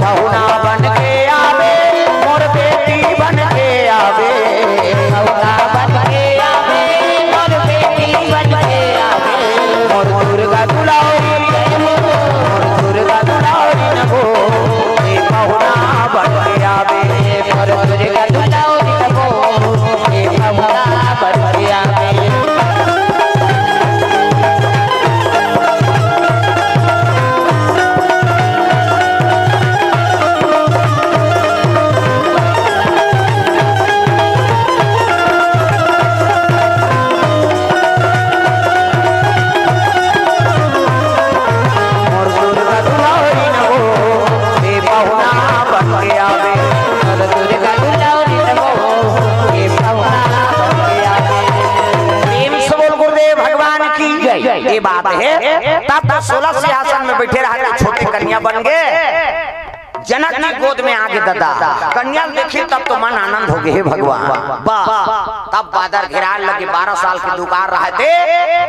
पहुना बन के आवे, मोर बेटी बन के आवे। पहुना बन के आवे, मोर बेटी बन के आवे। मोर दुर्गा दुलारी, मोर दुर्गा दुलारी नबो, ए पहुना बन के आवे। मोर दुर्गा दुलारी नबो, ए पहुना बन के आवे। मोर दुर्गा दुलारी नबो, ए पहुना बन के आवे। मोर दुर्गा दुलारी नबो, ए पहुना बन के आवे। प्रेम से बोल गुरुदेव भगवान की जय। ये बात हे, तब तो सोलह सिंहासन में बैठे रहा, छोटे कन्या बन गए। जनक जी गोद में आगे दादा, कन्या ल देखी तब तो मन आनंद हो गए, हे भगवान। बा, तब बादर घेराए लगे, बारह साल के दुकार रहा थे,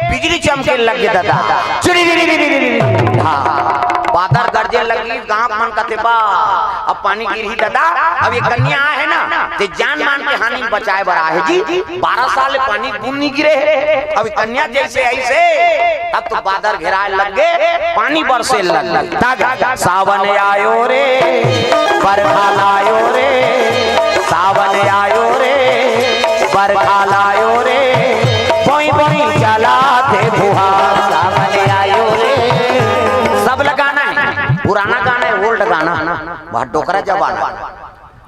बिजली चमके लगे दादा। चिरी री री री री री। हाँ, बादर गरजे लगी, गांव मन कथे बा, अब पानी गिरही दादा। अब ये कन्या आहे ना, ते जान मान के हानि बचाए बर आहे जी। बारह साल ले पानी बूंद नहीं गिरे हे, अब ये कन्या जैसे ऐसे, तब तो बादर घेराए लग गए, पानी बरसे लग गए। तब सावन आयो रे, बरखा लायो रे, सावन आयो रे, बरखा लायो रे, बोई बोई चलाथे फुहार। सावन आयो रे। सब ल गाना हे, पुराना गाना हे, ओल्ड गाना, वह डोकरा जमाना।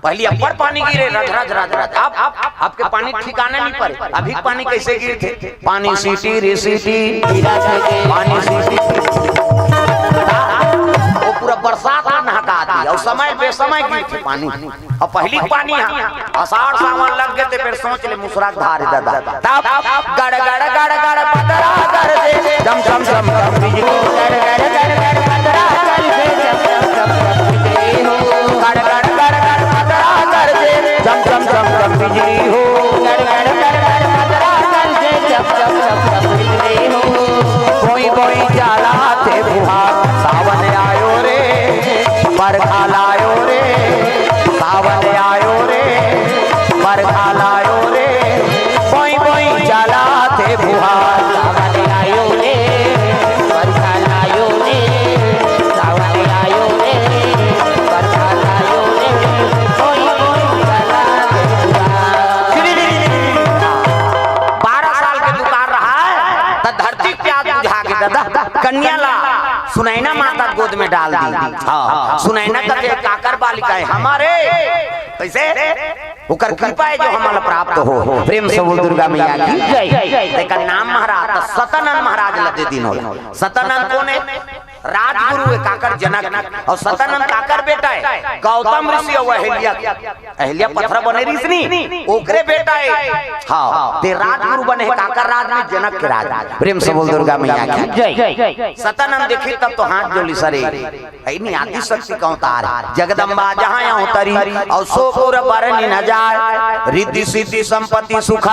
पहली अब्बड़ पानी गिरे, रज रज रज रज। अब, अब, अब के पानी ठिकाना नहीं परे। अभी पानी कैसे गिरथे? पानी सीटी रे सीटी, पानी सीटी। वो पूरा बरसात में नहका दी, अउ समय बेसमय गिरथे पानी। अउ पहली पानी हा, असाढ़ सावन लग गए ते फिर सोच ले, मुसरधार दादा। तब गड़ गड़ गड़ गड़ बदरा गरजे, झम झम झम झम बिजली। गड़ गड़ गड़ गड़ बदरा गरजे, झम झम झम झम बिजली हो। गड़ गड़ गड़ गड़ बदरा गरजे, झम झम झम झम बिजली हो। गड़ गड़ गड़ गड़ बदरा गरजे, झम झम झम झम बिजली हो। बोई बोई चलाथे फुहार, सावन आयो रे, बरखा लायो रे, सावन आयो रे, बरखा लायो रे, बोई बोई चलाथे फुहार। सावन आयो रे, बरखा लायो रे, सावन आयो रे, बरखा लायो रे, बोई बोई चलाथे फुहार। बारह साल के दुकार रहा है, त धरती प्यास बुझा के दादा, कन्या ला सुनैना माता गोद में डाल दी। हाँ, सुनैना कथे काकर बालिका हे हमारे, कैसे? ओकर कृपा हे जो हमला प्राप्त हो। प्रेम से बोल दुर्गा मैया की जय। तेकर नाम महाराज, त सतानंद महाराज ल दे दिन होला। सतानंद कोन हे? राजगुरु हे काकर, जनक। अउ सतानंद काकर बेटा हे? गौतम ऋषि अउ अहिल्या। अहिल्या पथरा बने रहिस नी, ओकरे बेटा हे। हाँ, ते राजगुरु बने हे काकर राज में? जनक के राज। प्रेम से बोल दुर्गा मैया की जय। सतानंद देखी तब तो हाथ जोड़ी सरे। हे नी, आदि शक्ति का अवतार हे। जगदम्बा जहाँ अवतरी, अउ सो पुर बरनि न जाय। रिद्धि सिद्धि संपत्ति सुख,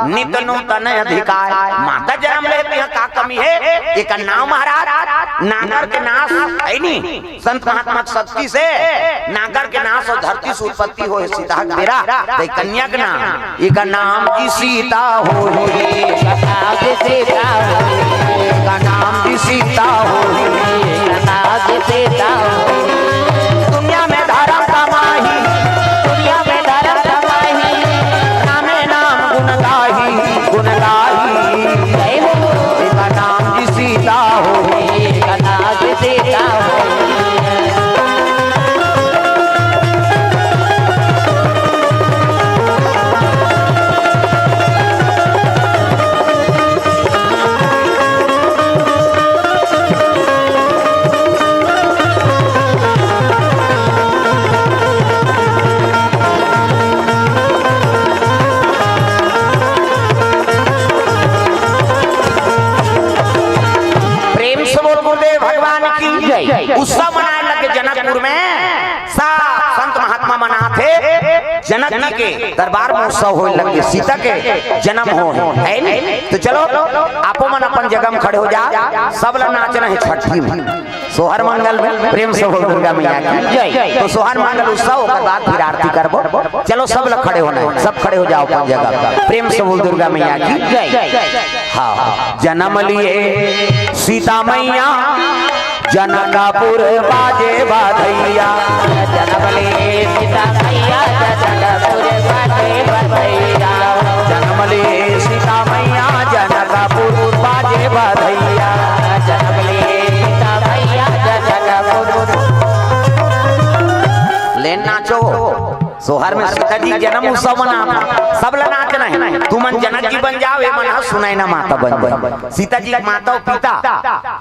नित नूतन अधिकार। माता जनम लेहे त इहाँ का कमी हे? एकर नाम महाराज, नाम नागर के नाश है नी, संत महात्मा के शक्ति से नागर के नाश अउ धरती से उत्पत्ति होय हे सीता के बेरा, त कन्या के नाम, एकर नाम जी सीता होही, एकर नाम जी सीता होही, एकर नाम जी सीता होही, एकर नाम जी सीता होही। दुनिया में धरम कमाही, दुनिया में धरम कमाही, रामे नाम गुण गाही, गुण गाही। जय हो। एकर नाम जी सीता होही, एकर नाम जी सीता होही। प्रेम से बोल गुरुदेव भगवान की जय। उत्सव मनाए लगे जनकपुर में, सब संत महात्मा मनाथे। जनक जी के दरबार में उत्सव होए लगे, सीता के जन्म हो है नी? तो चलो, आपो मन अपन जगह में खड़े हो जा, सब ला नाचना है छठी में। सोहर मंगल में प्रेम से बोल दुर्गा मैया की जय। तो सोहर मंगल उत्सव, ओकर बाद फिर आरती करबो। चलो, सब ला खड़े होना है, सब खड़े हो जाओ अपन जगह। प्रेम से बोल दुर्गा मैया की जय। हाँ, जन्म लिए सीता मैया जनकपुर बाजे बधैया। जन्म लिए सीता मैया जनकपुर बाजे बधैया। जन्म लिए सीता मैया जनकपुर बाजे बधैया। जन्म लिए सीता मैया जनकपुर। ले नाचो, सोहर में सीता जी जन्म उत्सव मनात हे, सब ला नाचना है। तुमन जनक जी बन जाओ, ये मन ह सुनैना माता बन जाए। सीता जी के माता अउ पिता,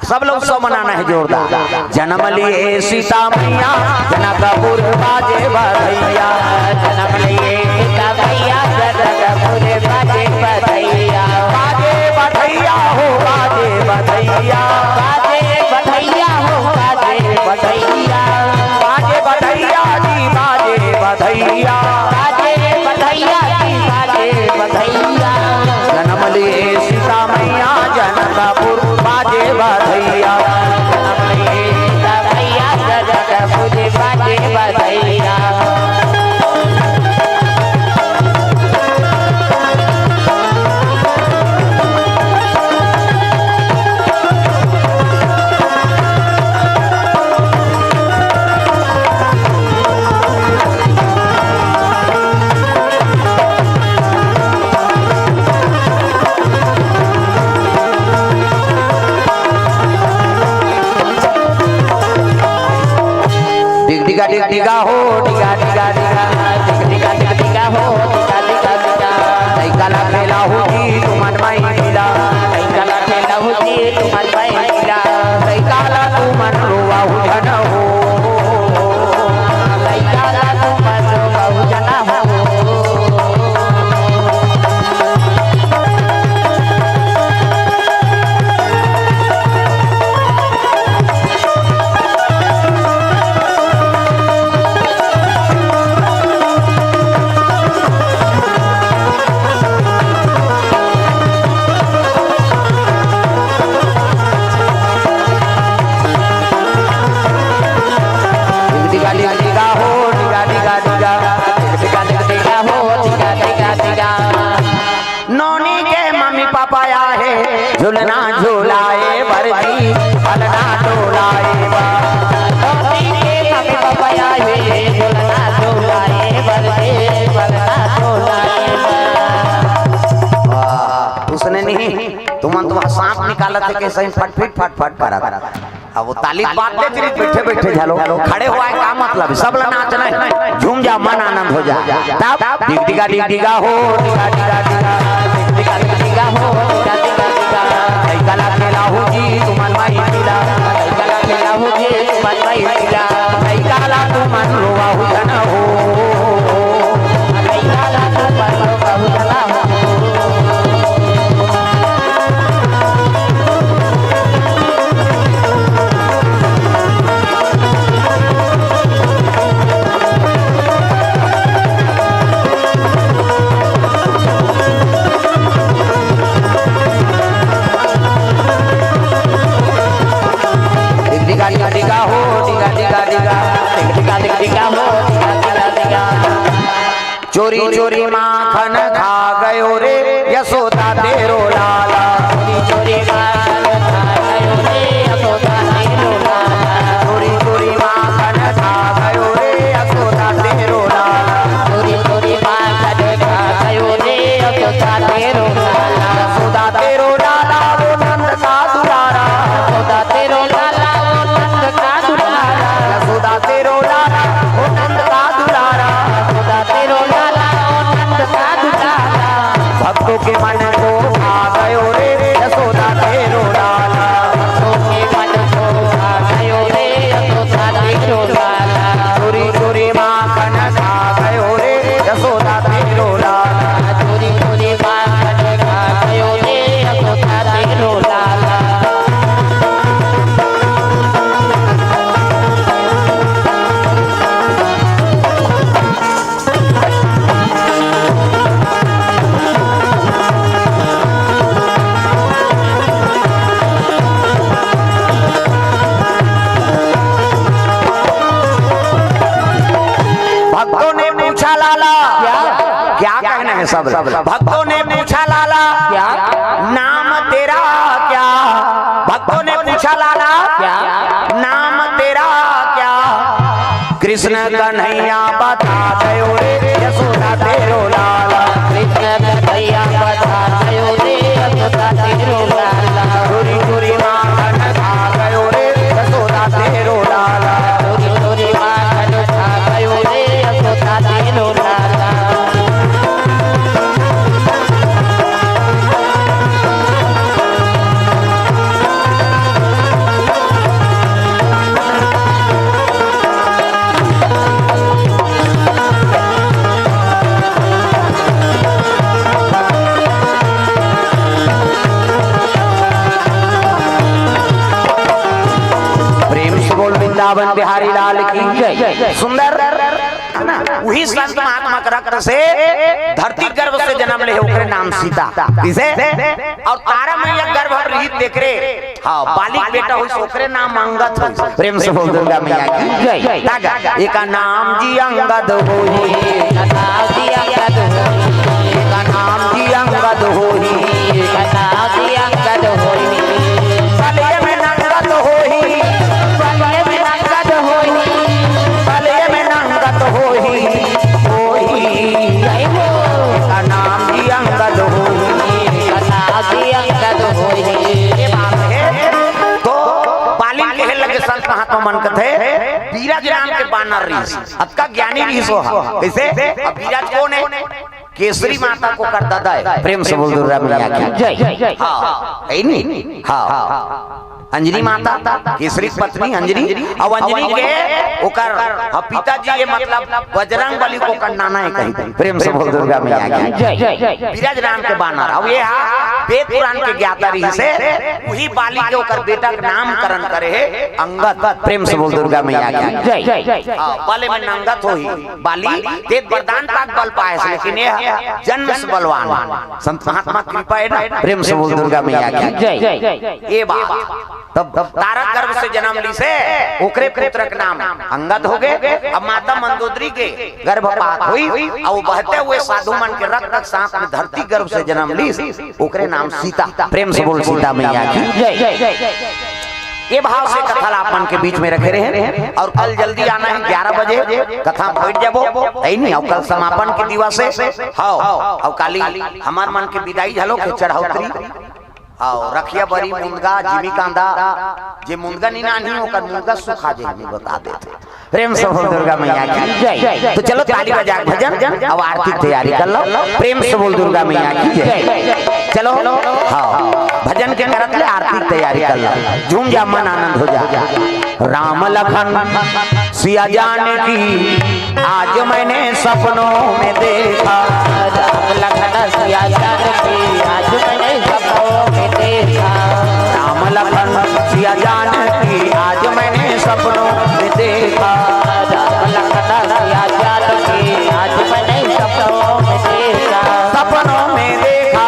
सब ला उत्सव मनाना है जोरदार। जन्म लिए सीता मैया, जनकपुर बाजे बधैया। जन्म लिए सीता मैया, जनकपुर बाजे बधैया। बाजे बधैया हो, बाजे बधैया। बाजे बधैया हो, बाजे बधैया। बाजे बधैया जी, बाजे बधैया। बाजे बधैया जी, बाजे बधैया। जन्म लिए सीता मैया जनकपुर बाजे बधैया। जन्म लिए सीता मैया जनकपुर बाजे बधैया। डिग डिगा डिग डिगा हो, डिगा डिगा डिगा, डिग डिगा डिग डिगा हो, डिगा डिगा डिगा। लइका ला खेलाहू जी तुमन माई पीला। लइका ला खेलाहू जी तुमन माई पीला। लइका ला तुमन रोवाहू झन हो। लइका ला तुमन रोवाहू झन हो। डिगा डिगा डिगा हो, डिगा डिगा डिगा, डिगा डिगा डिगा हो, डिगा डिगा डिगा। नोनी के मम्मी पापा आए हे, झुलना झुलाए बर जी, पलना डोलाए बर। नोनी के मम्मी पापा आए हे, झुलना झुलाए बर जी, पलना डोलाए बर। वाह, उसने नहीं, तुमन तो वहाँ सांप निकालत हे, कैसे फटफट फटफट करत। अब वो ताली बाजते चली, बैठे बैठे झालो, खड़े हुआ है, का मतलब? सब ला नाचना है, झूम जा, मन आनंद हो जा। तब डिग डिगा डिग डिगा हो, डिगा डिगा डिगा, डिग डिगा डिग डिगा हो, डिगा डिगा डिगा। लइका ला खेलाहू जी तुमन माई पीला, लइका ला खेलाहू जी तुमन माई पीला, लइका ला तुमन रोवाहू झन हो। लइका ला तुमन रोवाहू झन हो। चोरी चोरी माखन खा गयो रे यशोदा तेरो लाला। चोरी चोरी माखन खा गयो रे यशोदा तेरो लाला। चोरी चोरी माखन खा गयो रे यशोदा तेरो लाला। चोरी चोरी माखन खा गयो रे यशोदा तेरो लाला। यशोदा तेरो लाला वो नंद का दुलारा। यशोदा तेरो लाला वो नंद का दुलारा। यशोदा तेरो लाला वो नंद का दुलारा। यशोदा तेरो लाला वो नंद का दुलारा। भक्तों के मन को भा गयो रे यशोदा तेरो लाला। भक्तों के मन को भा गयो रे यशोदा तेरो लाला। चोरी चोरी माखन खा गयो रे यशोदा तेरो लाला। चोरी चोरी माखन खा गयो रे यशोदा तेरो लाला। भक्तों ने पूछा लाला, क्या? क्या कहना है सब? भक्तों ने पूछा लाला, क्या? नाम तेरा क्या? भक्तों ने पूछा लाला, क्या? नाम तेरा क्या? कृष्ण कन्हैया बता दयो रे यशोदा तेरो लाला। कृष्ण कन्हैया बता दयो रे यशोदा तेरो लाला। चोरी चोरी माखन खा गयो रे यशोदा तेरो लाला। चोरी चोरी माखन खा गयो रे यशोदा तेरो लाला। प्रेम से बोल वृंदावन बिहारी लाल की जय। सुंदर है ना? वही संत महात्मा के रक्त से धरती गर्भ से जन्म ले, ओकरे नाम सीता। किसे? और तारा मैया गर्भ में रहित तेकरे, हाँ, बाली के बेटा होइस, ओकरे नाम अंगद होइस। प्रेम से बोल दुर्गा मैया की जय। तागा, एका नाम जी अंगद होही। एका नाम जी अंगद होही। एका नाम जी अंगद होही। एका नाम जी अंगद होही। बलिये में नंगत होही। बलिये में नंगत होही। बलिये में नंगत होही। होही। जय हो। एका नाम जी अंगद होही। एका नाम जी अंगद होही। ये बात है। तो बालिन कहे लगे संत महात्मा मन कथे, बीरज नाम के बानर रहिस, अतका ज्ञानी रहिस ओ हा। कइसे? अब बीरज कोन हे? केसरी माता के ओकर ददा हे। प्रेम से बोल दुर्गा मैया की जय। हाँ, हे नी? हाँ। अंजनी माता, केसरी के पत्नी अंजनी, अउ अंजनी के ओकर, हाँ, पिताजी, ये मतलब बजरंग बली के ओकर नाना हे कहिथे। प्रेम से बोल दुर्गा मैया की जय। बीरज नाम के बानर, अउ ये हा वेद पुराण के ज्ञाता रहिस हे, उही बाली के ओकर बेटा के नामकरण करे हे अंगद। प्रेम से बोल दुर्गा मैया की जय। हाँ, बलिये में नंगत होही बाली, तेत वरदान पाके बल पाए हे, लेकिन ये जन्म से बलवान हे। संत महात्मा कृपा हे ना, प्रेम से बोल दुर्गा मैया की जय। ये बात। तब तारा गर्भ से जन्म लिस हे, ओकरे पुत्र के नाम अंगद होगे। अब माता मंदोदरी के गर्भपात होइस, अउ बहते हुए साधु मन के रक्त के साथ में धरती गर्भ से जन्म लिस, ओकरे नाम सीता। प्रेम से बोल सीता मैया की जय। ये भाव से कथा ला आप मन के बीच में रखे रहेन, अउ कल जल्दी आना हे ग्यारह बजे, कथा में बइठ जाबो, हे नी? अउ कल समापन के दिवस हे, हाँ, अउ काली हमर मन के बिदाई घलो के चढ़ौतरी। हाँ, रखिया बरी, मुनगा, जिमी कांदा, जे मुनगा नी नानही, ओकर मुनगा सुखा जाही, मैं बता देथों। प्रेम से बोल दुर्गा मैया की जय। तो चलो ताली बजा के भजन, अब आरती के तैयारी कर लो। प्रेम से बोल दुर्गा मैया की जय। चलो, हाँ, भजन के करत ले आरती के तैयारी कर लो। झूम जा, मन आनंद हो जा। राम लखन सिया जानकी आज मैंने सपनों में देखा। राम लखन सिया जानकी आज मैंने सपनों में देखा। राम लखन सिया जानकी आज मैंने सपनों में देखा। राम लखन सिया जानकी आज मैंने सपनों में देखा। सपनों में देखा,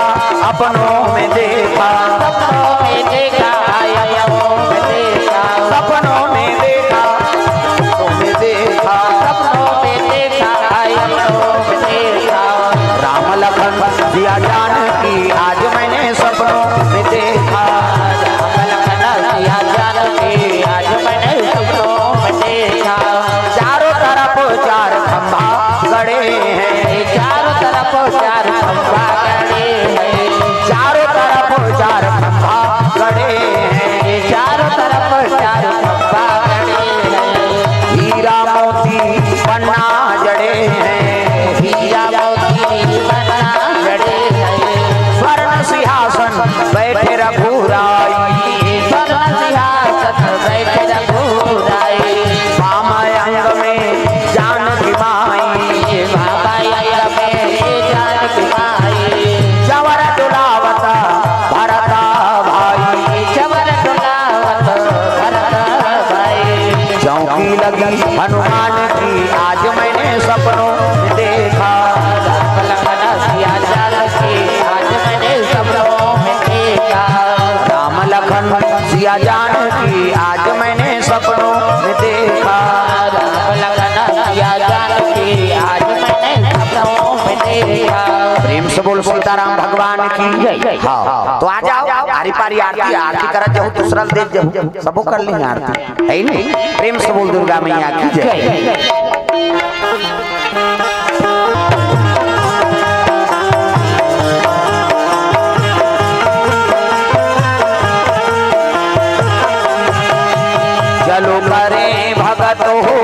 अपनों में देखा। सपनों में देखा, अपनों में देखा। सपनों में देखा, अपनों में देखा। सपनों में देखा, अपनों में देखा। सपनों में देखा, अपनों में देखा। या जानकी आज मैंने सपनों में देखा। राम लखन सिया जानकी आज मैंने सपनों में देखा। प्रेम से बोल सीताराम भगवान की जय। हाँ, तो आ जाओ, आरी पारी आरती, आरती करत जाओ, दूसरा देख जाओ, सबो कर ली आरती, है नहीं? प्रेम से बोल दुर्गा मैया की जय। चलो करें भगत हो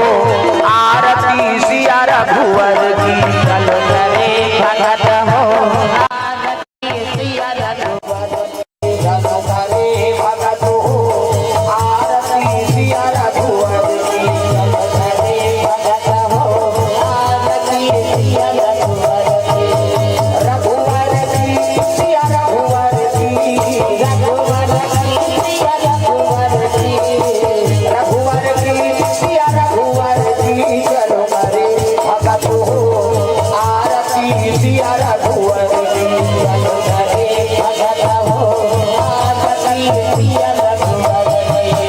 आरती सिया रघुवर की। चलो करें भगत हो आरती सिया रघुवर की। चलो करें भगत हो आरती सिया रघुवर की। चलो करें भगत हो आरती सिया रघुवर की। रघुवर की सिया रघुवर की। रघुवर की सिया रघुवर की। रघुवर की सिया रघुवर की। चलो करे भगत हो आरती सिया रघुवर की। चलो करे भगत हो आरती सिया रघुवर की।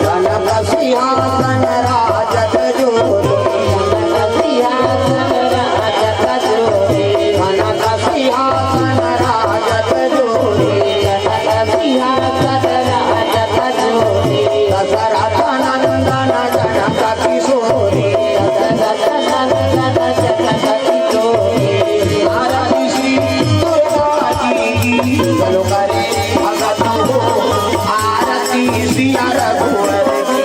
कनक सिंहासन राजत जोरी। कनक सिंहासन राजत जोरी। कनक सिंहासन राजत जोरी। कनक सिंहासन राजत जोरी। दशरथ नंदन जनक किशोरी। दशरथ नंदन जनक किशोरी। आरती श्री दुर्गा जी की। चलो करे भगत हो आरती सिया रघुवर की।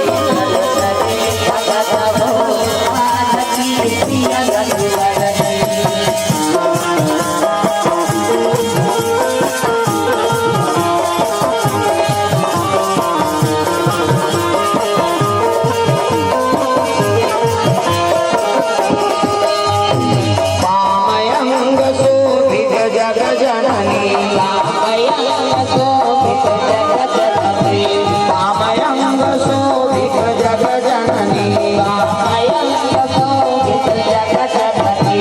वामयंग शोभित जग जननी। वामयंग शोभित जग जननी। वामयंग शोभित जग जननी। वामयंग शोभित जग जननी।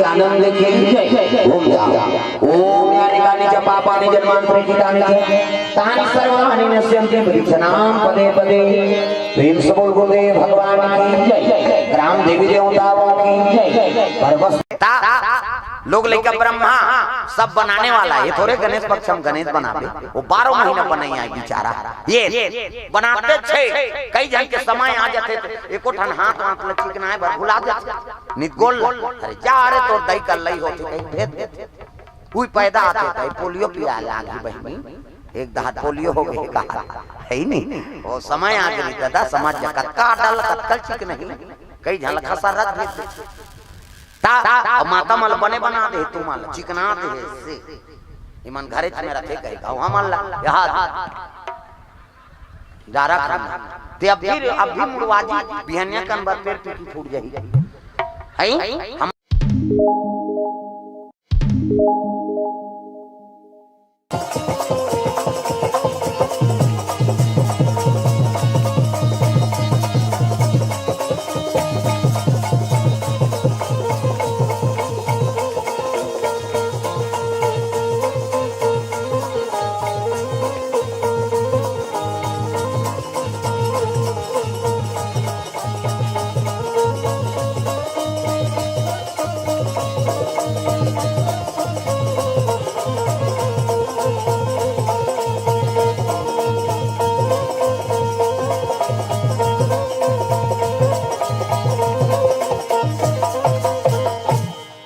आनंद की जय। ओम धाम। ओम यानि कानि च पापानि जन्मांतरे कृतानि च, तानि सर्वाणि नश्यन्ति वृक्षाणां पदे पदे। प्रेम से बोल गुरुदेव भगवान की जय, ग्राम देवी देवताओं की जय। पर्वत ता, लोग लइका ब्रह्मा सब बनाने वाला हे, थोरे गणेश पक्ष म गणेश बनाबे, वो बारह महीना बनई आय बिचारा। ये बनाते छे, कई झन के समय आ जाथे, त एको ठन हाथ वाथ ल चिकनाए बर भुला जाथे। नित गोल, अरे जा रे, तोर दाई कर लई होथे, कहीं भेज देथे। उही पैदा आथे, त पोलियो पिया लागी बहिनी, एक दाहर पोलियो हो गे का, हे नी? वो समय आ गे दादा, समझ जा, कतका डल, कतका चिकनही, कई झन ल खसरत भेज देथे। ता, ता, माता मन ल बने बना दे, तू मन ल चिकना दे हे, से। इमन घरे में रखे कहे, गाँव हमन ल, यहाँ डारा खाना। ते अभी, अभी मुड़वा जी, बिहनिया कन बर पेड़ पीकी फूट जाही। हैं? हम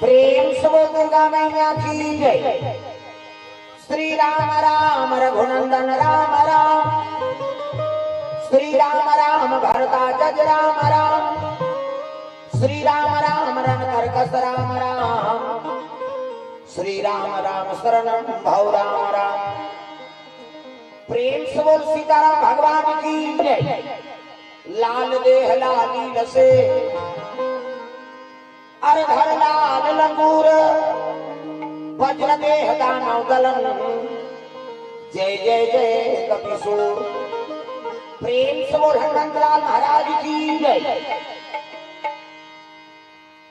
प्रेम से बोल दुर्गा मैया की जय। श्री राम राम रघुनंदन राम राम, श्री राम राम भरता जज राम राम, श्री राम राम रण कर्कश राम राम, श्री राम राम शरणम भव राम राम। प्रेम से बोल सीताराम भगवान की जय। लाल देह लालीन से अर धर लाल लंगूर, वज्र देह दानव दलन, जय जय जय कपिसूर। प्रेम से बोल हनुमंत लाल महाराज की जय।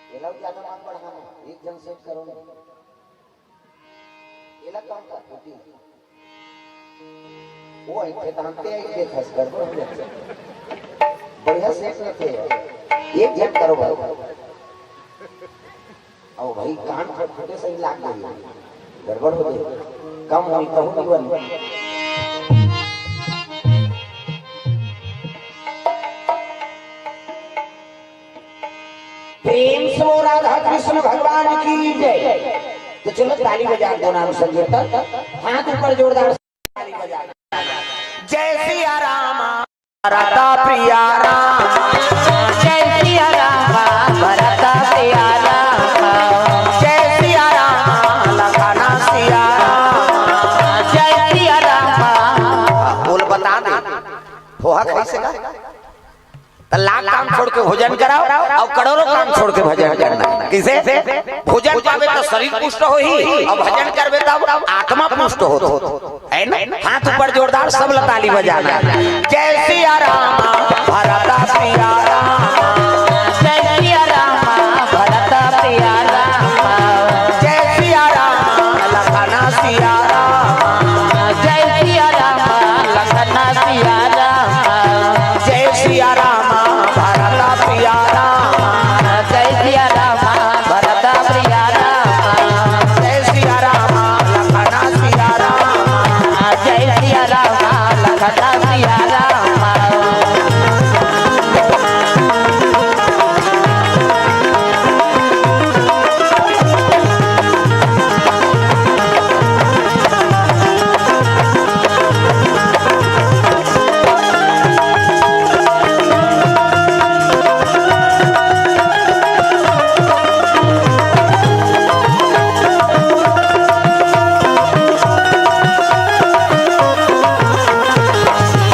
ये लोग ज्यादा मत बढ़ाना, एक जन सेट करो ना। एला काम का होती। वो है, खेतांते है, खेत हंस गड़बड़ हो जाता है। बढ़िया सेट रखे हो। एक झन करो भाई। अब भाई कान फट फटे सही लाग गई। गड़बड़ हो गई। कम होई कहूँ नहीं बनी। प्रेम से बोल राधा कृष्ण भगवान की जय। तो चलो ताली बजा दो नाम संकीर्तन, हाथ ऊपर जोरदार से ताली बजा। जय सिया राम भरता प्रिया राम, जय सिया राम भरता प्रिया राम, जय सिया राम लखना सिया राम, जय सिया राम। बोल बता दे, फोहा खाई से का? त लाख काम छोड़ के भोजन कराओ अउ करोड़ों काम छोड़ के भजन करना। कइसे? भोजन पाबे त शरीर पुष्ट होही अउ भजन करबे त आत्मा पुष्ट होत होत, है ना? हाथ ऊपर जोरदार सब ल ताली बजाना। जय सिया राम भरता प्रिया राम, जय सिया राम भरता प्रिया राम, जय सिया राम लखना सिया राम, जय सिया राम लखना सिया राम। जय सिया राम भरता प्रिया राम, जय सिया राम भरता प्रिया राम, जय सिया राम लखना सिया राम, जय सिया राम लखना सिया राम।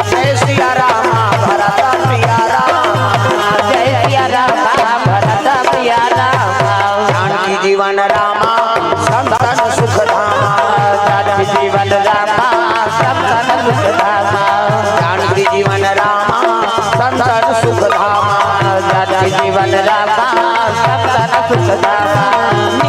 जय सिया राम भरता प्रिया राम, जय सिया राम भरता प्रिया राम। जानकी जीवन रामा संतन सुख धामा, जानकी जीवन रामा संतन सुख धामा, जानकी जीवन रामा संतन सुख धामा, जानकी जीवन रामा संतन सुख धामा।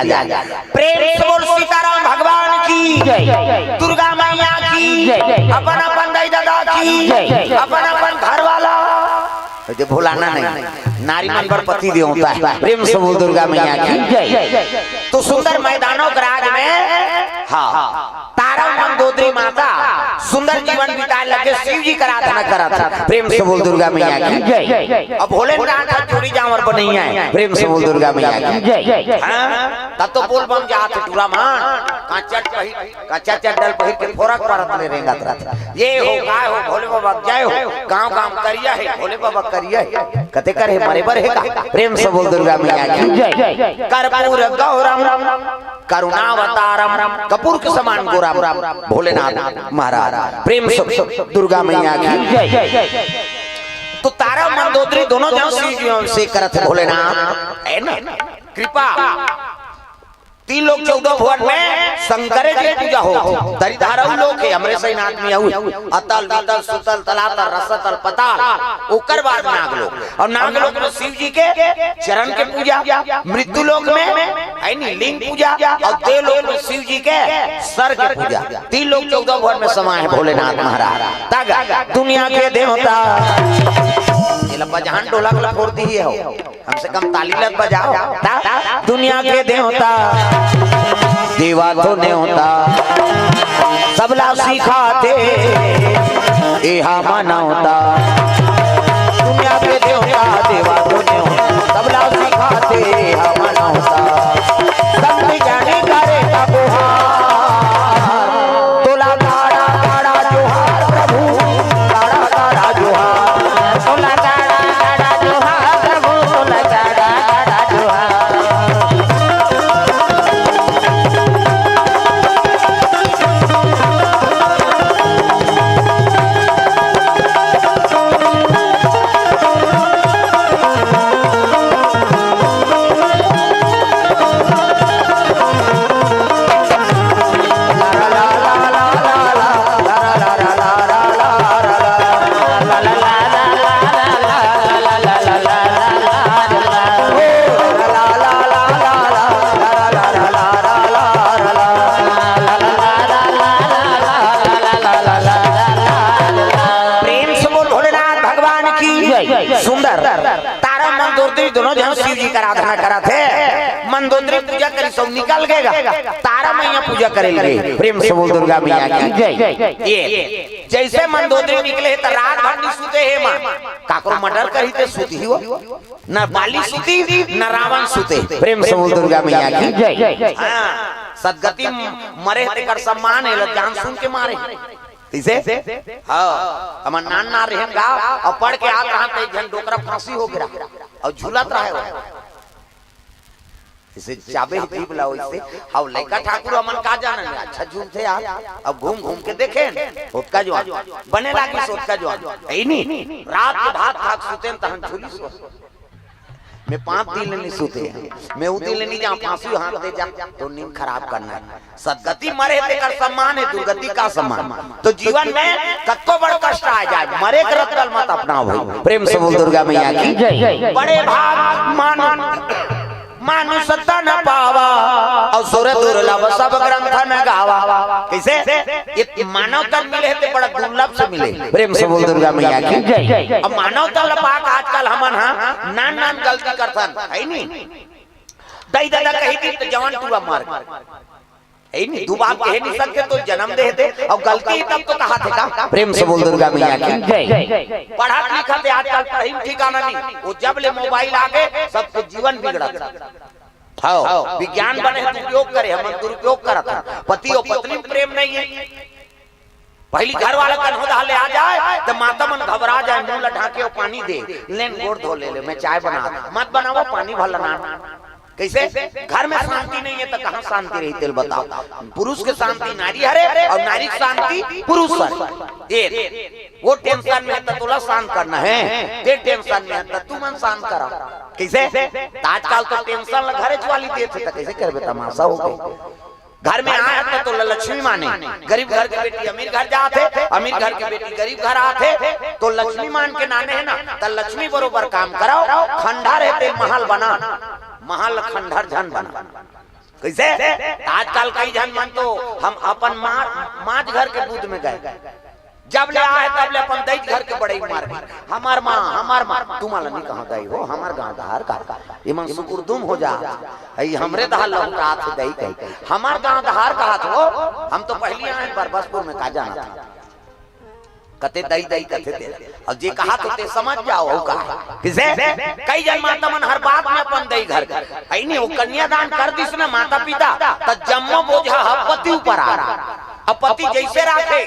जा। प्रेम से बोल सीताराम भगवान की, जय। दुर्गा मैया की, जय। अपन अपन दाई ददा की, जय। अपन अपन घर वाला। ये भुलाना नहीं, नारी मन बर पति देवता हे। प्रेम से बोल दुर्गा मैया की, जय। तो सुंदर मैदानों के राज में, हाँ, तारा मंदोदरी माता सुंदर जीवन बिताए लगे, शिव जी का आराधना करत हे। प्रेम से बोल दुर्गा मैया की, जय। अब भोलेनाथ ह चूरी जांवर बनइया हे। प्रेम से बोल दुर्गा मैया की, जय। हाँ? तब तो बोल बम जात हे टूरा मन, कांचा पहिर, कांचा चड्डल पहिर के फोरक परत ले रेंगत रहिथे। ये हो, काय हो, भोले बाबा जय हो, गांव गांव करिया हे, भोले बाबा करिया हे। कते कर हे, मरे बर हे का? प्रेम से बोल दुर्गा मैया की, जय। कर्पूर गौरम करुणावतारम, कपूर के समान गोरा भोलेनाथ महाराज। प्रेम से दुर्गा मैया की, जय। तो तारा मंदोदरी दोनों जन शिव जी से करत हे भोलेनाथ, है ना, कृपा। तीन लोक चौदह भुवन में शंकरे जी पूजा हो। दरिधारऊ लोक हे, हमरे सही आदमी अउ अतल, वितल, सुतल, तलातल, रसतल, पताल, ओकर बाद नागलोक। अउ नागलोक में शिव जी के चरण के पूजा, मृत्यु लोक में, है नी, लिंग पूजा, अउ देव लोक में शिव जी के सर के पूजा। तीन लोक चौदह भुवन में समाए हे भोलेनाथ महाराज। तग दुनिया के देवता, ये ला बजहन ढोलक ला फोर दिही हो। कम से कम ताली लग बजाओ। ता, दुनिया के देवता, देवा तो नेवता, सबला सिखाथे, एहा मनौता। दुनिया के देवता, देवा तो नेवता, सबला सिखाथे, एहा मनौता। संत जन करे का गुहार, तोला गाड़ा गाड़ा जोहार प्रभु, गाड़ा गाड़ा जोहार। तोला गाड़ा गाड़ा जोहार प्रभु, तोला गाड़ा गाड़ा जोहार। प्रेम से बोल भोलेनाथ भगवान की। जय। सुंदर। तारा मंदोदरी दोनों झन शिव जी का आराधना करत हे। मंदोदरी पूजा करिस अउ निकल गे गा। तारा मैया पूजा करे लगे। प्रेम से बोल दुर्गा मैया की, जय। ये जइसे मंदोदरी निकले हे त रात भर नी सुते हे माँ। काकरो मर्डर करही ते सुतही हो। न बाली सुती, न रावण सुते। प्रेम से बोल दुर्गा मैया की, जय। हाँ, सदगति मरे हे तेकर सम्मान हे, एला जान सुन के मारे हे। कइसे? हाँ, हमर नान नान रहेन गा, अउ पढ़ के आत रहन त एक झन डोकरा फांसी हो गे रहा, अउ झूलत रहे हो। जइसे चाबे हे जीभ ला वइसे, अउ लइका ठाकुर हमन का जानन, अच्छा झूलथे यार, अब घूम घूम के देखेन, ओतका जुवान, बने लागिस ओतका जुवान, हे नी, रात के भात खा के सुतेन तहन झूलिस। मैं पाँच दिन ले नी सुते, मैं उ दिन ले नी जांव, फांसी हाथ दे जा, तो नींद खराब करना हे। सदगति मरे हे तेकर सम्मान हे, दुर्गति का सम्मान। तो जीवन में कतको बड़ कष्ट आ जाए, मरे के रद्दल मत अपनाओ भाई। प्रेम से बोल दुर्गा मैया की, जय। बड़े भाग मानु, मानुष तन पावा, अउ सुर दुर्लभ सब ग्रंथ न गावा। कइसे? ये मानव तन मिले हे ते बड़ा दुर्लभ से मिले। प्रेम से बोल दुर्गा मैया की, जय। अब मानव तन ल पाके आजकल हमन हा नान नान गलती करथन, हे नी? दाई ददा कही दी त जवान टूरा मार, हे नी? दू बात कहे नी सकथे तो जनम दे हे ते, अउ गलती तब तो कहाथे का? प्रेम से बोल दुर्गा मैया की, जय। पढ़त लिखत हे आजकल, पढ़ई में ठिकाना नहीं, वो जब ले मोबाइल आ गे, सबके जीवन बिगड़त। हाँ, विज्ञान बने हे, दुरुपयोग करे, हमन दुरुपयोग करत हन। पति अउ पत्नी में प्रेम नहीं हे। पहिली घर वाला कन्हो डहर ले आ जाए, त माता मन घबरा जाए, मुंह ला ढांके अउ पानी दे, लेन गोड़ धो ले ले, मैं चाय बना, मत बनावा, पानी भर ला ना। कइसे? घर में शांति नहीं हे, त कहाँ शांति रही, तेला बताओ। पुरुष के शांति नारी हरे, अउ नारी के शांति पुरुष हरे। ये वो टेंशन में हे त तोला शांत करना हे, ते टेंशन में हे त तुमन शांत करा। कइसे? त आजकल तो टेंशन ला घरेच वाली देथे, त कइसे करबे, तमाशा हो गे। घर में आए त तोला लक्ष्मी माने, गरीब घर के बेटी अमीर घर जात हे, अमीर घर के बेटी गरीब घर आत हे, तो लक्ष्मी मान के नाने हे ना, त लक्ष्मी बरोबर काम कराओ, खंडहर हे ते महल बना, महल खंडहर झन बना। कइसे? आजकल कई झन मन तो हम अपन माँ, माँ घर के बूथ में गए, जब ले आए तब ले अपन दई घर के बड़ई मार, हमर माँ, हमर माँ। तुमन ला नहीं कहा दई हो, हमर गांव डहार का, ये मन सुकुरदुम हो जा। अई हमरे डहार लहुटात हे दई कही, हमर गांव डहार कहा हो। हम तो पहली आए बरबसपुर में, का जाना था। कते दई दई कथे ते, अउ जे कहा तो ते समझ जाओ हो का। कइसे? कई झन माता मन हर बात में अपन दई घर के, अई नहीं, वो कन्यादान कर दिस ना माता पिता, त जम्मो बोझा ह पति ऊपर आ। अब पति जइसे राखे,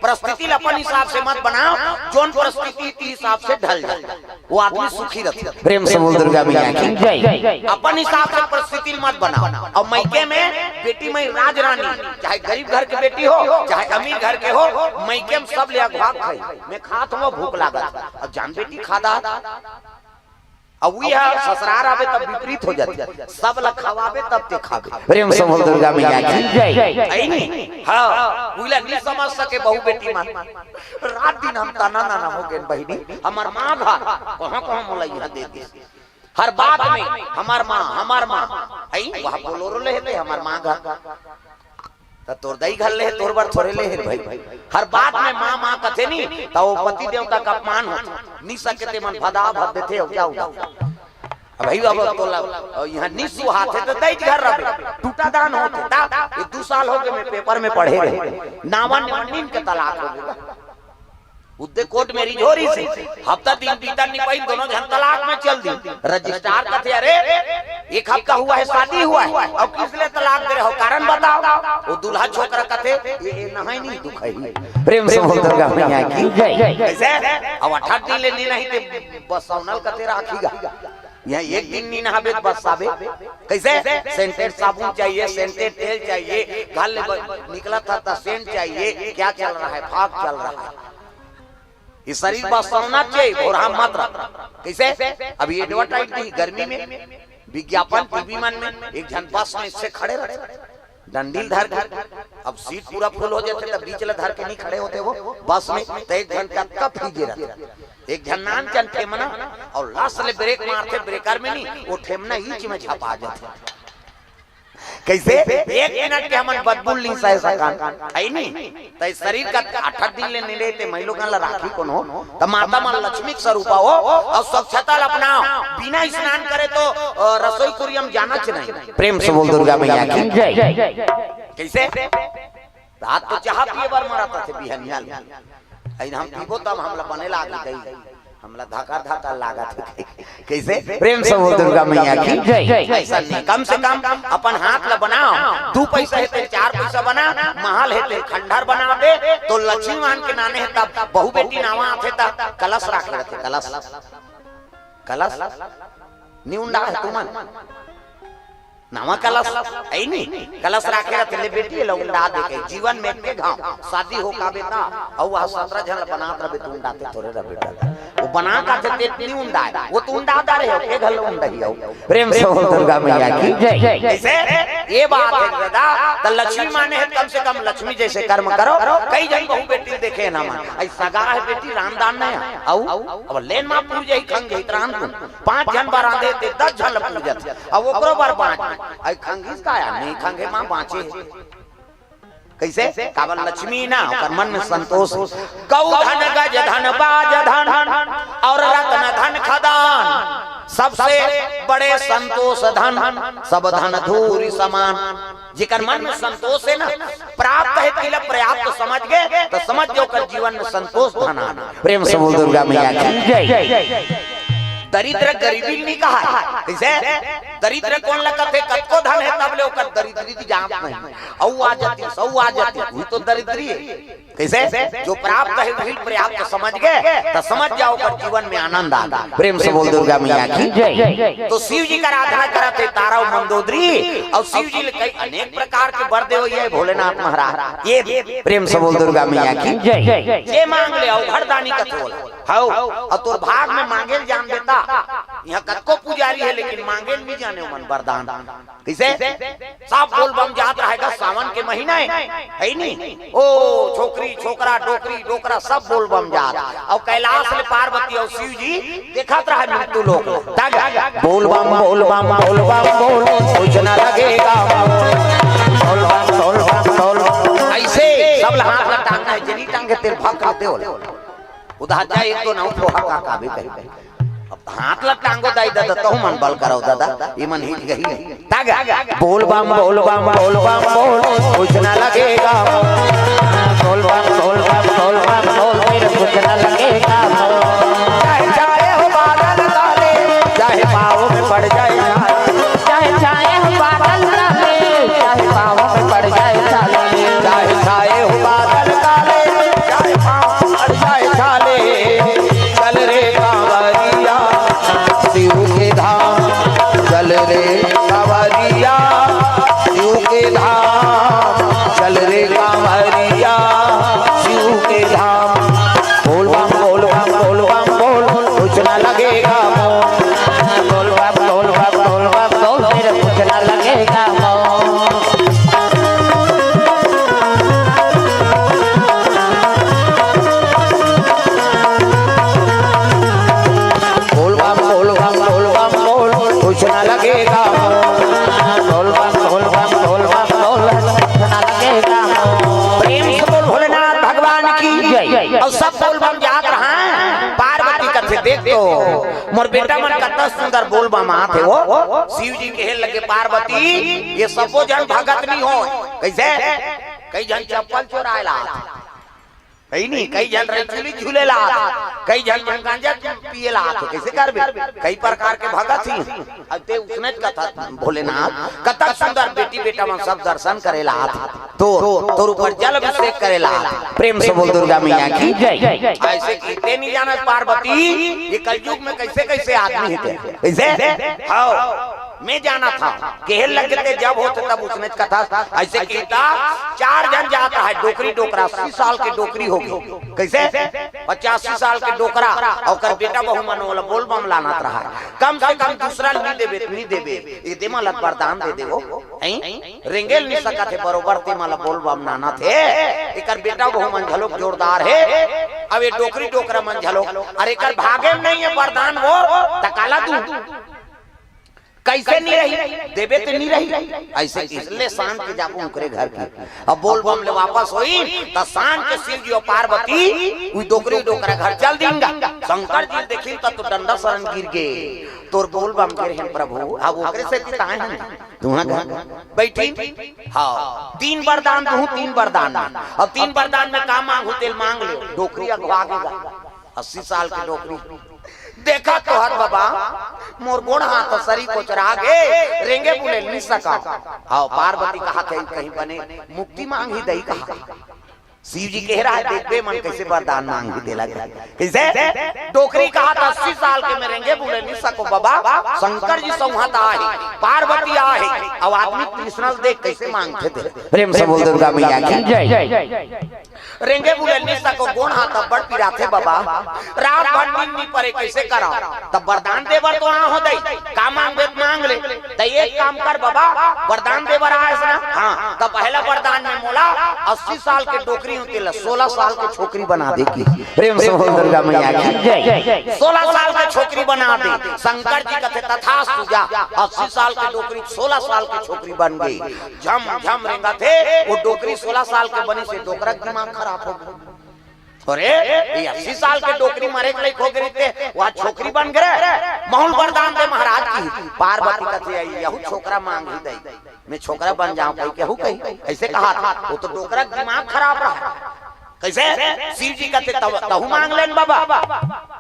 परिस्थिति ल अपन हिसाब से मत बनाओ, जोन परिस्थिति के हिसाब से ढल जाए। वो आदमी सुखी रथे। प्रेम से बोल दुर्गा मैया की। जय। अपन हिसाब से परिस्थिति मत बनाओ। अउ मइके में बेटी मई राजरानी, चाहे गरीब घर के बेटी हो, चाहे अमीर घर के हो, मइके में सब ले अघवा खाई। मैं खात हूँ, भूख लागत। अब जान बेटी खा दा। अब उही ह ससुरार आबे तब विपरीत हो जाथे, सब ल खवाबे तब ते खाबे। प्रेम से बोल दुर्गा मैया की। जय। अई नहीं? हाँ, उही ला नहीं समझ सके बहू बेटी मन। रात दिन हम तना नाना हो गेन बहिनी, हमर माँ घर कहाँ कहाँ मोला यहाँ दे दिस। हर बात में हमर माँ, हमर माँ, अई वहाँ बोलोरो ले हे ते हमर माँ घर, त तोर दई घर ले हे, तोर बर थोरे ले हे भाई। हर बात में माँ माँ कथे नहीं, त वो पति देवता का अपमान होथे, नहीं सके ते मन भदा भद देथे, अउ क्या हुआ? अब भाई अब तोला, अउ यहाँ नहीं सुहात हे त दई घर रहे, टूटा दान होथे। ता ये दू साल हो गए, मैं पेपर में पढ़े रहे, नावा निमन नीन के तलाक हो गया। उद्दे कोर्ट में रिझोरी से हफ्ता दिन बीतन नहीं पाई, दोनों झन तलाक में चल दी। रजिस्ट्रार कथे, "अरे, एक हफ्ता हुआ है, शादी हुआ है, अउ किस लिए तलाक दे रहे हो, कारण बताओ।" वो दूल्हा छोकरा कथे, "ये, ये नहाई नहीं दुख है।" प्रेम से बोल दुर्गा मैया की। जय। कइसे? अब अठारह दिन ले नहीं, नहीं ते बस सौनल कथे राखी गा। यहाँ एक दिन नहीं नहाबे त बस आबे। कइसे? सेंटेड साबुन चाहिए, सेंटेड तेल चाहिए, घर ले ब-, निकला था त सेंट चाहिए, क्या चल रहा है, फाग चल रहा है। ये शरीर बस सौना चाहिए, भोरहा मत रह। कइसे? अभी एडवर्टाइज दी गर्मी में, विज्ञापन टीवी मन में, एक झन बस में इससे खड़े रहे, डंडील धर के। अब सीट पूरा फुल हो जाथे, तब बीच ल धर के नहीं खड़े होते वो बस में, त एक झन का कप ही गिरत। एक झन नान चन ठेमना, अउ लस ले ब्रेक मारथे, ब्रेकर में नहीं, वो ठेमना ईच में झपा जाथे। कइसे? एक मिनट के हमन बदबू ल नहीं सह सकन, अई नहीं? त शरीर का अठारह दिन ले नहीं लेते, मई लोगन ला राखी कोनो, त माता मन लक्ष्मी के स्वरूपा हो, अउ स्वच्छता ल अपनाओ। बिना स्नान करे तो, अ, रसोई कुरिया म जाना च नहीं। प्रेम से बोल दुर्गा मैया की। जय। कइसे? रात तो चाह पिए बर मरत रथे बिहनिया ले। अई हम पीबो तब हमला बने लागी दई, हमला धकर धकर लागत हे। कइसे? प्रेम से बोल दुर्गा मैया की। जय। अइसन नहीं, कम से कम अपन हाथ ला बनाओ, दू पैसा हे ते चार पैसा बना, महल हे ते खंडहर बना दे, त लक्ष्मी मान के नाने हे तब बहू बेटी नावा आथे तब कलश राखे रथे, कलश। कलश। नहीं उंडा हे तुमन? नावा कलश, अई नहीं? कलश राखे रथे ले बेटी, एला उंडा दे के, जीवन में के घाव, शादी हो का बेटा, अउ वह सत्रह झन बनात रहे, तू उंडाते थोरे रह बेटा। वो बना का थे, ते नहीं उंडा हे, वो तू उंडा दा रहे हो, के घर उंडा ही हो। प्रेम से बोल दुर्गा मैया की। जय। कइसे? ये बात हे दादा, त लक्ष्मी माने हे, कम से कम लक्ष्मी जइसे कर्म करो। कई झन बहू बेटी देखे ना मन, अई सगा हे बेटी, रामदान नहीं हे, अउ अब लेन मा पूर जाही, खंग जाही, त रांध कुन। पांच झन बर रांधे ते दस झन ल पूजत। अब ओकरो बर बांच। अई खंगिस का या? नहीं खंगे मां बांचे। कइसे? काबर लक्ष्मी ना, ओकर मन में संतोष। गौ धन गज धन बाज धन अउ रत्न धन खदान, सबसे बड़े संतोष धन, सब धन धूरि समान। जेकर मन में संतोष हे ना, प्राप्त हे तिला पर्याप्त समझ गे, त समझ गे ओकर जीवन में संतोष धन आ गे। प्रेम से बोल दुर्गा मैया की। जय। दरिद्र गरीबी नहीं कहा हे। कइसे? दरिद्र कोन ला कथे? कतको धन हे तब ले ओकर दरिद्री ती जात नहीं। अउ आ जाती, सौ आ जाती, वही तो दरिद्री हे। कइसे? जो प्राप्त हे वही पर्याप्त समझ गे, त समझ जाओ ओकर जीवन में आनंद आ गे। प्रेम से बोल दुर्गा मैया की। जय। त शिव जी का आराधना करत हे तारा अउ मंदोदरी, अउ शिव जी ले कई अनेक प्रकार के बर देवइया हे भोलेनाथ महाराज। ये प्रेम से बोल दुर्गा मैया की। जय। जे मांग ले अवघड़ दानी कथे ओला। हव, अउ तोर भाग में मांगे ल जान देता। इहाँ कतको पुजारी हे, लेकिन मांगे ल नइ जाने ओमन बरदान। कइसे? सब बोल बम जात रहय गा, सावन के महीना हे, हे नी? ओ, छोकरी, छोकरा, डोकरी, डोकरा, सब बोल बम जात। अउ कैलाश ले पार्वती अउ शिव जी देखत रहय मृत्यु लोक। तग, बोल बम, बोल बम, बोल बम, बोल, कुछ न लगेगा। बोल बम, बोल बम, बोल बम। अइसे सब ल हाथ ल टांगना हे, जेन नइ टांगे तेला भक कर देवल। उधार जा एक तो नौ ठो हा का काबे कही। अब हाथ ल टांगो दाई ददा, तहू मन बल करव ददा, ये मन हिल गही। तागा, बोल बम, बोल बम, बोल बम, बोल, कुछ ना लगेगा। बोल बम, बोल बम, बोल बम, बोल, फिर कुछ ना लगेगा। चाहे छाए हो बादल काले, चाहे पाँव में पड़ जाए छाले। चाहे छाए हो बादल काले, चाहे पाँव में पड़ जाए छाले। चाहे छाए हो बादल काले, चाहे पाँव में पड़ जाए छाले। चल रे कांवरिया, शिव के धाम। चल रे कांवरिया, शिव के धाम। चल रे कांवरिया, शिव के धाम। बोल बम, बोल बम, बोल बम, बोल, कुछ ना लगेगा मोल। बोल बम, बोल बम, बोल बम, बोल, फिर कुछ ना लगेगा मोल। बोल बम, बोल बम, बोल बम, बोल, कुछ ना लगेगा मोल। बोल बम, बोल बम, बोल बम, बोल, कुछ ना लगेगा मोल। प्रेम से बोल भोलेनाथ भगवान की जय। अउ सब बोल बम जात रहय। पार्वती कथे, देख तो मोर बेटा मन कतना सुंदर बोल बम आत हे। ओ शिव जी कहे लगे, पार्वती, ये सबो झन भगत नइ होय। कइसे? कई झन चप्पल चोराय ल आत हे, हे नी? कई झन रइचुली झूले ल आत हे, कई झन मन गांजा पिए ल आत हे। कइसे करबे? कई प्रकार के भगत ही। अब तें उसनेच कथा भोलेनाथ, कतक सुंदर बेटी बेटा मन सब दर्शन करे ल आत हे। तोर, तोर ऊपर जल अभिषेक करे ल आत हे। प्रेम से बोल दुर्गा मैया की जय। अइसे कहिथे नइ जानस पार्वती, ये कलयुग में कइसे कइसे आदमी हे ते। कइसे? हव। मैं जानत हंव, कहे लगे तें जब होथे तब उसनेच कथा। अइसे कहिथे, चार झन जात रहय, डोकरी डोकरा, अस्सी साल के डोकरी होगे। कइसे? पचासी साल के डोकरा, अउ ओकर बेटा बहू मन ओला बोल बम लानत रहय। कम से कम दूसरा ल नइ देबे, नइ देबे, ये दे मोला बरदान दे दे वो। हैं? रेंगे ल नइ सकत हे बरोबर, तें मोला बोल बम लानत हे। एकर बेटा बहू मन घलोक जोरदार हे, अउ ये डोकरी डोकरा मन घलोक, अरे एकर भागे म नइ हे बरदान वो, त काला दूं? कइसे नइ रही? देबे ते नइ रही। अइसे कहिस ले सांझ के जाबो ओकरे घर के। अब बोल बम ले वापस होइस, त सांझ के शिव जी अउ पार्वती उही डोकरी डोकरा घर चल दीन गा। शंकर जी देखिन त तो डंडा सरन गिर गे। तोर बोल बम गिरे हे प्रभु, अब ओकरे सेती त आय हन। तुंहर घर बइठिन। हव, तीन बरदान दूहूं, तीन बरदान में। अब तीन बरदान में का मांगहूं तेला मांग ले। डोकरी अघवा गे गा। अस्सी साल के डोकरी। देखत तो हस बबा, मोर गोड़ हाथ सरी कोचरा गे, रेंगे बुले ल नइ सकंव। हव, पार्वती कहत हे कहीं बने मुक्ति मांगही दई कहा। शिव जी कहे रहय, देखबे मन कइसे बरदान मांगही तेला। कइसे? डोकरी कहत हे अस्सी साल के मैं रेंगे बुले ल नइ सकंव बबा, शंकर जी संहत आहे, पार्वती आहे, अउ आदमी कृष्ण ल देख कइसे मांगथे तेला। प्रेम से बोल दुर्गा मैया की जय। रेंगे बुले ल नइ सकंव, गोड़ हाथ अब्बड़ पिराथे बबा। रात भर नींद नइ परे, कइसे करंव? तब बरदान दे बर तो आय हों दई, का मांगबे त मांग ले। त एक काम कर बबा, बरदान दे बर आय हस ना? हां, त पहला बरदान में मोला अस्सी साल के डोकरी हूं, तेला सोलह साल के छोकरी बना दे की। प्रेम से बोल दुर्गा मैया की जय। सोलह साल के छोकरी बना दे। शंकर जी कथे, तथास्तु जा। अस्सी साल के डोकरी सोलह साल के छोकरी बन गे। झम झम रेंगत हे, वो डोकरी सोलह साल के बनिस हे, डोकरा के दिमाग खराब हो गे। अरे, ये अस्सी साल के डोकरी मरे के लइक हो गे रहिते, वो छोकरी बन गे रे। महूं ल बरदान दे महाराज की। पार्वती कथे, यहू छोकरा मांगही दई, मैं छोकरा बन जांव कहिके हूं कही। अइसे कहत हे, वो तो डोकरा के दिमाग खराब रहय। कइसे? शिव जी कथे, तब तहूं मांग ले न बबा।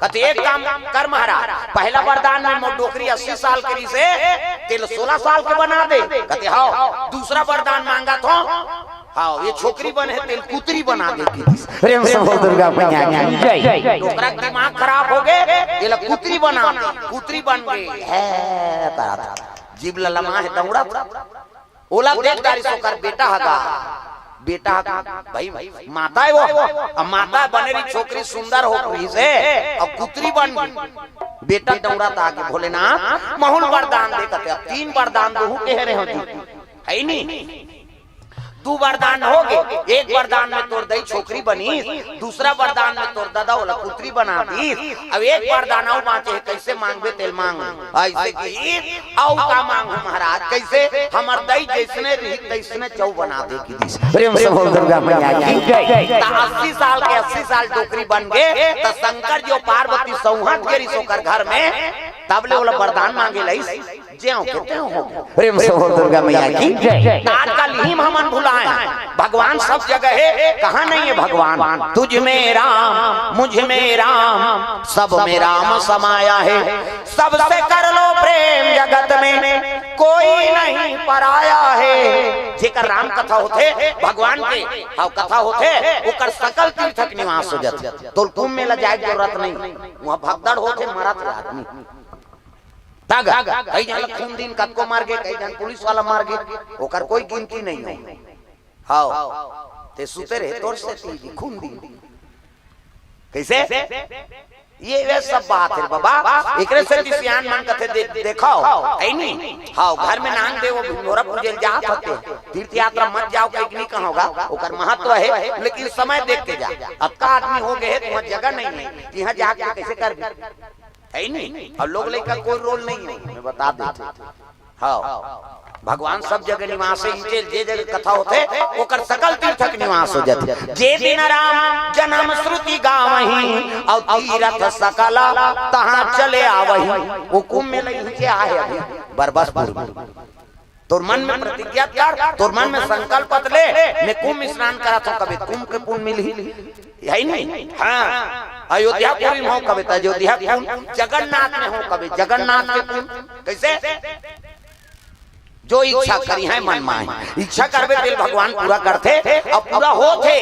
कथे, एक काम कर महाराज, पहला बरदान में मोर डोकरी अस्सी साल के रिहिसे, तेला सोलह साल के बना दे। कथे, हव, दूसरा बरदान मांगत हंव, हव, ये छोकरी बने हे, तेला कुतरी बना दे की। प्रेम से बोल दुर्गा मैया की जय। डोकरा के दिमाग खराब हो गे, एला कुतरी बना दे। कुतरी बन गे। हे, करत जीभ ललमा हे, दौड़त। ओला देख डारिस ओकर बेटा ह गा। बेटा, भाई, माता हे वो, अब माता बने रही, छोकरी सुंदर हो रही से, अब कुतरी बन गई। बेटा दौड़त आगे, भोलेनाथ, महूं ल वरदान दे कथे, अब तीन वरदान दूहूं कहे रहे हो जी, हे नी? दू वरदान हो गे, एक वरदान में तोर दई छोकरी बनिस, दूसरा वरदान में तोर ददा ओला पुत्री बना दिस। अब एक वरदान अउ बांचे हे, कइसे मांगबे तेला मांग। अइसे कहिस, अउ का मांगहूं महाराज, कइसे? हमर दई जइसने रही तइसने चउ बना दे कहिस। प्रेम से बोल दुर्गा मैया की जय। त अस्सी साल के अस्सी साल डोकरी बन गे, त शंकर जी अउ पार्वती सौंहत गे रिहिस ओकर घर में, तब ले ओला वरदान मांगे लइस। ज्यों के त्यों हो गे। प्रेम से बोल दुर्गा मैया की जय। आजकल इही म हमन भुलाए हन। भगवान सब जगह हे, कहां नहीं हे भगवान? तुझ में राम, मुझ में राम, सब में राम समाया है। सबसे कर लो प्रेम जगत में, कोई नहीं पराया है। जेकर राम कथा होथे, भगवान के हव कथा होथे, ओकर सकल तीर्थ के निवास हो जाथे। तोला कुंभ मेला जाए के जरूरत नहीं, उहां भगदड़ होथे, मरत हे आदमी। तग, कई झन ल खून दिन कतको मर गे, कई झन पुलिस वाला मर गे, ओकर कोई गिनती नहीं हे। हव, ते सुते रहे तोर सेती जी, खून दिन। कइसे? ये, ये सब बात हे बाबा, एकरे सेती सियान मन कथे दे-, देखव, हे नी? हव, घर में नांग देवो, भिंगोरा पूजे ल जात हते, तीर्थ यात्रा मत जाव, कहिके नी कहंव गा, ओकर महत्व हे, लेकिन समय देख के जा। अतका आदमी हो गे हे, तुहां जगह नहीं हे, तिहां जाके कइसे करबे? हे नी? अउ लोग लइका कोई रोल नहीं हे, मैं बता देथंव। हव, भगवान सब जगह निवास हे, इहिंचे जे जगह कथा होथे, ओकर सकल तीर्थ के निवास हो जाथे। जे दिन राम जन्म श्रुति गावहीं, अउ तीरथ सकल तहां चले आवहीं। वो कुंभ मेला इहिंचे आहे अभी, बरबसपुर में। तोर मन में प्रतिज्ञा कर, तोर मन में संकल्प ले, मैं कुंभ स्नान करत हंव, कबे कुंभ के पुन मिलही। हे नी? हां, अयोध्यापुरी में हों कबे त अयोध्या के पुन, जगन्नाथ में हों कबे जगन्नाथ के पुन। कइसे? जो इच्छा करिहैं मन मांहि, इच्छा करबे तेला भगवान पूरा करथे, अउ पूरा होथे,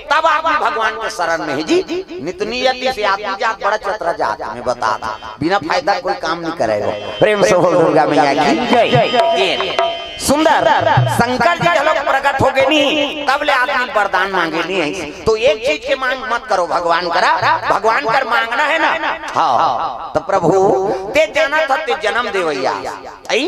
तब आदमी भगवान के शरण में हे जी। नित नियति से आदमी जात बड़ा चतरा जात, मैं बता देथंव, बिना फायदा कोई काम नहीं करे वो। प्रेम से बोल दुर्गा मैया की जय। ये सुंदर शंकर जी घलो प्रकट हो गे नी, तब ले आदमी वरदान मांगे नी हे। तो एक चीज के मांग मत करो भगवान करा, भगवान कर मांगना हे ना। हव, त प्रभु ते जानत हस ते जन्म देवइया हे,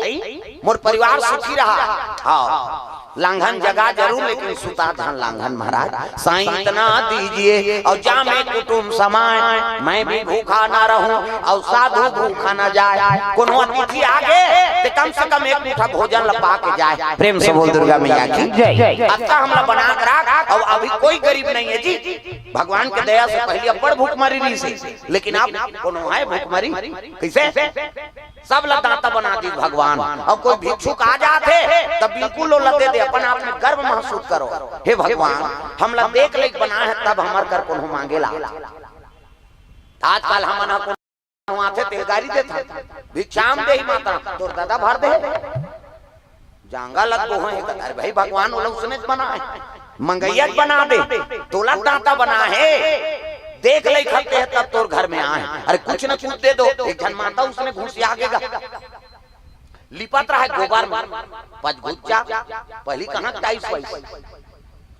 मोर परिवार सुखी रहा। हव, लांघन जगा जरूर, लेकिन सुता धन लांघन महाराज। साईं इतना दीजिए और जामे कुटुम समाए, मैं भी भूखा ना रहूं और साधु भूखा ना जाए। कोनो अतिथि आ गे, ते कम से कम एक मुठा भोजन ल पा के जाए। प्रेम से बोल दुर्गा मैया की जय। अतका हमला बना के राख, अउ अभी कोई गरीब नहीं हे जी। भगवान के दया से पहिली अब्बड़ भूखमरी रहिसे, लेकिन अब कोनो हे भूखमरी? कइसे? सब ला दाता बना दिस भगवान। अउ कोई भिक्षुक आ जाथे, त बिल्कुल ओला दे दे, अपन आप में गर्व महसूस करो, हे भगवान, हमला देख लइक बनाए हे, तब हमर कर कोनो मांगे ला। आजकल हमन ह कोनो आथे, तेला गारी देथन, भिक्षाम देहि मातरम, तोर ददा भर दे। जांगा लग गो हे, अरे भाई, भगवान ओला उसने बनाए, मंगइया बना दे, तोला दाता बना हे, देख लइक हते हे तब तोर घर में आए। अरे कुछ न कुछ दे दो, एक झन माता उसने घुसिया गे गा। लिपत रहा गोबर में, पचगुच्चा, पहिली कहां टाइल्स वाइल्स,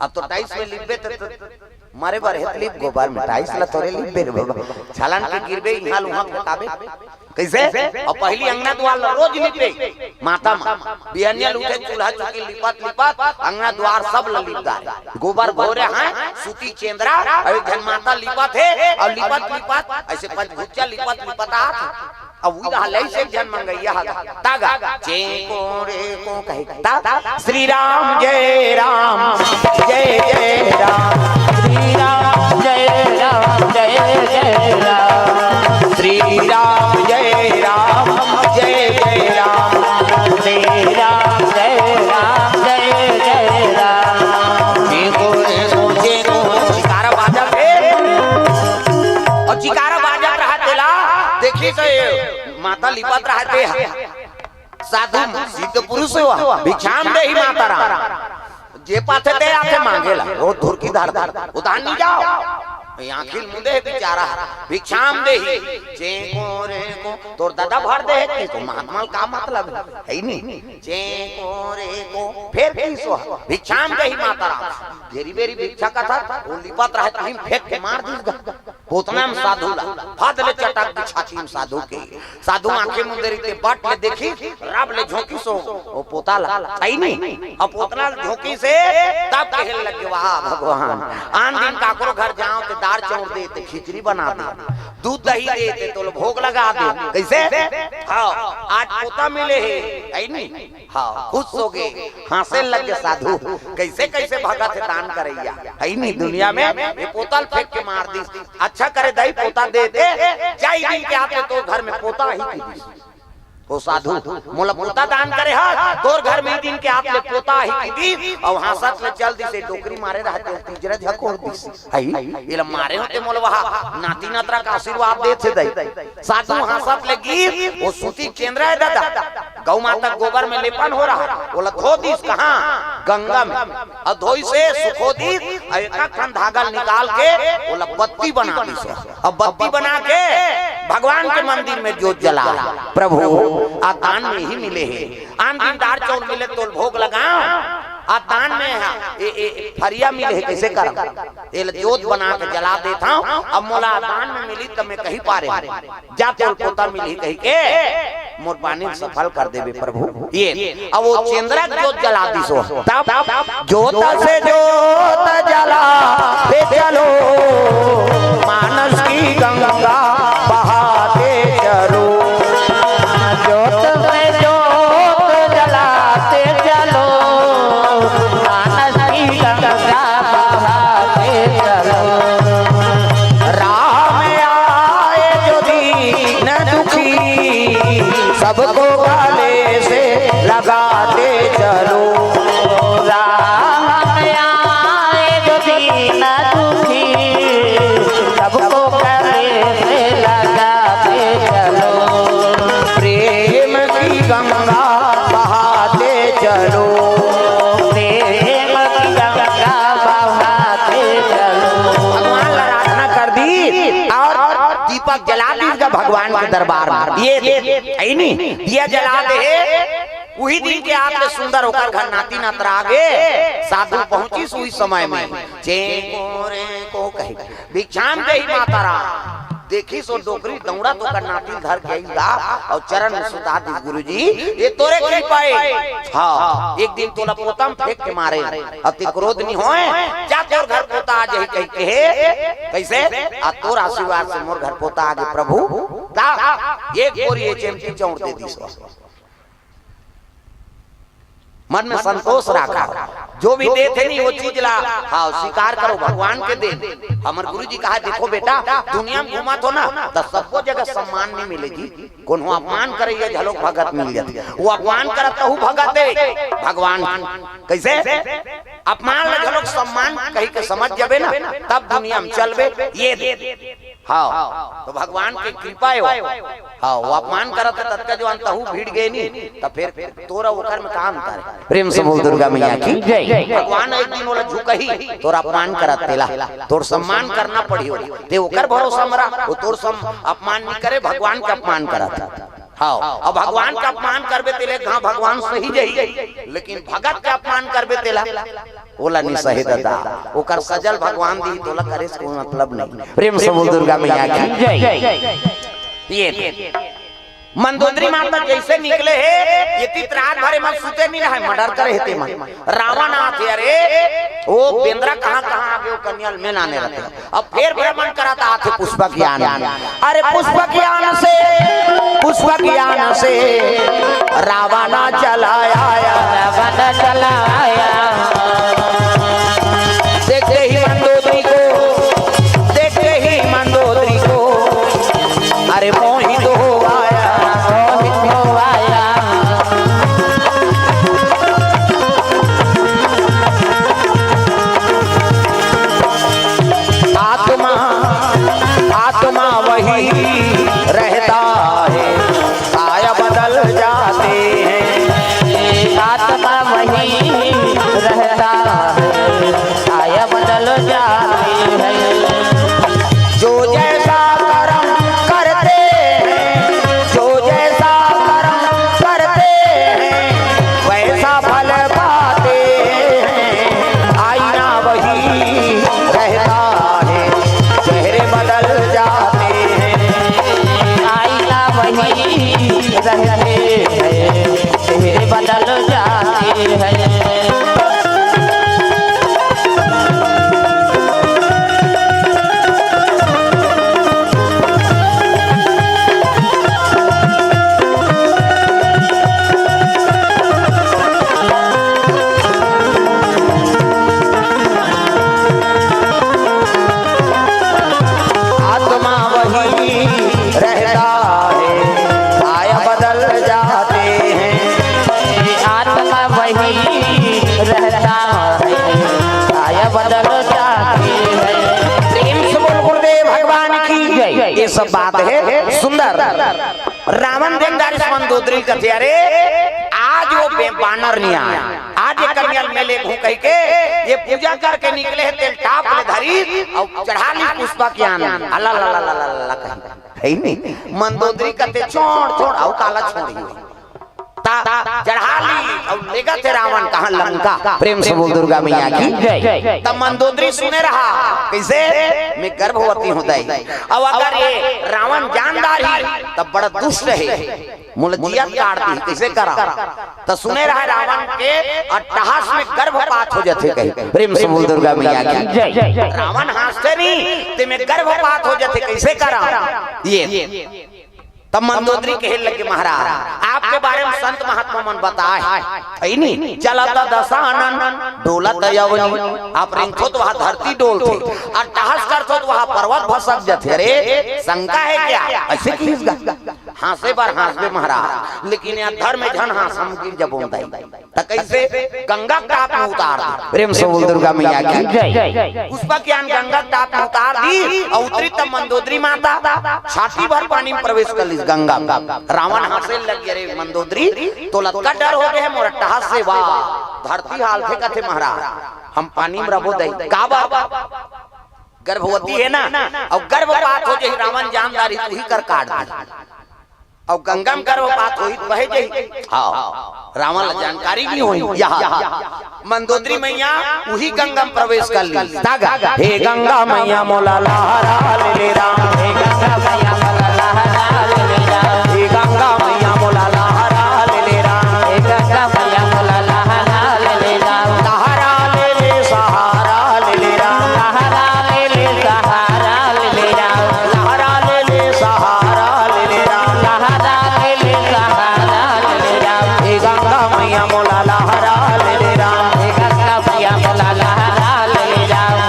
अब तो टाइल्स में लिपबे त, त, मरे बर हे त लिप गोबर में, टाइल्स ला थोरे लिपबे रे बाबा, छलान के गिरबे, इहां ल उहां फेंकाबे। कइसे? अउ पहिली अंगना दुवार ला रोज लिपे, माता मन बिहनिया ल उठे, चूल्हा चौकी लिपत लिपत अंगना दुवार सब ला लिप डारे। गोबर घोरे हे, सूती चेंदरा, अउ एक झन माता लिपत हे, अउ लिपत लिपत अइसे पचगुच्चा लिपत लिपत आत हे। अउ उही रहा लइसे एक झन मंगइया ह गा, तागा, चेंको रेंको कहे ता, श्री राम जय राम, जय जय राम। श्री राम जय राम, जय जय राम। श्री राम जय राम, जय जय राम। श्री राम जय राम, जय जय राम। चेंको रेंको, चेंको रेंको, जयकारा बाजत हे। अउ जयकारा बाजत रहा तेला, देखिस त माता लिपत रहा ते ह। साधु सिद्ध पुरुष हो, भिक्षाम देहि मातरम। जे पाथे ते आथे मांगे ला, रोज धुरकी धर धर, उधार नहीं जाओ। ये आँखी ल मुंदे हे बिचारा, भिक्षाम देही। चेंको रेंको, तोर ददा भर दे हे, कहिस ओ महात्मा ल का मतलब हे, हे ही नहीं। चेंको रेंको, फेर कहिस ओ, भिक्षाम देही माता राम। घेरी बेरी भिक्षा कथस, ओ लिपत रहे, तहीं फेंक के मार दिस गा। पोतना म साधु ला, फद ले चटक दिस छाती म साधु के। साधु आँखी मुंदे रहिते बट ले देखिस, रब ले झोंकिस ओ, ओ पोता ला, हे ही नहीं। अब पोतना ल झोंकिस हे, तब कहे लगे, वाह भगवान, आन दिन काकरो घर जांव ते दार चाउर दे, ते खिचड़ी बना दे, दूध दही दे, ते तोला भोग लगा दे। कइसे? हाँ, आज पोता मिले हे, हे ही नहीं? हाँ, खुश होगे, हाँसे लगे साधु। कइसे कइसे भगत हे दान करइया, हे ही नहीं? दुनिया में ये पोता ल फेंक के मार दिस। अच्छा करे दाई, पोता दे दे, जा ए दिन के आत ले तोर घर में पोता आही कहि दिस। ओ साधु, मोला पोता दान करे हस, तोर घर में ए दिन के आत ले पोता आही कहि दिस, अउ हाँसत ले चल दिस, ए डोकरी मारे रहते, तीजरा झकोर दिस। हे ही, एला मारे होते मोला वहाँ नाती नतरा के आशीर्वाद देथे दाई। साधु हाँसत ले गिस, ओ सूती चेंदरा हे ददा, गौ माता गोबर में लेपन हो रहा, ओला धो दिस। कहाँ? गंगा में। अउ धोइस हे, सुखो दिस, अउ एक ठन धागा ल निकाल के ओला बत्ती बना दिस। अब बत्ती बना के भगवान के मंदिर में जोत जला, प्रभु, आ दान में ही मिले हे। आन दिन दार चाउर मिले तोल भोग लगांव, आ दान में हा, ए, ए, ए, फरिया मिले हे, कइसे करंव? एला जोत बना के जला देत हंव, अब मोला दान में मिली त मैं कहि पारे हंव। जा तोल पोता मिलही कहि के मोर बानी ल सफल कर देबे प्रभु। ये, अब ओ चेंदरा के जोत जला दिस ओ। तब जोत से जोत जलाते चलो, मानस की गंगा बहाते चलो। जोत से जोत जलाते चलो, मानस की गंगा बहाते चलो। राम आए जो दीन दुखी, सबको गले से लगाते चलो। राम आए जो दीन दुखी, सबको गले से लगाते चलो। प्रेम की गंगा बहाते चलो, प्रेम की गंगा बहाते चलो। भगवान ला आराधना कर दिस अउ दीपक जला दिस गा भगवान के दरबार में। ये, ये, हे नहीं, दिया जला दे हे। उही दिन के आत ले सुंदर ओकर घर नाती नतरा आगे। साधु पहुंचिस उही समय में, चेंको रेंको कहि, भिक्षाम देहि माता राम। देखिस ओ डोकरी दउड़त ओकर नाती ल धर के आइस गा, अउ चरण में सुता दिस, गुरुजी, ये तोरे कृपा हे। हाँ, एक दिन तोला पोता म फेंक के मारे, अति क्रोध नइ होय, जा तोर घर पोता आ जाही कहि के हे। कइसे? आ तोर आशीर्वाद से मोर घर पोता आगे प्रभु। ता एक बोरी ये चेमटी चाउर दे दिस। मन में संतोष राखव, जो भी देथे नहीं वो चीज ला, हाँ, स्वीकार करो, भगवान के दे। हमर गुरुजी कहा, देखो बेटा, दुनिया में घूमत हो ना, त सबको जगह सम्मान नहीं मिले जी। कोनो अपमान करे, ये घलोक भगत मिल जाथे। वो अपमान करत तहू भगत हे, भगवान। कइसे? अपमान ल घलोक सम्मान कहि के समझ जाबे ना, तब दुनिया में चलबे। ये दे। हाँ, त भगवान के कृपा हे वो। हाँ, वो अपमान करत हे, ततका जो अंतहू भिड़ गे नी, त फेर तोर ओकर में का अंतर हे? प्रेम से बोल दुर्गा मैया की जय। भगवान एक दिन ओला झुकही, तोर अपमान करत तेला, तोर सम्मान करना पड़ही ओला। ते ओकर भरोसा म रह, वो तोर सम-, अपमान नइ करे, भगवान के अपमान करत हे। हाँ, अब भगवान के अपमान करबे तेला, हाँ, भगवान सही जाही, लेकिन भगत के अपमान करबे तेला, ओला नइ सहे ददा, ओकर सजा ल भगवान दिही, तोला करे से कोई मतलब नहीं। प्रेम से बोल दुर्गा मैया की जय। ये मंदोदरी माता जइसे निकले हे, ये तीत रात भर एमन सुते नइ रहय, मर्डर करे हे तेमन। रावण आथे, अरे, ओ बेंदरा कहाँ कहाँ आगे, ओ कन्या ल मैं लाने रहितेंव। अब फेर भ्रमण करत आथे पुष्पक यान। अरे पुष्पक यान से, पुष्पक यान से रावण चला आया। रावण चला आया। देखते ही मंदोदरी को, देखते ही मंदोदरी को, अरे मोहित हो आया। मोहित हो आया। आत्मा, आत्मा वही रहता है, काया बदल जाते हैं। आत्मा वही ये सब बात हे सुंदर। रावण देख डारिस मंदोदरी ल कथे, "अरे, आज वो बे-, बानर नइ आय, आज एकर मेर में लेगहूं," कहिके ये पूजा करके निकले हे, तेला टाप ले धरिस अउ चढ़ा लिस पुष्पक यान। अला ला ला ला ला ला कहि। हे नहीं, मंदोदरी कथे, "छोड़, छोड़, अउ काला छोड़ही।" ता चढ़ा लिस अउ लेगथे रावण कहां, लंका। प्रेम से बोल दुर्गा मैया की जय। तब मंदोदरी सुने रहा, कइसे? "मैं गर्भवती हूं दाई, अउ अगर ये रावण जान डारही, तब बड़ा दुष्ट हे, मोला जियत काट दिही, कइसे करंव?" त सुने रहा रावण के अट्टहास में गर्भपात हो जाथे कहि। प्रेम से बोल दुर्गा मैया की जय। रावण हांसथे नहीं, ते में गर्भपात हो जाथे, कइसे करंव? ये तब मंदोदरी कहे लगे, "महाराज, आपके बारे में संत महात्मा मन बताय हे, हे नहीं, चलत दशानन, डोलत अवनी, आप रेंगथो त वहां धरती डोलथे, अट्टहास करथो त वहां पर्वत भसक जाथे। अरे, शंका हे क्या?" अइसे किहिस गा। हांसे बर हांसबे महाराज, लेकिन ये धर्म झन हांस, हम गिर जबों दाई। त कइसे? गंगा के टाप में उतार दिस। प्रेम से बोल दुर्गा मैया की जय। पुष्पक यान गंगा के टाप में उतार दिस अउ उतरिस त मंदोदरी माता छाती भर पानी में प्रवेश कर लिस गंगा में। रावण हांसे लग गे, "अरे मंदोदरी, तोला अतका डर हो गे हे मोर अट्टहास से?" "वाह, धरती हालथे," कथे, "महाराज, हम पानी में रबो दाई।" "काबर?" "गर्भवती हे ना, अउ गर्भपात हो जाही, रावण जान डारही, त उही कर काट दिही।" अउ गंगा में गर्भपात होही त बहे जाही। हां, रावण ला जानकारी नइ होही। यहां मंदोदरी मैया उही गंगा में प्रवेश कर लिस। तागा, "हे गंगा मैया मोला लहरा ले ले राम, हे गंगा मैया मोला लहरा ले ले राम, हे गंगा मैया मोला लहरा ले ले राम, हे गंगा मैया मोला लहरा ले ले राम, लहरा ले ले सहारा ले ले राम, लहरा ले ले सहारा ले ले राम, लहरा ले ले सहारा ले ले राम, लहरा ले ले सहारा ले ले राम, हे गंगा मैया मोला लहरा ले ले राम, हे गंगा मैया मोला लहरा ले ले राम।"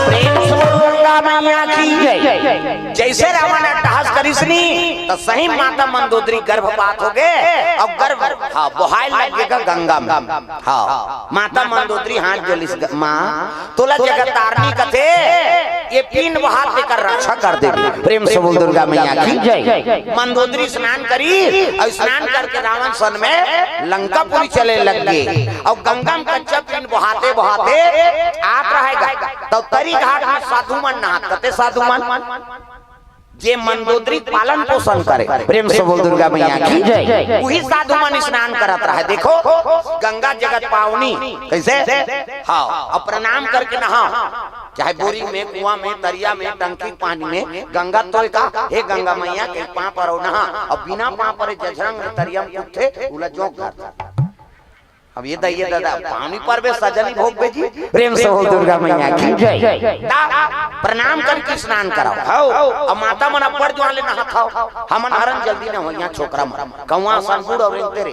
प्रेम से बोल दुर्गा मैया की जय। जइसे रावण अट्टहास करिस नी, त सही माता मंदोदरी गर्भपात हो गे अउ गर्भ, हां, बोहाय लग गे गा गंगा में। हां, माता मंदोदरी हाथ जोरिस, "मां, तोला जगत तारनी कथे, ये पीन बोहात तेकर रक्षा कर देबे।" प्रेम से बोल दुर्गा मैया की जय। मंदोदरी स्नान करिस अउ स्नान करके रावण सन में लंकापुरी चले लग गे अउ गंगा में कच्चा पीन बोहाते बोहाते आत रहय गा। त तरी घाट में साधु मन नहात, कते साधु मन जे मंदोदरी पालन पोषण करे। प्रेम से बोल दुर्गा मैया की जय। उही साधु मन स्नान करत रहय। देखो, गंगा जगत पावनी कइसे? हां, अउ प्रणाम करके नहाव, चाहे बोरिंग में, कुआं में, तरिया में, टंकी के पानी में, गंगा तोय का, "हे गंगा मैया, के पांव परव नहा।" अउ बिना पांव परे जझरंग तरिया में कूदथे, उला जोंक धरथे। अब ये दाई, ये दादा, पानी परबे सजनी भोग बेजी। प्रेम से बोल दुर्गा मैया की जय। ता प्रणाम करके स्नान कराव। हव, अब माता मन अब्बड़ जुवार ले नहात हव। हमन हरन जल्दी नहावय, इहां छोकरा मन। कउवा सन बूढ़ अउ रेंगते रे।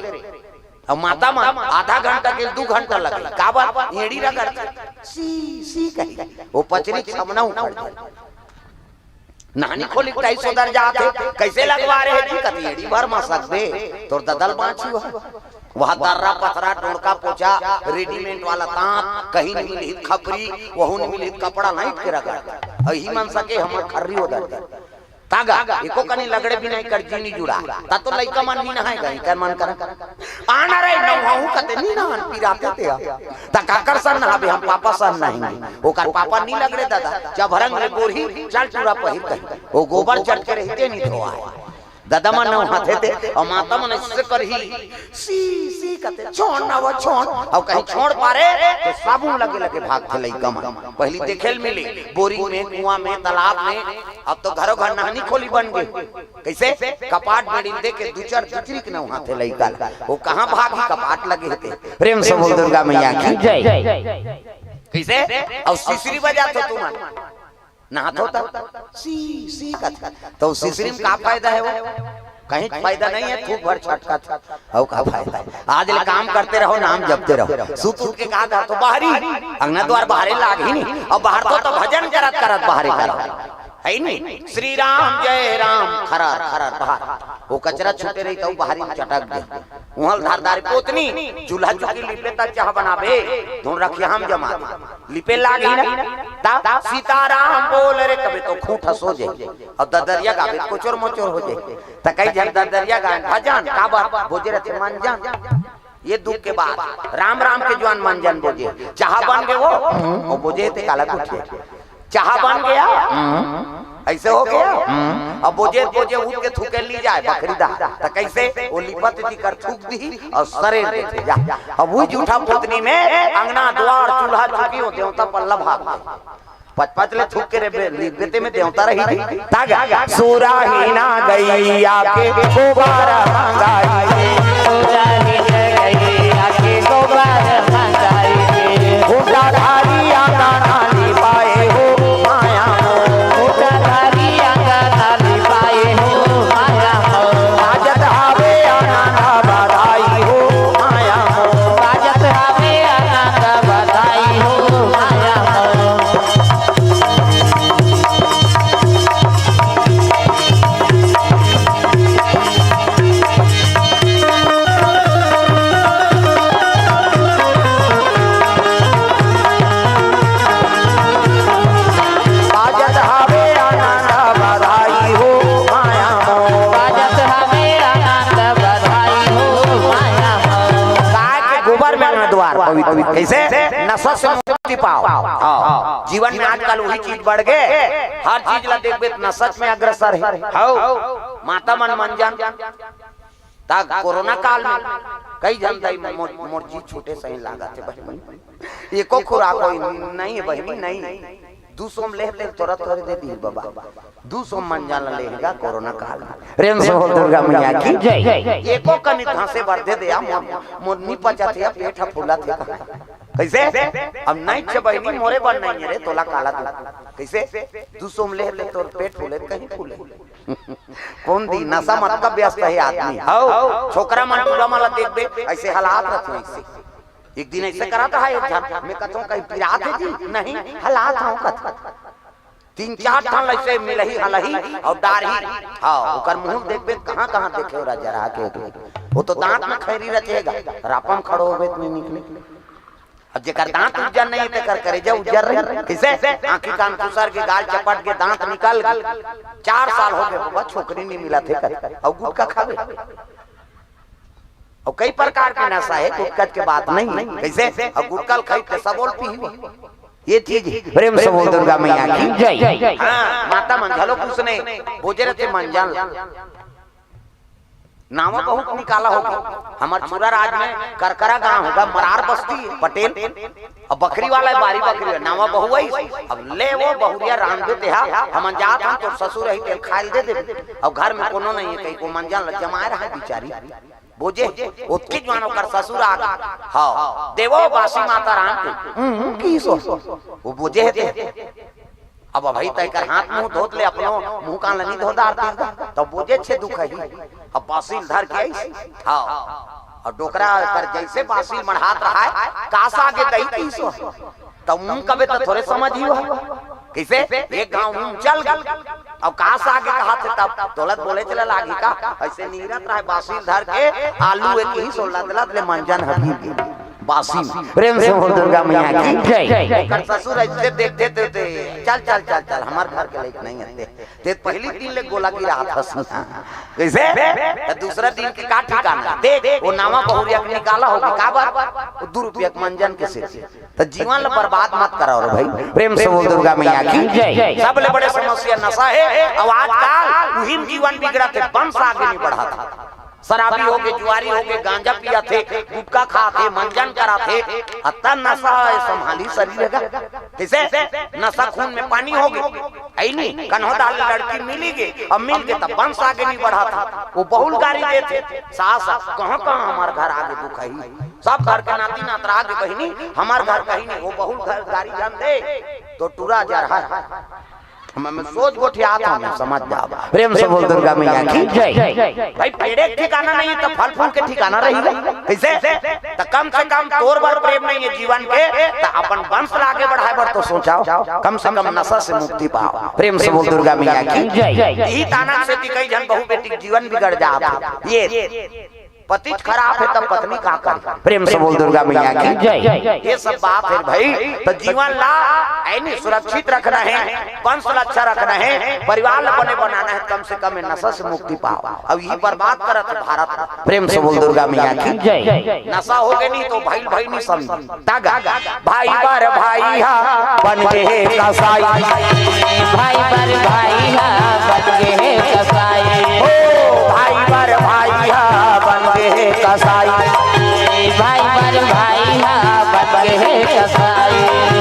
अब माता मन आधा घंटा के दू घंटा लगे। काबर? एड़ी रगड़थे। सी, सी कही। वो पचरी छमना उखड़ जाय। नहानी खोली के टाइस ओदर जात हे, कइसे लगवा रहे जी? कथे एड़ी भर म सकबे, तोर ददा ल बांचही। वह दर्रा पथरा, डोड़का पोचा, रेडीमेड वाला तांत, कहीं नइ मिलही त खपरी, वहू नइ मिलही त कपड़ा लाइट के रगड़। अही मन सके हमर खर्री ओदर दे। तागा, एको कनी लगड़े बिना एकर जी नइ जुड़ा। ता तो लइका मन नइ नहाय गा, एकर मन कर। आना रे, नहाहूं कथे नइ नहान, पिराथे ते ह। त काकर सन नहाबे, हम पापा सन नहाएंगे। ओकर पापा नइ लगड़े ददा, जब रंग ले गोरही, चल टूरा पहिर कही। वो गोबर चट के रहिते नइ धोवाय। ददा मन नहाथे ते, अउ माता मन अइसे करही, सी, सी कथे, "छोड़ ना वो, छोड़।" अउ कहीं छोड़ पारे, त साबुन लगे लगे भागथे लइका मन। पहिली देखे ल मिले, बोरिंग में, कुआं में, तालाब में, अब तो घरों घर नहानी खोली बन गे। कइसे? कपाट में डिंदे के दू चार दुचरी के नहाथे लइका ल। वो कहां भागही, कपाट लगे हे ते। प्रेम से बोल दुर्गा मैया की जय। कइसे? अउ सिसरी बजाथो तुमन। नहाथो त सी, सी कथे। त सिसरी में का फायदा हे वो? कहीं फायदा नइ हे, थूक भर छटकत। अउ का फायदा हे? आज ले काम करते रहो, नाम जपते रहो। सुत उठ के का करथो? बाहरी। अंगना द्वार बाहरे लागही नी। अउ बाहरथो त भजन करत करत बाहरे करो। अई नहीं, श्री राम जय राम, खरर खरर बाहर। वो कचरा छूटे रही तो बाहरी में चटक दे। उहल धारदार पोतनी, चूल्हा चुकी लिपे त चाह बनाबे, धुन रखिया हम जमा दे। लिपे लागी ना, ता सीताराम बोल रे, कबे तो खूंट हंस हो जाए। और ददरिया गाबे कोचोर मोचोर हो जाए। त कई झन ददरिया गाए, भजन काबर बोजे रथे, मंजन। ये दुख के बात, राम राम के जुआन मंजन बोजे। चाह बन गए वो, वो बोजे ते काला कुछ। चाह बन गया, ऐसे हो गया। अब बोजे बोजे उठ के थूके ली जाए बखरी दा, त कैसे? वो लिपत जी कर थूक दी और सरेर देथे जा। अब वही जूठा पोतनी में अंगना द्वार चूल्हा चुकी हो, देवता पल्ला भाग गए। पच पच ले थूक के रे बे-, ली-, बेते में देवता रही थी। तागा सुराही ना गैया के गोबर मंगाई। सुराही ना गैया के गोबर मंगाई। घूंटा धारी आंगना लिपाए हो माया मोर। घूंटा धारी आंगना लिपाए हो माया मोर। बाजत हावे आनंद बधाई हो माया मोर। बाजत हावे आनंद बधाई हो माया मोर। बाजत हवे आनंद बधाई हो माया मोर। बाजत हवे आनंद बधाई हो माया मोर। गाय के गोबर में अंगना द्वार पवित्र। कैसे? नशा से मुक्ति पाओ। हाँ। जीवन में आजकल वही चीज बढ़ गए, हर चीज ला देखबे त नशा में अग्रसर है। हौ। माता मन मंजन। ता कोरोना काल में कई झन दाई मोर, मोर जी छूटे सही लागत है बहिनी। एको खुराक होई नहीं है बहिनी, नहीं। दू सौ में ले ले तोरा तोरे दे दी बाबा। दू सौ मंजन ला लेगा कोरोना काल में। प्रेम से बोल दुर्गा मैया की जय। एको कनी धांसे भर दे दे या मोर, मोर नी पचत है, पेट ह फूलत है। कैसे? अब नहीं छे बहिनी, मोरे बर नहीं है रे, तोला काला दू। कैसे? दू सौ में ले ले तोर पेट फूले, कहीं फूले। कौन दी? नशा मत का व्यस्त है आदमी। हौ, छोकरा मन टूरा मन ला देखबे, ऐसे हलात रथे ऐसे। एक दिन ऐसे करत रहा एक झन, मैं कथों कहीं पिरात है जी? नहीं, हलात हूँ कथ। तीन चार ठन ऐसे मिलही हलही और डारही। हाँ, ओकर मुंह देखबे, कहाँ कहाँ देखे हो राजा रहा के एक। वो तो दांत में खैरी रचेगा, रापम खड़ो होबे तो नहीं निकले। अब जेकर दांत उज्जर नहीं है, तेकर करेजा उज्जर रही। किसे? आंखी कान खुसर के, गाल चपट के, दांत निकल गए। चार साल हो गए बाबा, छोकरी नहीं मिला थे कर। और गुटखा खावे। और कई प्रकार के नशा है, गुटखा के बात नहीं। कैसे? और गुटखा खाई के सब बोल पी। ये चीज प्रेम से बोल दुर्गा मैया की जय। हाँ, माता मन घलो कुछ नहीं। बोजे रहते मन जान। नावा बहुत निकाला होगा। हमार चूरा राज में करकरा गांव होगा, मरार बस्ती, पटेल। अब बकरी वाला है, बारी बकरी है, नावा बहु आई। अब ले वो बहुरिया रांधबे तेहा, हमन जात हन, तोर ससुर रही, तेल खाइल दे दे। अब घर में कोनो नहीं है, कहीं को मंजन ल जमाए रहा बिचारी। बोजे, ओतके जुआन ओकर ससुर आ गए। हाँ, देवो बासी माता राम के। हम्म, की सो? वो बोजे है ते। अब भाई तय कर हाथ मुंह धोत ले, अपनो मुंह कान ल नहीं धो डार दे। तब बोजे छे दुख है। अब बासिल धर के आई। हाँ। और डोकरा कर जैसे बासिल मढ़ात रहा है, कासा आगे दही पीसो। तब मुंह कबे तो थोड़े समझ ही हो। कैसे? एक गांव मुंह चल गए। अब कासा आगे कहा थे तब दौलत बोले चले लागी का? ऐसे नीरत रहे बासिल धर के आलू एक ही सो लद लद ले मंजन हबीब। बासिल। प्रेम से बोल दुर्गा मैया की जय। ओकर ससुर ऐसे देखते थे, चल, चल, चल, चल, हमार घर के लायक नहीं है। ते पहली दिन ले गोला गिरा था सुना। कैसे? तो दूसरा दिन के का ठिकाना? देख, वो नावा बहुरिया के निकाला होगी, का बात? वो दू रुपया के मंजन के से। तो जीवन ल बर्बाद मत कराओ रे भाई। प्रेम से बोल दुर्गा मैया की जय। सबले बड़े समस्या नशा है। अब आजकल उही में जीवन बिगड़त है, बंस आगे नहीं बढ़त। शराबी हो गए, जुआरी हो गए, गांजा पिया थे, गुटखा खा थे, मंजन करा थे, अतः नशा है, संभाली शरीर का। कैसे? नशा खून में पानी हो गए। ऐ नहीं, कन्हो दाल लड़की मिली गए, अब मिल के तब बंस आगे नहीं बढ़ा था। वो बहुल गारी दे थे, सास, कहाँ कहाँ हमार घर आगे दुख है। सब घर के नाती नातरा आगे बहिनी, हमार घर कहीं नहीं, वो बहुल घर गारी जान दे, तो टूरा जा रहा है। मैं, मैं सोच गोठियात हूँ, मैं समझ जाओ। प्रेम से बोल दुर्गा मैया की जय। भाई, पेड़े के ठिकाना नहीं है तो फल फूल के ठिकाना रही। कैसे? तो कम से कम तोर बर प्रेम नहीं है जीवन के, तो अपन वंश ला आगे बढ़ाए बर तो सोचाओ। कम से कम नशा से मुक्ति पाओ। प्रेम से बोल दुर्गा मैया की जय। यही ताना से भी कई झन बहू बेटी के जीवन बिगड़ जात हे। ये पति खराब है तब पत्नी का करे? प्रेम से बोल दुर्गा मैया की जय। ये सब बात है भाई। तो जीवन ला ऐनी सुरक्षित रखना है, वंश ला अच्छा रखना है, परिवार ला बने बनाना है, कम से कम ये नशा से मुक्ति पाओ। अब यही बर्बाद करत है भारत। प्रेम से बोल दुर्गा मैया की जय। नशा हो गए नहीं तो भाई भाई नहीं समझ। तागा भाई बर भाई हा बन गे हे कसाई। भाई बर भाई हा बन गे हे कसाई। ओ भाई बर भाई हा बन गे हे कसाई। भाई बर भाई हा बन गे हे कसाई।